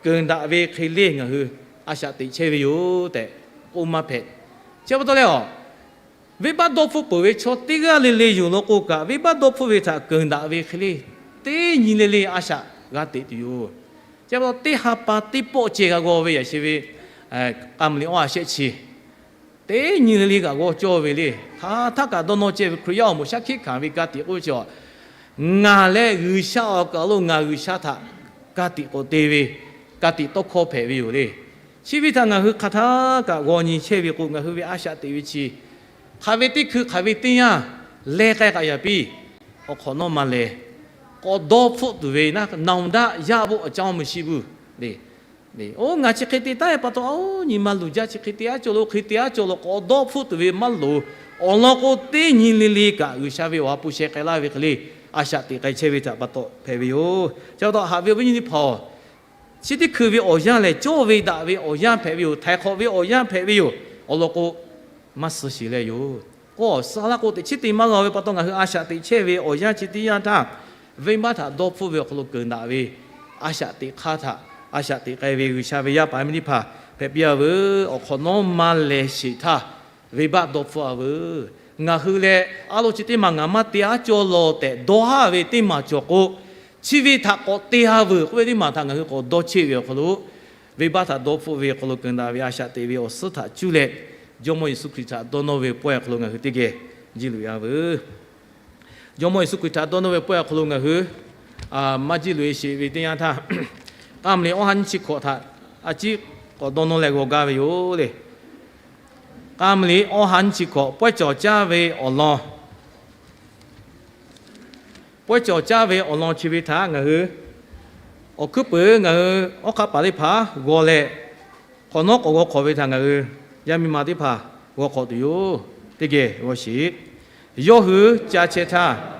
keunˍ daꞈ ve hk'e le ngaˬ hui a shaꞈ teꞈ chehˇ ve yoˬ tehꞈ k'oˆ maˇ hpehꞈ. Chi pa taw leh a, venˇbaˆ dawˇ hpfuhˆ peuˬ ve chaw teˇ g'aˇ le le yoˬ law k'o kaꞈ, venˇbaˆ dawˇ hpfuhˆ ve htaꞈ keunˍ daꞈ ve hk'e le, teˇ nyi le le a shaꞈ g'a teꞈ tuˬ yoˬ. Chi pa taw teˇ ha pa teˇ pawˆ ceh g'a g'aw ve yaꞈ sheh ve k'a mvuh liꞈ awˇ a shehˆ chi teˇ nyi le le kaꞈ g'aw cawˇ ve le. Hk'aˬ htaˆ kaꞈ dawˇ nawˇ ceh ve Hkriꞈ yaˇ awˬ moˍ shaˉ hkiˆ hkanˍ ve ka tiꞈ k'oˆ ve chi a, ngaˬ leh G'uiˬsha awˬ kaˬ lo ngaˬ G'uiˬsha htaꞈ ka tiꞈ k'awꞈ te ve, ka tiꞈ tawˇ hkawˇ hpehꞈ ve yoˬ le. Chi ve htaꞈ ngaˬ hui hk'aˬ htaˆ kaꞈ g'aw nyi chehˇ ve k'o, ngaˬ hui ve a shaꞈ teꞈ ve chi hk'aˬ ve teˇ hkui hk'aˬ ve teˇ yanˇ leh k'ai k'aꞈ yaꞈ piˇ, awˬ hk'awꞈ nawˉ maˇ leh, k'awꞈ dawˇ hpfuhˆ tuˬ ve naˉ, နောင်တရဖို့ အကြောင်းမရှိဘူး le. Oˇ ngaˬ chi hk'e te taˉ e pa taw, oˇ nyi ma luˬ jaˇ, chi hk'e te aˉ cawˬ lo, hk'e te aˉ cawˬ lo, k'awꞈ dawˇ hpfuhˆ tuˬ ve maˇ loˍ. Awˬ lawn k'o, teˇ nyi le le kaꞈ G'uiˬsha ve awˬ ha hpu sheh k'ai laˇ ve hk'e le, a shaꞈ teꞈ k'ai chehˇ ve htaꞈ pa taw hpehꞈ ve yoˬ. Chi pa taw haꞈ ve awˬ viˉ nyi teˇ hpaˍ-oˬ, chi teˇ hkui ve awˬ yanˇ lehˬ, cawˇ ve daꞈ ve awˬ yanˇ hpehꞈ ve yoˬ. Htaiˍ hk'awꞈ ve awˬ yanˇ hpehꞈ ve yoˬ. Awˬ lawn k'o, maˇ suh sheˍ leh yoˬ. K'o, suh laˇ k'o, teꞈ chiˉ te maˇ g'a ve pa taw, ngaˬ hui a shaꞈ teꞈ chehˇ ve awˬ yanˇ chi teˇ yanˇ htaˇ, venˇbaˆ htaꞈ dawˇ hpfuhˆ ve awˬ hk'aw lo keunˍ daꞈ ve a shaꞈ teꞈ hk'aˇ htaꞈ a shaꞈ teꞈ k'ai ve G'uiˬsha ve yaˇ paˍ miˇ teˇ hpaˍ hpehꞈ piˇ a veuˬ. Awˬ hk'awꞈ nawˉ maˇ leh sheˍ htaˇ, venˇbaˆ dawˇ hpfuhˆ a veuˬ. Ngaˬ hui leh a lo chi teˇ maˬ ngaˬ maˇ te aˉ cawˬ law tehꞈ dawˇ haˉ ve teˇ maˬ cawˬ k'o, chi ve htaꞈ k'awꞈ te a veuˬ k'oˆ ve teˇ maˬ htaꞈ ngaˬ hui k'awꞈ dawˇ cheˆ ve awˬ hk'aw lo, venˇbaˆ htaꞈ dawˇ hpfuhˆ ve awˬ hk'aw lo keunˍ daꞈ ve a shaꞈ teꞈ ve awˬ suhˉ htaꞈ cuˇ leh, Jawˇmawˇ Yeˍsuˆ Hkriꞈ htaꞈ dawˇ nawˇ ve pawehˇ awˬ hk'aw lo ngaˬ hui teˇ geh jiˇ loꞈ e a veuˬ. Jawˇmawˇ Yeˍsuˆ Hkriꞈ htaꞈ dawˇ nawˇ ve pawehˇ awˬ hk'aw lo ngaˬ hui maˇ jiˇ loꞈ e sheˍ ve teˇ yanˇ htaˇ, k'a mvuh liꞈ awˇ ha nyiˇ chi hkawꞈ htaꞈ a ciˉ k'awꞈ dawˇ nawˇ leh g'aw gaˇ ve yoˬ le. K'a mvuh liꞈ awˇ ha nyiˇ chi hkawꞈ, pawehˇ cawˬ caˇ ve awˬ lawn, pawehˇ cawˬ caˇ ve awˬ lawn chi ve htaꞈ ngaˬ hui awˬ hkuiˉ peuˬ ngaˬ hui awˉ hk'aˆ paˍ teˇ hpaˍ g'aw leh, hk'awꞈ nawˉ k'awꞈ g'aw hk'awꞈ ve htaꞈ ngaˬ hui yaˇ miˇ ma teˇ hpaˍ g'aw hk'awꞈ tuˬ yoˬ. Teˇ geh g'aw sheˍ. Yawˇ hui ca chehˇ htaˇ,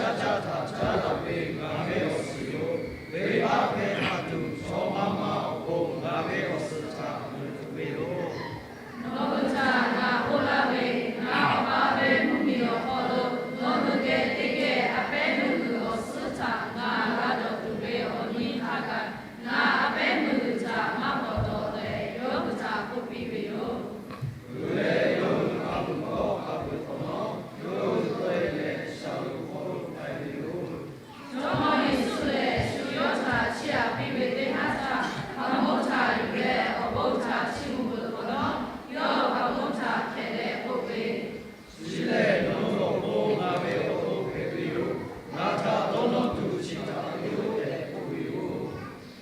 shaˉ caˆ htaꞈ caˉ daꞈ ve ngaˬ ve awˬ suhˍ yoˬ. Venˇbaˆ hpehˇ hk'a tuˬ, chaw maˇ maˇ awˬ pon ngaˬ ve awˬ suhˍ htaꞈ uiˍ tuˬ ve yoˬ. Nawˬ hui htaꞈ ngaˬ k'oˆ laˇ ve, ngaˬ Awˬ pa ve mvuhˇmiˬ awˬ hk'aw lo nawˬ hui geh teˇ geh a pehˉ meuˇ g'uiˬ awˬ suhˉ htaꞈ ngaˬ g'a dawˬ tuˬ ve awˬ nyi htaˇ kaꞈ, ngaˬ a pehˉ meuˇ g'uiˬ htaꞈ maˇ k'awꞈ dawˬ tehꞈ yawˇ hui htaꞈ k'oˆ piˇ ve yoˬ. Yawˇ hui a loˍ hk'a peuˬ hk'awꞈ nawˉ, yawˇ hui tawˆ e leh shaˍ lo hk'aw lo k'ai ve yoˬ. Jawˇmawˇ Yeˍsuˆ lehˬ, shu yawˇ htaꞈ chiˇ aꞈ piˇ ve teˇ haˉ htaˇ, hkaoˍmonˇ htaꞈ yuˬ leh awˬ bon htaꞈ chiˇ mvuh peuˬ hk'awꞈ nawˉ, yawˇ hkaoˍmonˇ htaꞈ hpehꞈ leh k'oˆ ve, Chi lehˬ nawˬ hui awˬ pon ngaˬ ve awˬ to hpehꞈ ve yoˬ. Ngaˬ htaꞈ dawˇ nawˇ tuˬ chi htaꞈ yoˬ tehꞈ k'oˆ ve yoˬ.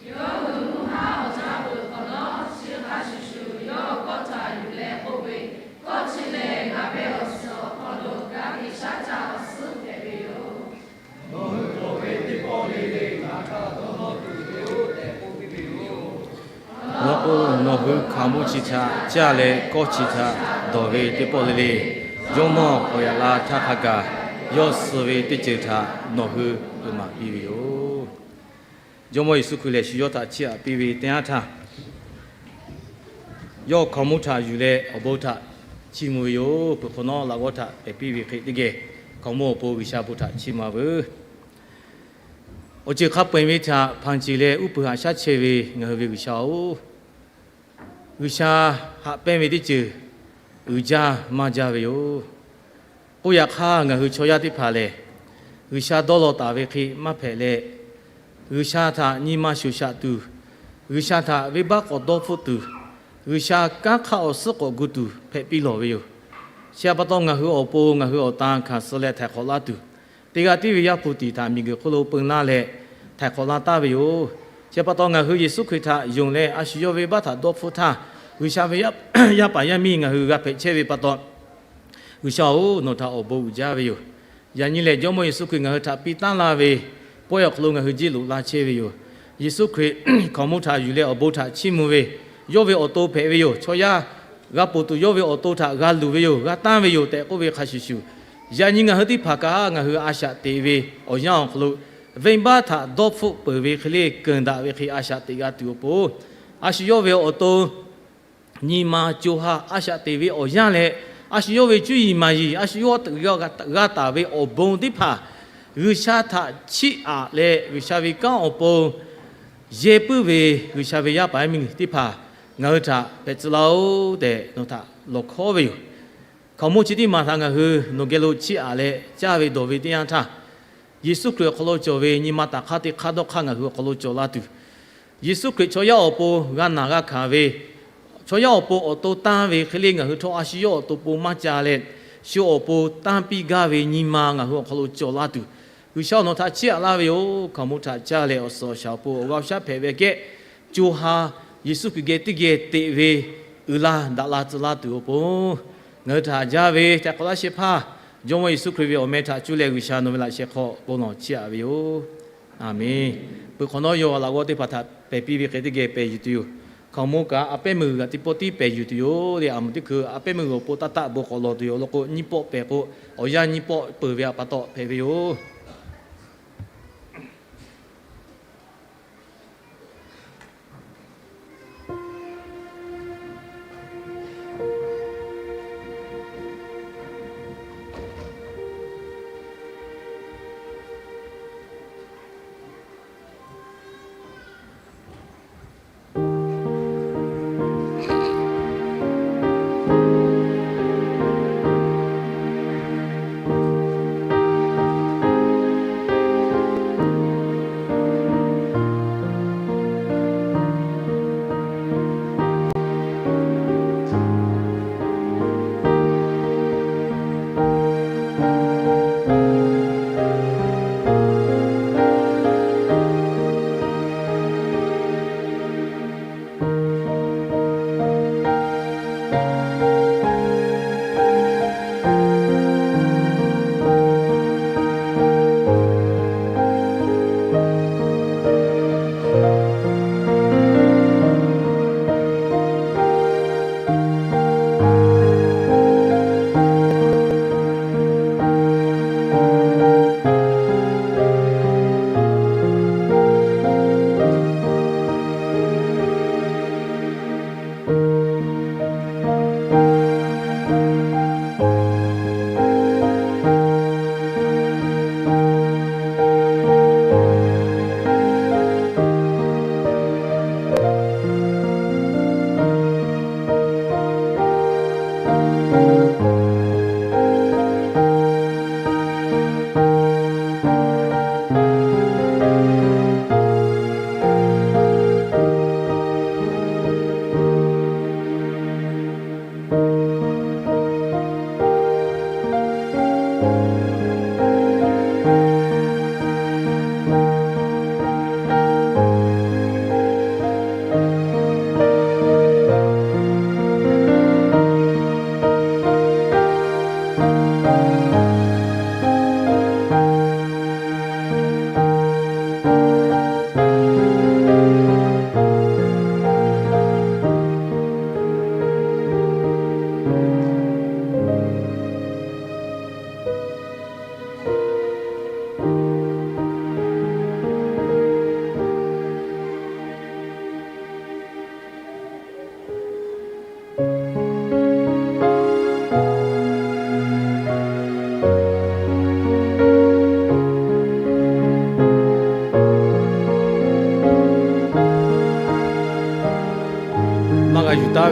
Yawˇ hui mvuhˇ haˉ awˬ jaˇ peuˬ hk'awꞈ nawˉ, chi hk'a shuˍ shuˍ yawˇ kawˆ htaꞈ yuˬ leh k'oˆ ve, Kawˆ chi lehˬ ngaˬ ve awˬ suhˍ awˬ hk'aw lo g'a tiꞈ shaˉ caˆ awˬ suhˉ hpehꞈ ve yoˬ. Nawˬ hui dawˬ ve teˇ pawˆ le le ngaˬ htaꞈ dawˇ nawˇ tuˬ yoˬ tehꞈ k'oˆ piˇ ve yoˬ. Nawˬ k'o, nawˬ hui hkaoˍmonˇ chi htaꞈ caˇ leh kawˆ chi htaꞈ dawˬ ve teˇ pawˆ le le, Jawˇmawˇ k'awꞈ yaꞈ la htaˇ hk'a gaˬ, yawˇ suh ve teˇ ceuˬ htaꞈ nawˬ hui uiˍ maˍ piˇ ve yoˬ. Jawˇmawˇ Yeˍsuˆ Hkriꞈ lehˬ, shu yawˇ htaꞈ chiˇ aꞈ piˇ ve teˇ yanˇ htaˇ, yawˇ hkaoˍmonˇ htaꞈ yuˬ leh awˬ bon htaꞈ chiˇ mvuh ve yoˬ. Peuˬ hk'awꞈ nawˉ laꞈ g'awˇ htaꞈ pehˬ piˇ ve hk'e teˇ geh, hkaoˍmonˇ awˬ pon G'uiˬsha bon htaꞈ chiˇ mvuh-a veuˬ. Awˬ ceuˬ hk'a peu-eˬ ve htaꞈ hpanˍ ceˬ leh uˉ peunˍ haꞈ shaˉ chehˇ ve ngaˬ hui ve G'uiˬsha-oˬ, G'uiˬsha haꞈ pehnˇ ve teˇ ceuˬ uiˍ jaˇ maˇ jaˇ ve yoˬ. K'oˆ yaꞈ hk'aˇ, ngaˬ hui chaw yaˇ teˇ hpaˍ lehˬ, G'uiˬsha dawˇ law taˍ ve hk'e maˇ hpehꞈ leh, G'uiˬsha htaꞈ nyi ma shoˍ shaꞈ tuˬ, G'uiˬsha htaꞈ venˇbaˆ k'awꞈ dawˇ hpfuhˆ tuˬ, G'uiˬsha kanˉ hk'aˇ awˬ suhˉ k'awꞈ gu tuˬ hpehꞈ piˇ lawˬ ve yoˬ. Chi htaꞈ pa taw, ngaˬ hui awˬ pon ngaˬ hui awˬ tan hkanˍ suh leh htaiˍ hk'awꞈ laˇ tuˬ, teˇ g'aˇ tiˉ ve Yaˇ hpu tiˍ htaꞈ miˬguiˬ hk'oˆ lo peun laˇ leh htaiˍ hk'awꞈ la taˍ ve yoˬ. Chi htaꞈ pa taw, ngaˬ hui Yeˍsuˆ Hkriꞈ htaꞈ yonˍ leh a shu yawˇ ve venˇbaˆ htaꞈ dawˇ hpfuhˆ htaˇ, G'uiˬsha ve yaˇ paˍ yaˇ miˇ ngaˬ hui g'a hpehꞈ chehˇ ve pa taw, G'uiˬsha-oˬ, nawˬ htaꞈ awˬ bon uiˍ jaˇ ve yoˬ. Yaꞈ nyi lehˬ, Jawˇmawˇ Yeˍsuˆ Hkriꞈ ngaˬ hui htaꞈ piˇ taˉ laˇ ve pawehˇ awˬ hk'aw lo ngaˬ hui jiˇ loꞈ la chehˇ ve yoˬ. Yeˍsuˆ Hkriꞈ hkaoˍmonˇ htaꞈ yuˬ leh awˬ bon htaꞈ chiˇ mvuh ve, yawˇ ve awˬ to hpehꞈ ve yoˬ. Chaw yaˇ g'a poˬ tuˬ yawˇ ve awˬ to htaꞈ g'a luˬ ve yoˬ, g'a tanˇ ve yoˬ tehꞈ k'oˆ ve hk'a shuˍ shuˍ, yaꞈ nyi ngaˬ hui teˇ hpaˍ kaꞈ ngaˬ hui a shaꞈ teꞈ ve awˬ yanˇ awˬ hk'aw lo, venˇbaˆ htaꞈ dawˇ hpfuhˆ peuˬ ve hk'e le keunˍ daꞈ ve hk'e a shaꞈ teꞈ g'a tuˬ awˬ pon, a shu yawˇ ve awˬ to nyi ma co ha a shaꞈ teꞈ ve awˬ yanˇ leh, a shu yawˇ ve cuˇ yiˍ maˍ yiˍ, a shu yawˇ g'a taˍ ve awˬ bon teˇ hpaˍ G'uiˬsha htaꞈ chiˇ aꞈ leh, G'uiˬsha ve kanˉ awˬ pon yehˇ puiˉ ve G'uiˬsha ve yaˇ paˍ yaˇ miˇ teˇ hpaˍ ngaˬ hui htaꞈ hpehꞈ tcuh laˇ-oˆ tehꞈ nawˬ htaꞈ lawˬ hkawˉ ve yoˬ. Hkaoˍmonˇ chi teˇ maˬ htaꞈ ngaˬ hui nawˬ geh lo chiˇ aꞈ leh caˇ ve dawˬ ve teˇ yanˇ htaˇ, Yeˍsuˆ Hkriꞈ awˬ hk'aw lo cawˬ ve nyi ma taˍ hk'aˇ teˇ hk'aˇ dawˇ hk'aˇ ngaˬ hui awˬ hk'aw lo cawˬ la tuˬ, Yeˍsuˆ Hkriꞈ chaw yaˇ awˬ pon g'a naˬ g'a hkanˍ ve, chaw yaˇ awˬ pon awˬ to tanˇ ve hk'e le ngaˬ hui htawˇ a shu yawˇ awˬ to pon maˇ ca leh, shu awˬ pon tanˇ piˇ gaˇ ve nyi ma ngaˬ hui awˬ hk'aw lo cawˬ la tuˬ, G'uiˬsha nawˬ htaꞈ chiˇ aꞈ laˇ ve yoˬ. Hkaoˍmonˇ htaꞈ caˇ leh awˬ suhˍ awˬ shaˍ awˬ pon awˬ g'aˇ awˬ shaˉ hpehꞈ ve aꞈ kehˉ, co ha Yeˍsuˆ Hkriꞈ geh teˇ geh teꞈ ve uiˍ la daꞈ la tcuh laˇ tuˬ awˬ pon, ngaˬ hui htaꞈ haꞈ jaˇ ve htaiˍ hk'awꞈ laˇ shehˍ hpaˇ, Jawˇmawˇ Yeˍsuˆ Hkriꞈ ve awˬ meh htaꞈ cuˇ leh G'uiˬsha nawˬ ve laꞈ sheh hk'aw bon lawˬ chiˇ aꞈ ve yoˬ. Aˬmenˍ. Peuˬ hk'awꞈ nawˉ yawˇ laꞈ g'awˇ teˇ hpaˍ htaꞈ pehˬ piˇ ve hk'e teˇ geh pehˬ yuˬ tuˬ yoˬ. Hkaoˍmonˇ kaꞈ a pehˉ meuˇ g'uiˬ g'aꞈ teˇ pawˆ tiˉ pehˬ yuˬ tuˬ yoˬ le. A muˍ teˇ hkui a pehˉ meuˇ g'uiˬ awˬ pon taˇ taˆ bon k'awꞈ lawˬ tuˬ yoˬ. Awˬ lawn k'o, nyiˇ pawˆ pehˬ k'o, awˬ yanˇ nyiˇ pawˆ peuˬ ve pa taw hpehꞈ ve yoˬ.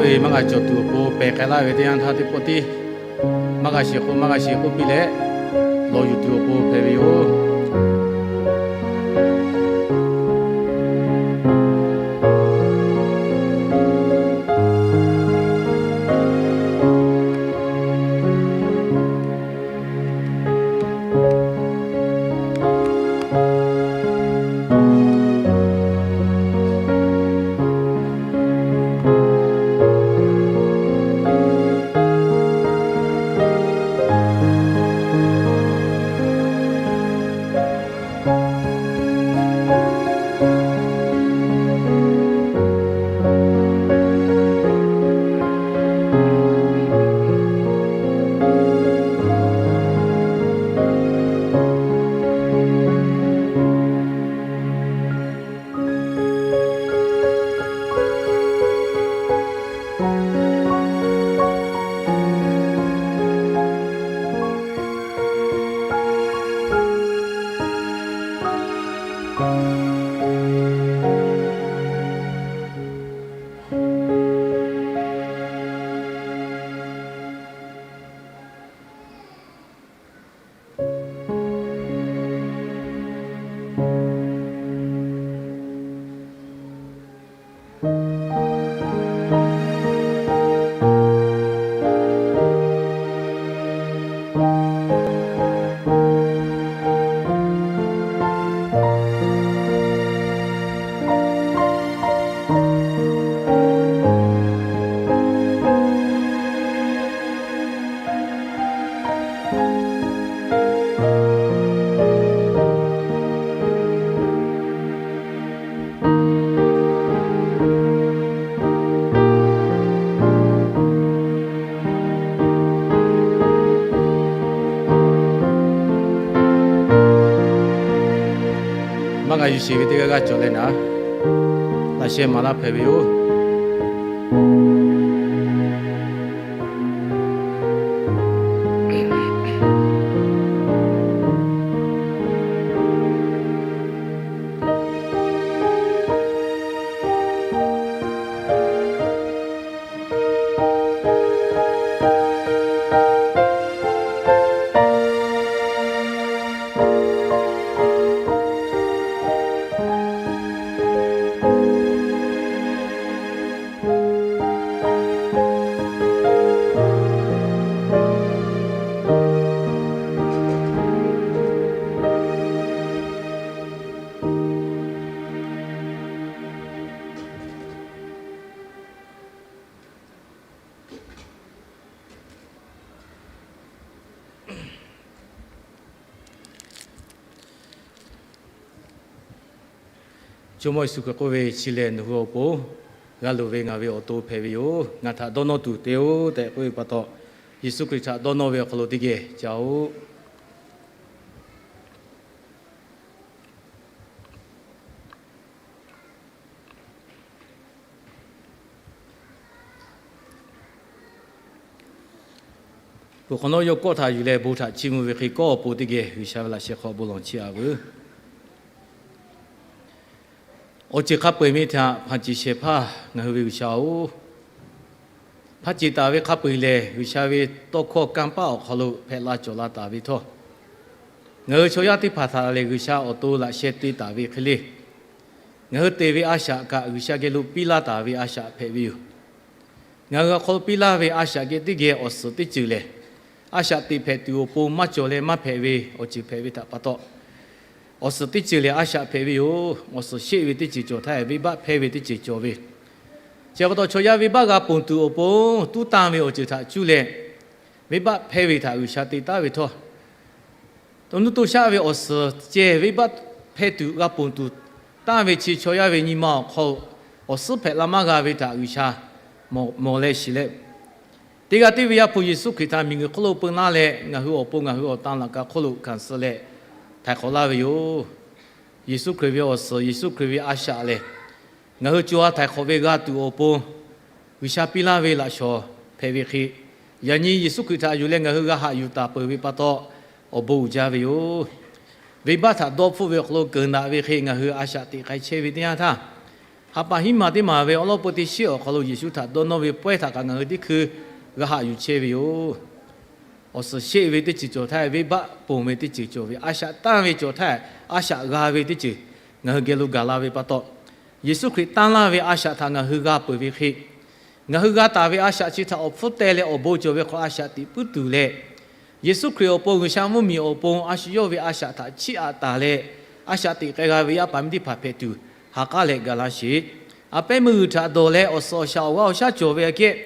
Maˇ g'a cawˬ tuˬ awˬ pon pehˬ k'ai laˇ ve teˇ yanˇ htaˇ teˇ pawˆ tiˉ maˇ g'a shiˍ k'o maˇ g'a shiˍ k'oˆ piˇ leh, lawˬ yuˬ tuˬ awˬ pon hpehꞈ ve yoˬ. Maˇ g'a yuˬ sheˍ ve teˇ g'aˇ g'aˇ cawˬ leh naˍ, laꞈ sheh maˍ laˇ hpehꞈ ve yoˬ. Jawˇmawˇ Yeˍsuˆ Hkriꞈ k'oˆ ve, Chi lehˬ nawˬ hui awˬ pon g'a loˍ ve ngaˬ ve awˬ to hpehꞈ ve yoˬ. Ngaˬ htaꞈ dawˇ nawˇ tuˬ te-oˬ tehꞈ k'oˆ ve pa taw, Yeˍsuˆ Hkriꞈ htaꞈ dawˇ nawˇ ve awˬ hk'aw lo teˇ geh caˇ-oˆ. Peuˬ hk'awꞈ nawˉ yawˇ kawˆ htaꞈ yuˬ leh bon htaꞈ chiˇ mvuh ve hk'e, kawˆ awˬ pon teˇ geh G'uiˬsha ve laꞈ sheh hk'aw bon lawˬ chiˇ aꞈ veuˬ. Awˬ ceuˬ hk'a peu-eˬ ve htaꞈ hpanˍ ceˬ shehˍ hpaˇ ngaˬ hui ve G'uiˬsha-oˬ, hpanˍ ceˬ taˍ ve hk'a peu-eˬ lehˬ, G'uiˬsha ve tawˇ hkawˇ kanˇ paˆ awˬ hk'aw lo hpehꞈ la cawˬ la taˍ ve htawˇ, ngaˬ hui chaw yaˇ teˇ hpaˍ htaꞈ lehˬ G'uiˬsha awˬ to laꞈ sheh te taˍ ve hk'e le, ngaˬ hui te ve a shaꞈ kaꞈ G'uiˬsha geh lo piˇ laˇ taˍ ve a shaꞈ hpehꞈ ve yoˬ. Ngaˬ hui awˬ hk'aw lo piˇ laˇ ve a shaꞈ geh teˇ geh awˬ suhˍ teˇ ceuˬ lehˬ, a shaꞈ teꞈ hpehꞈ tuˬ awˬ pon maˇ cawˬ leh maˇ hpehꞈ ve awˬ ceuˬ hpehꞈ ve htaꞈ pa taw, awˬ suhˍ teˇ ceuˬ lehˬ a shaꞈ hpehꞈ ve yoˬ. Awˬ suhˍ sheˆ ve teˇ ceuˬ cawˬ htaˇ, venˇbaˆ hpehˇ ve teˇ ceuˬ cawˬ ve. Chi pa taw, chaw yaˇ venˇbaˆ g'a ponˬ tuˬ awˬ pon tuˉ tanˇ ve awˬ ceuˬ htaꞈ cuˇ leh, venˇbaˆ hpehˇ ve htaꞈ G'uiˬsha te taˉ ve htawˇ, to nuˇ to shaˆ ve awˬ suhˍ ceh venˇbaˆ hpehˇ tuˬ g'a ponˬ tuˬ tanˇ ve chi chaw yaˇ ve nyi ma awˬ hk'aw lo awˬ suhˉ hpehꞈ la maˇ g'a ve htaꞈ G'uiˬsha mawˬ leh shiˍ leh, teˇ g'aˇ tiˉ ve Yaˇ hpu Yeˍsuˆ Hkriꞈ htaꞈ miˬguiˬ hk'oˆ lo peu laˇ leh, ngaˬ hui awˬ pon ngaˬ hui awˬ tan laꞈ ka hk'oˆ lo hkanˍ suh leh htaiˍ hk'awꞈ laˇ ve yoˬ. Yeˍsuˆ Hkriꞈ ve awˬ suhˍ, Yeˍsuˆ Hkriꞈ ve a shaꞈ lehˬ, ngaˬ hui co ha htaiˍ hk'awꞈ ve g'a tuˬ awˬ pon G'uiˬsha piˇ laˇ ve laꞈ shawˍ hpehꞈ ve hk'e, yaꞈ nyi Yeˍsuˆ Hkriꞈ htaꞈ yuˬ leh ngaˬ hui g'a haꞈ yuˬ taˍ peuˬ ve pa taw, awˬ bon uiˍ jaˇ ve yoˬ. Venˇbaˆ htaꞈ dawˇ hpfuhˆ ve awˬ hk'aw lo keunˍ daꞈ ve hk'e ngaˬ hui a shaꞈ teꞈ k'ai chehˇ ve teˇ yanˇ htaˇ, A pa hiˉ ma teˇ maˬ ve awˉ lawˉ peuˇ teˇ shiˉ awˬ hk'aw lo Yeˍsuˆ htaꞈ dawˇ nawˇ ve pawehˇ htaꞈ kaꞈ ngaˬ hui teˇ hkui g'a haꞈ yuˬ chehˇ ve yoˬ. Awˬ suhˍ sheˆ ve teˇ ceuˬ cawˬ htaˇ, venˇbaˆ ponˬ ve teˇ ceuˬ cawˬ ve, a shaꞈ tanˇ ve cawˬ htaˇ, a shaꞈ g'a ve teˇ ceuˬ ngaˬ hui geh lo gaˬ la ve pa taw, Yeˍsuˆ Hkriꞈ tanˇ laˇ ve a shaꞈ htaꞈ ngaˬ hui g'a peuˬ ve hk'e, ngaˬ hui g'a taˍ ve a shaꞈ chi htaꞈ awˬ hpfuhˇ teh leh awˬ bon cawˬ ve hk'aw a shaꞈ teꞈ puiˉ tuˬ leh, Yeˍsuˆ Hkriꞈ awˬ pon, G'uiˬsha mvuhˇmiˬ awˬ pon a shu yawˇ ve a shaꞈ htaꞈ chiˇ aꞈ taˍ leh, a shaꞈ teꞈ k'ai g'a ve yaˇ paˍ miˇ teˇ hpaˍ hpehꞈ tuˬ, ha k'aˉ leh gaˬ la sheˍ. A pehˉ meuˇ g'uiˬ htaꞈ dawˬ leh awˬ suhˍ awˬ shaˍ awˬ g'aˇ awˬ shaˉ cawˬ ve aꞈ kehˉ,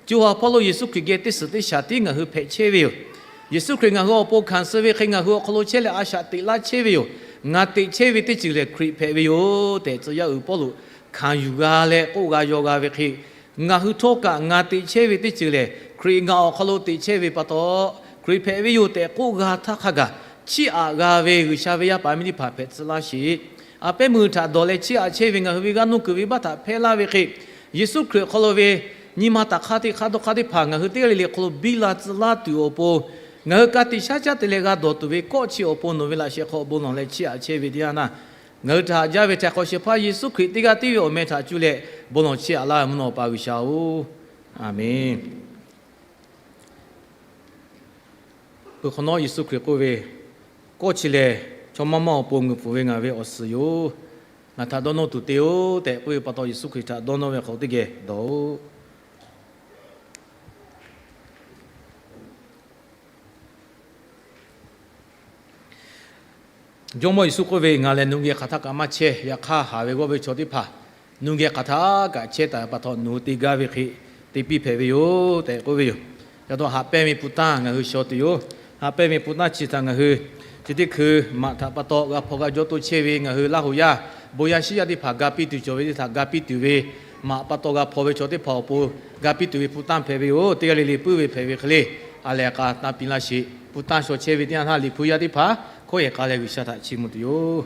co ha hpawˇ lo Yeˍsuˆ Hkriꞈ geh teˇ suhˍ teˇ shaˍ tiˉ ngaˬ hui hpehꞈ chehˇ ve yoˬ. Yeˍsuˆ Hkriꞈ ngaˬ hui awˬ pon hkanˍ suh ve hk'e, ngaˬ hui awˬ hk'aw lo chehˇ leh a shaꞈ teꞈ laˇ chehˇ ve yoˬ. Ngaˬ teꞈ chehˇ ve teˇ ceuˬ lehˬ, Hkriꞈ hpehꞈ ve yoˬ tehꞈ, tcuh yaˇ uiˍ Pawˇluꞈ hkanˍ yuˬ g'a leh k'oˆ g'a yaw g'a ve hk'e, ngaˬ hui htawˇ kaꞈ ngaˬ teꞈ chehˇ ve teˇ ceuˬ lehˬ, Hkriꞈ ngaˬ awˬ hk'aw lo teꞈ chehˇ ve pa taw, Hkriꞈ hpehꞈ ve yoˬ tehꞈ k'oˆ g'a htaˇ hk'a gaˬ, chiˇ aꞈ g'a ve G'uiˬsha ve yaˇ paˍ miˇ teˇ hpaˍ hpehꞈ tcuh laˇ sheˍ. A pehˉ meuˇ g'uiˬ htaꞈ dawˬ leh chiˇ aꞈ chehˇ ve ngaˬ hui ve g'aˇ nuˇ kuiˬ ve baˆ htaꞈ hpehˇ laˇ ve hk'e, Yeˍsuˆ Hkriꞈ awˬ hk'aw lo ve nyi ma taꞈ hk'aˇ teˇ hk'aˇ dawˇ hk'aˇ teˇ hpaˍ ngaˬ hui teˇ g'aˇ le le awˬ hk'aw lo biˇ la tcuh laˇ tuˬ awˬ pon, ngaˬ hui ka tiꞈ shaˉ caˉ te leh g'a dawˬ tuˬ ve kawˆ chi awˬ pon nawˬ ve laꞈ sheh hk'aw bon lawˬ leh chiˇ aꞈ chehˇ ve teˇ yanˇ htaˇ, ngaˬ hui htaꞈ haꞈ jaˇ ve htaiˍ hk'awꞈ shehˍ hpaˇ Yeˍsuˆ Hkriꞈ teˇ g'aˇ tiˉ ve awˬ meh htaꞈ cuˇ leh bon lawˬ chiˇ aꞈ laˇ ve mvuhˇ naw Awˬ pa G'uiˬsha-oˬ, Aˍmenˍ. Peuˬ hk'awꞈ nawˉ Yeˍsuˆ Hkriꞈ k'oˆ ve, Kawˆ chi lehˬ chaw maˇ maˇ awˬ pon ngeuˍ pfuhˍ ve ngaˬ ve awˬ suhˍ yoˬ. Ngaˬ htaꞈ dawˇ nawˇ tuˬ te-oˬ tehꞈ k'oˆ ve pa taw, Yeˍsuˆ Hkriꞈ htaꞈ dawˇ nawˇ ve hk'aw teˇ geh dawˬ-oꞈ. Jawˇmawˇ Yeˍsuˆ k'oˆ ve, Ngaˬ lehˬ nawˬ hui geh hk'aˬ htaˇ kaꞈ maˇ chehˇ. Yaꞈ hk'aˇ, haˍ ve g'awˇ ve chaw teˇ hpaˍ nawˬ hui geh hk'aˬ htaˇ kaꞈ chehˇ taˍ ve pa taw, nawˬ hui te gaˇ ve hk'e te piˇ hpehꞈ ve yoˬ tehꞈ k'oˆ ve yoˬ. Yaꞈ taw haꞈ pehnˇ ve ภูมิต้าน ngaˬ hui shaw tuˬ yoˬ. Haꞈ pehnˇ ve ภูมิต้าน chi htaꞈ ngaˬ hui chi teˇ hkui maꞈ htaꞈ pa taw g'a hpaw g'a jawˇ toˇ chehˇ ve ngaˬ hui Laˇ hoꞈ yaˇ bon yaˇ shiˉ yaˇ teˇ hpaˍ ga piˇ tuˬ cawˬ ve teˇ htaꞈ ga piˇ tuˬ ve maꞈ pa taw g'a hpaw ve chaw teˇ hpaˍ awˬ pon ga piˇ tuˬ ve ภูมิต้าน hpehꞈ ve yoˬ. Teˇ g'aˇ le le puiˉ ve hpehꞈ ve hk'e le, a lehˬ k'a tanˇ piˇ laˇ sheˍ. ภูมิต้าน shaw chehˇ ve teˇ yanˇ htaˇ, Liꞈ hpu yaˇ teˇ hpaˍ hkawˇ yehˬ k'a leh G'uiˬsha htaꞈ chiˇ mvuh tuˬ yoˬ.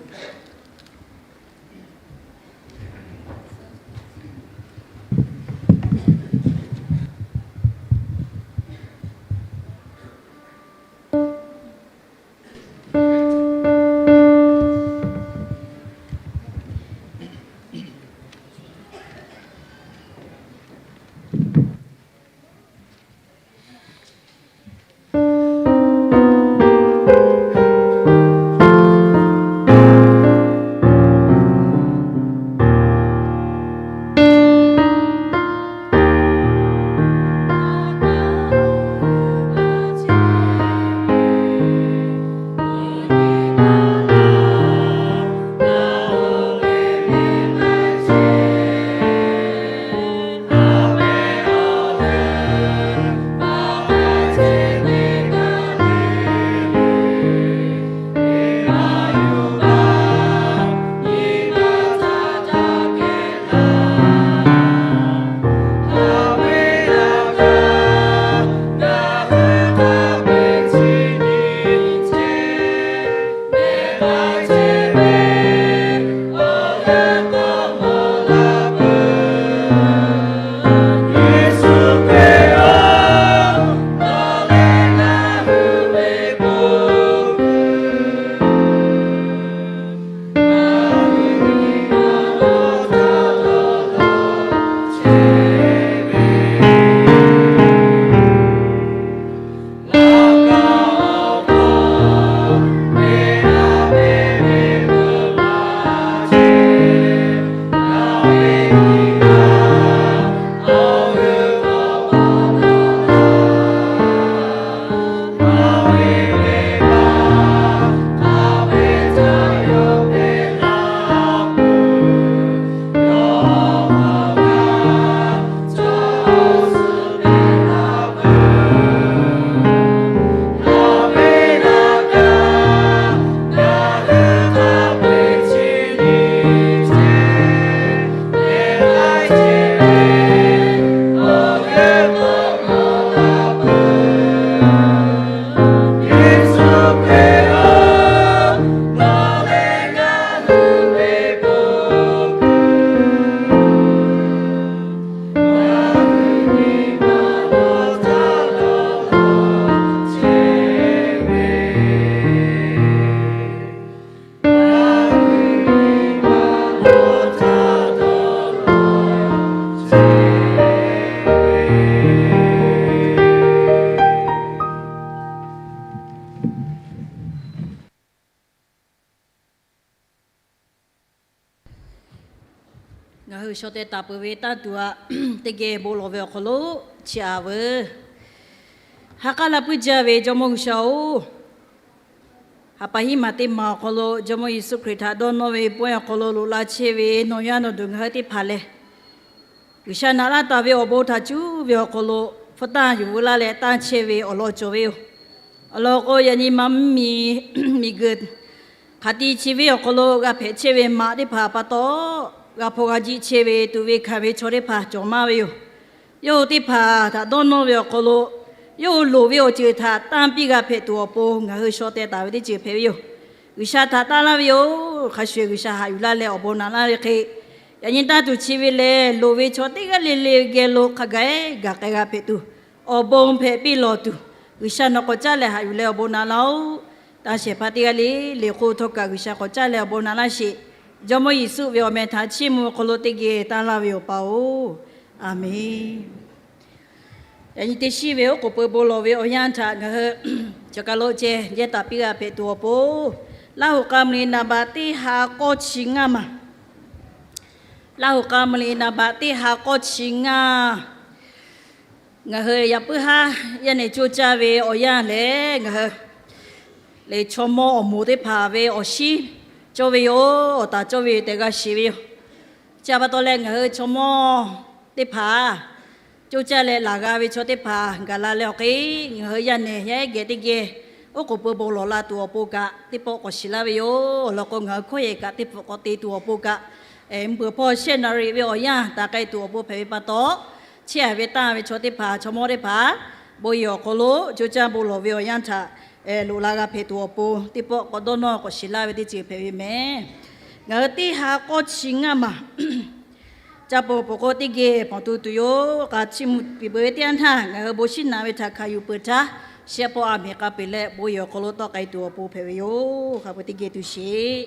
Ngaˬ hui shaw teh taˍ peuˬ ve tanˇ tuˬ aꞈ, teˇ geh bon lawˬ ve awˬ hk'aw lo chiˇ aꞈ veuˬ. Ha k'aˉ la puiˉ jaˇ ve Jawˇmawˇ G'uiˬsha-oˬ, ha pa hiˉ maˬ teˇ maˬ awˬ hk'aw lo Jawˇmawˇ Yeˍsuˆ Hkriꞈ htaꞈ dawˇ nawˇ ve pawehˇ awˬ hk'aw lo loꞈ la chehˇ ve nawˬ yaˇ nawˬ duˬ ngaˬ hui teˇ hpaˍ lehˬ, G'uiˬsha naꞈ laˇ taˍ ve awˬ bon htaꞈ cuˉ ve awˬ hk'aw lo hpfuhˇ tanˇ yuˬ veu laˇ leh tanˇ chehˇ ve awˬ lawn cawˬ ve yoˬ. Awˬ lawn k'o, yaꞈ nyi ma mvuhˇmiˬ miˬguiˬ hk'aˬ ti chi venˇ awˬ hk'aw lo g'a hpehꞈ chehˇ ve maꞈ teˇ hpaˍ pa taw, g'a hpaw g'a jiˆ chehˇ ve tuꞈ ve hkanˍ ve chaw teˇ hpaˍ cawˬ maˇ ve yoˬ. Yawˇ hui teˇ hpaˍ htaꞈ dawˇ nawˇ ve awˬ hk'aw lo, yawˇ hui loˍ ve awˬ ceuˬ htaꞈ tanˇ piˇ g'a hpehꞈ tuˬ awˬ pon ngaˬ hui shaw teh taˍ ve teˇ ceuˬ hpehꞈ ve yoˬ. G'uiˬsha htaꞈ tanˇ laˇ ve yoˬ. Hk'a shuˍ shuˍ G'uiˬsha haꞈ yuˬ laˇ leh awˬ bon naꞈ laˇ ve hk'e, yaꞈ nyi tanˇ tuˬ chi ve lehˬ, loˍ ve chaw teˇ g'aˇ le le geh lo hk'a gaˬ-e gaˬ k'ai g'a hpehꞈ tuˬ, awˬ bon hpehꞈ piˇ lawˬ tuˬ, G'uiˬsha nawˬ k'awꞈ caˉ leh haꞈ yuˬ leh awˬ bon naꞈ laˇ-oˆ. Tanˇ shehˍ hpaˇ teˇ g'aˇ le le hk'oˆ htawˇ kaꞈ G'uiˬsha k'awꞈ caˉ leh awˬ bon naꞈ laˇ sheˍ. Jawˇmawˇ Yeˍsuˆ ve awˬ meh htaꞈ chiˇ mvuh hk'aw lo teˇ geh tanˇ laˇ ve yoˬ, Awˬ pa-oˬ. Aˬmenˍ. Yaꞈ nyi teˇ shiˉ ve oˉ k'oˍ pui bon lawˬ ve awˬ yanˇ htaꞈ ngaˬ hui chaw kaˬ lo ceh jehˇ taˍ piˇ g'a hpehꞈ tuˬ awˬ pon, Laˇ huˍ k'a mvuh liꞈ naˍ baꞈ teˇ ha k'awˇ chi ngaˇ maˬ. Laˇ huˍ k'a mvuh liꞈ naˍ baꞈ teˇ ha k'awˇ chi ngaˇ. Ngaˬ hui yaꞈ puiˉ haˉ yaˇ nehˬ coˇ caˇ ve awˬ yanˇ lehˬ, ngaˬ hui lehˬ chaw mawˇ awˬ moˍ teˇ hpaˍ ve awˬ shiˉ cawˇ ve yoˬ. Awˬ taˍ cawˇ ve yoˬ tehꞈ g'a shiˍ ve yoˬ. Chi pa taw leh ngaˬ hui chaw mawˇ teˇ hpaˍ coˇ caˇ leh laˬ g'a ve chaw teˇ hpaˍ gaˬ la leh awˬ hk'e, ngaˬ hui yaˇ nehˬ yaˇ ehˉ geh teˇ geh oˉ k'oˍ pui bon lawˬ la tuˬ awˬ pon kaꞈ teˇ pawˆ k'awꞈ shiˍ laˇ ve yoˬ. Awˬ lawn k'o, ngaˬ hui hkawˇ yehˬ kaꞈ teˇ pfuhꞈ k'awꞈ te tuˬ awˬ pon kaꞈ, mvuhˇ peuˬ hpawˇ shehˆ naˍ riˍ ve awˬ yanˇ taˍ k'ai tuˬ awˬ pon hpehꞈ ve pa taw, chehˇ a ve tanˇ ve chaw teˇ hpaˍ, chaw mawˇ teˇ hpaˍ, bon yehˬ awˬ hk'aw lo coˇ caˇ bon lawˬ ve awˬ yanˇ htaꞈ loꞈ la g'a hpehꞈ tuˬ awˬ pon teˇ pawˆ k'awꞈ dawˇ nawˇ k'awꞈ shiˍ laˇ ve teˇ ceuˬ hpehꞈ ve mehˍ. Ngaˬ hui teˇ ha k'awˇ chi ngaˇ maˬ ca ponˬ peuˬ k'o, teˇ geh hpawnˬ tu tuˬ yoˬ. K'a chiˇ mvuh piˍ peuˬ ve teˇ yanˇ htaˇ, ngaˬ hui bon shiˉ naꞈ ve htaꞈ hkanˍ yuˬ peuˬ htaˇ, shehˆ pawˆ a miˬ k'a peˬ leh bon yehˬ awˬ hk'aw lo tawˆ k'ai tuˬ awˬ pon hpehꞈ ve yoˬ. Hk'a peu teˇ geh tuˬ sheˍ.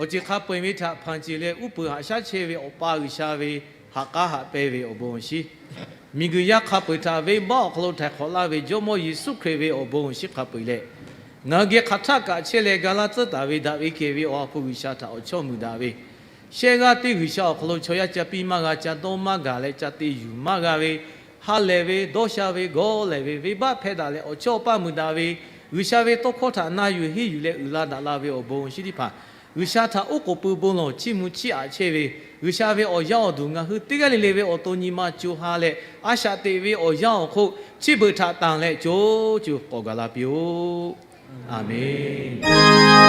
Awˬ ceuˬ hk'a peu-eˬ ve htaꞈ hpanˍ ceˬ leh, uˉ peunˍ haꞈ shaˉ chehˇ ve Awˬ pa G'uiˬsha ve ha k'aˉ haꞈ pehnˇ ve awˬ bon awˬ shiˍ, miˬguiˬ yaˇ hk'a peu-eˬ htaꞈ venˇbaˆ awˬ hk'aw lo htaiˍ hk'awꞈ laˇ ve Jawˇmawˇ Yeˍsuˆ Hkriꞈ ve awˬ bon awˬ shiˍ hk'a peu-eˬ leh, ngaˬ hui geh hk'aˬ htaˆ kaꞈ chehˇ leh ga laˇ tcuhˉ taˍ ve daꞈ ve kehˬ ve Awˬ ha hpu G'uiˬsha htaꞈ awˬ chawˇ mvuh daꞈ ve, shehˆ g'aˇ teˇ G'uiˬsha awˬ hk'aw lo chaw yaˇ ca piˇ maˇ g'a, ca dawˇ maˇ gaˬ leh ca te yuˬ maˇ g'a ve, ha lehˬ ve, dawˇ sha ve, gawˇ lehˬ ve, venˇbaˆ hpehˇ daꞈ leh awˬ chawˇ awˬ paˇ mui daꞈ ve, G'uiˬsha ve tawˇ hkawˇ htaꞈ na yuˬ henˇ yuˬ leh uiˍ la daꞈ la ve awˬ bon awˬ shiˍ teˇ hpaˍ, G'uiˬsha htaꞈ oˉ k'oˍ pui bon lawˬ chiˇ mvuh chiˇ aꞈ chehˇ ve, G'uiˬsha ve awˬ yaˇ awˬ duˬ ngaˬ hui teˇ g'aˇ le le ve awˬ to nyi ma co ha leh, a shaꞈ teꞈ ve awˬ yanˇ awˬ hk'oˆ chi beuꞈ htaꞈ tanˬ leh co co k'awꞈ gaˬ la piˇ-oˆ. Aˍmenˍ.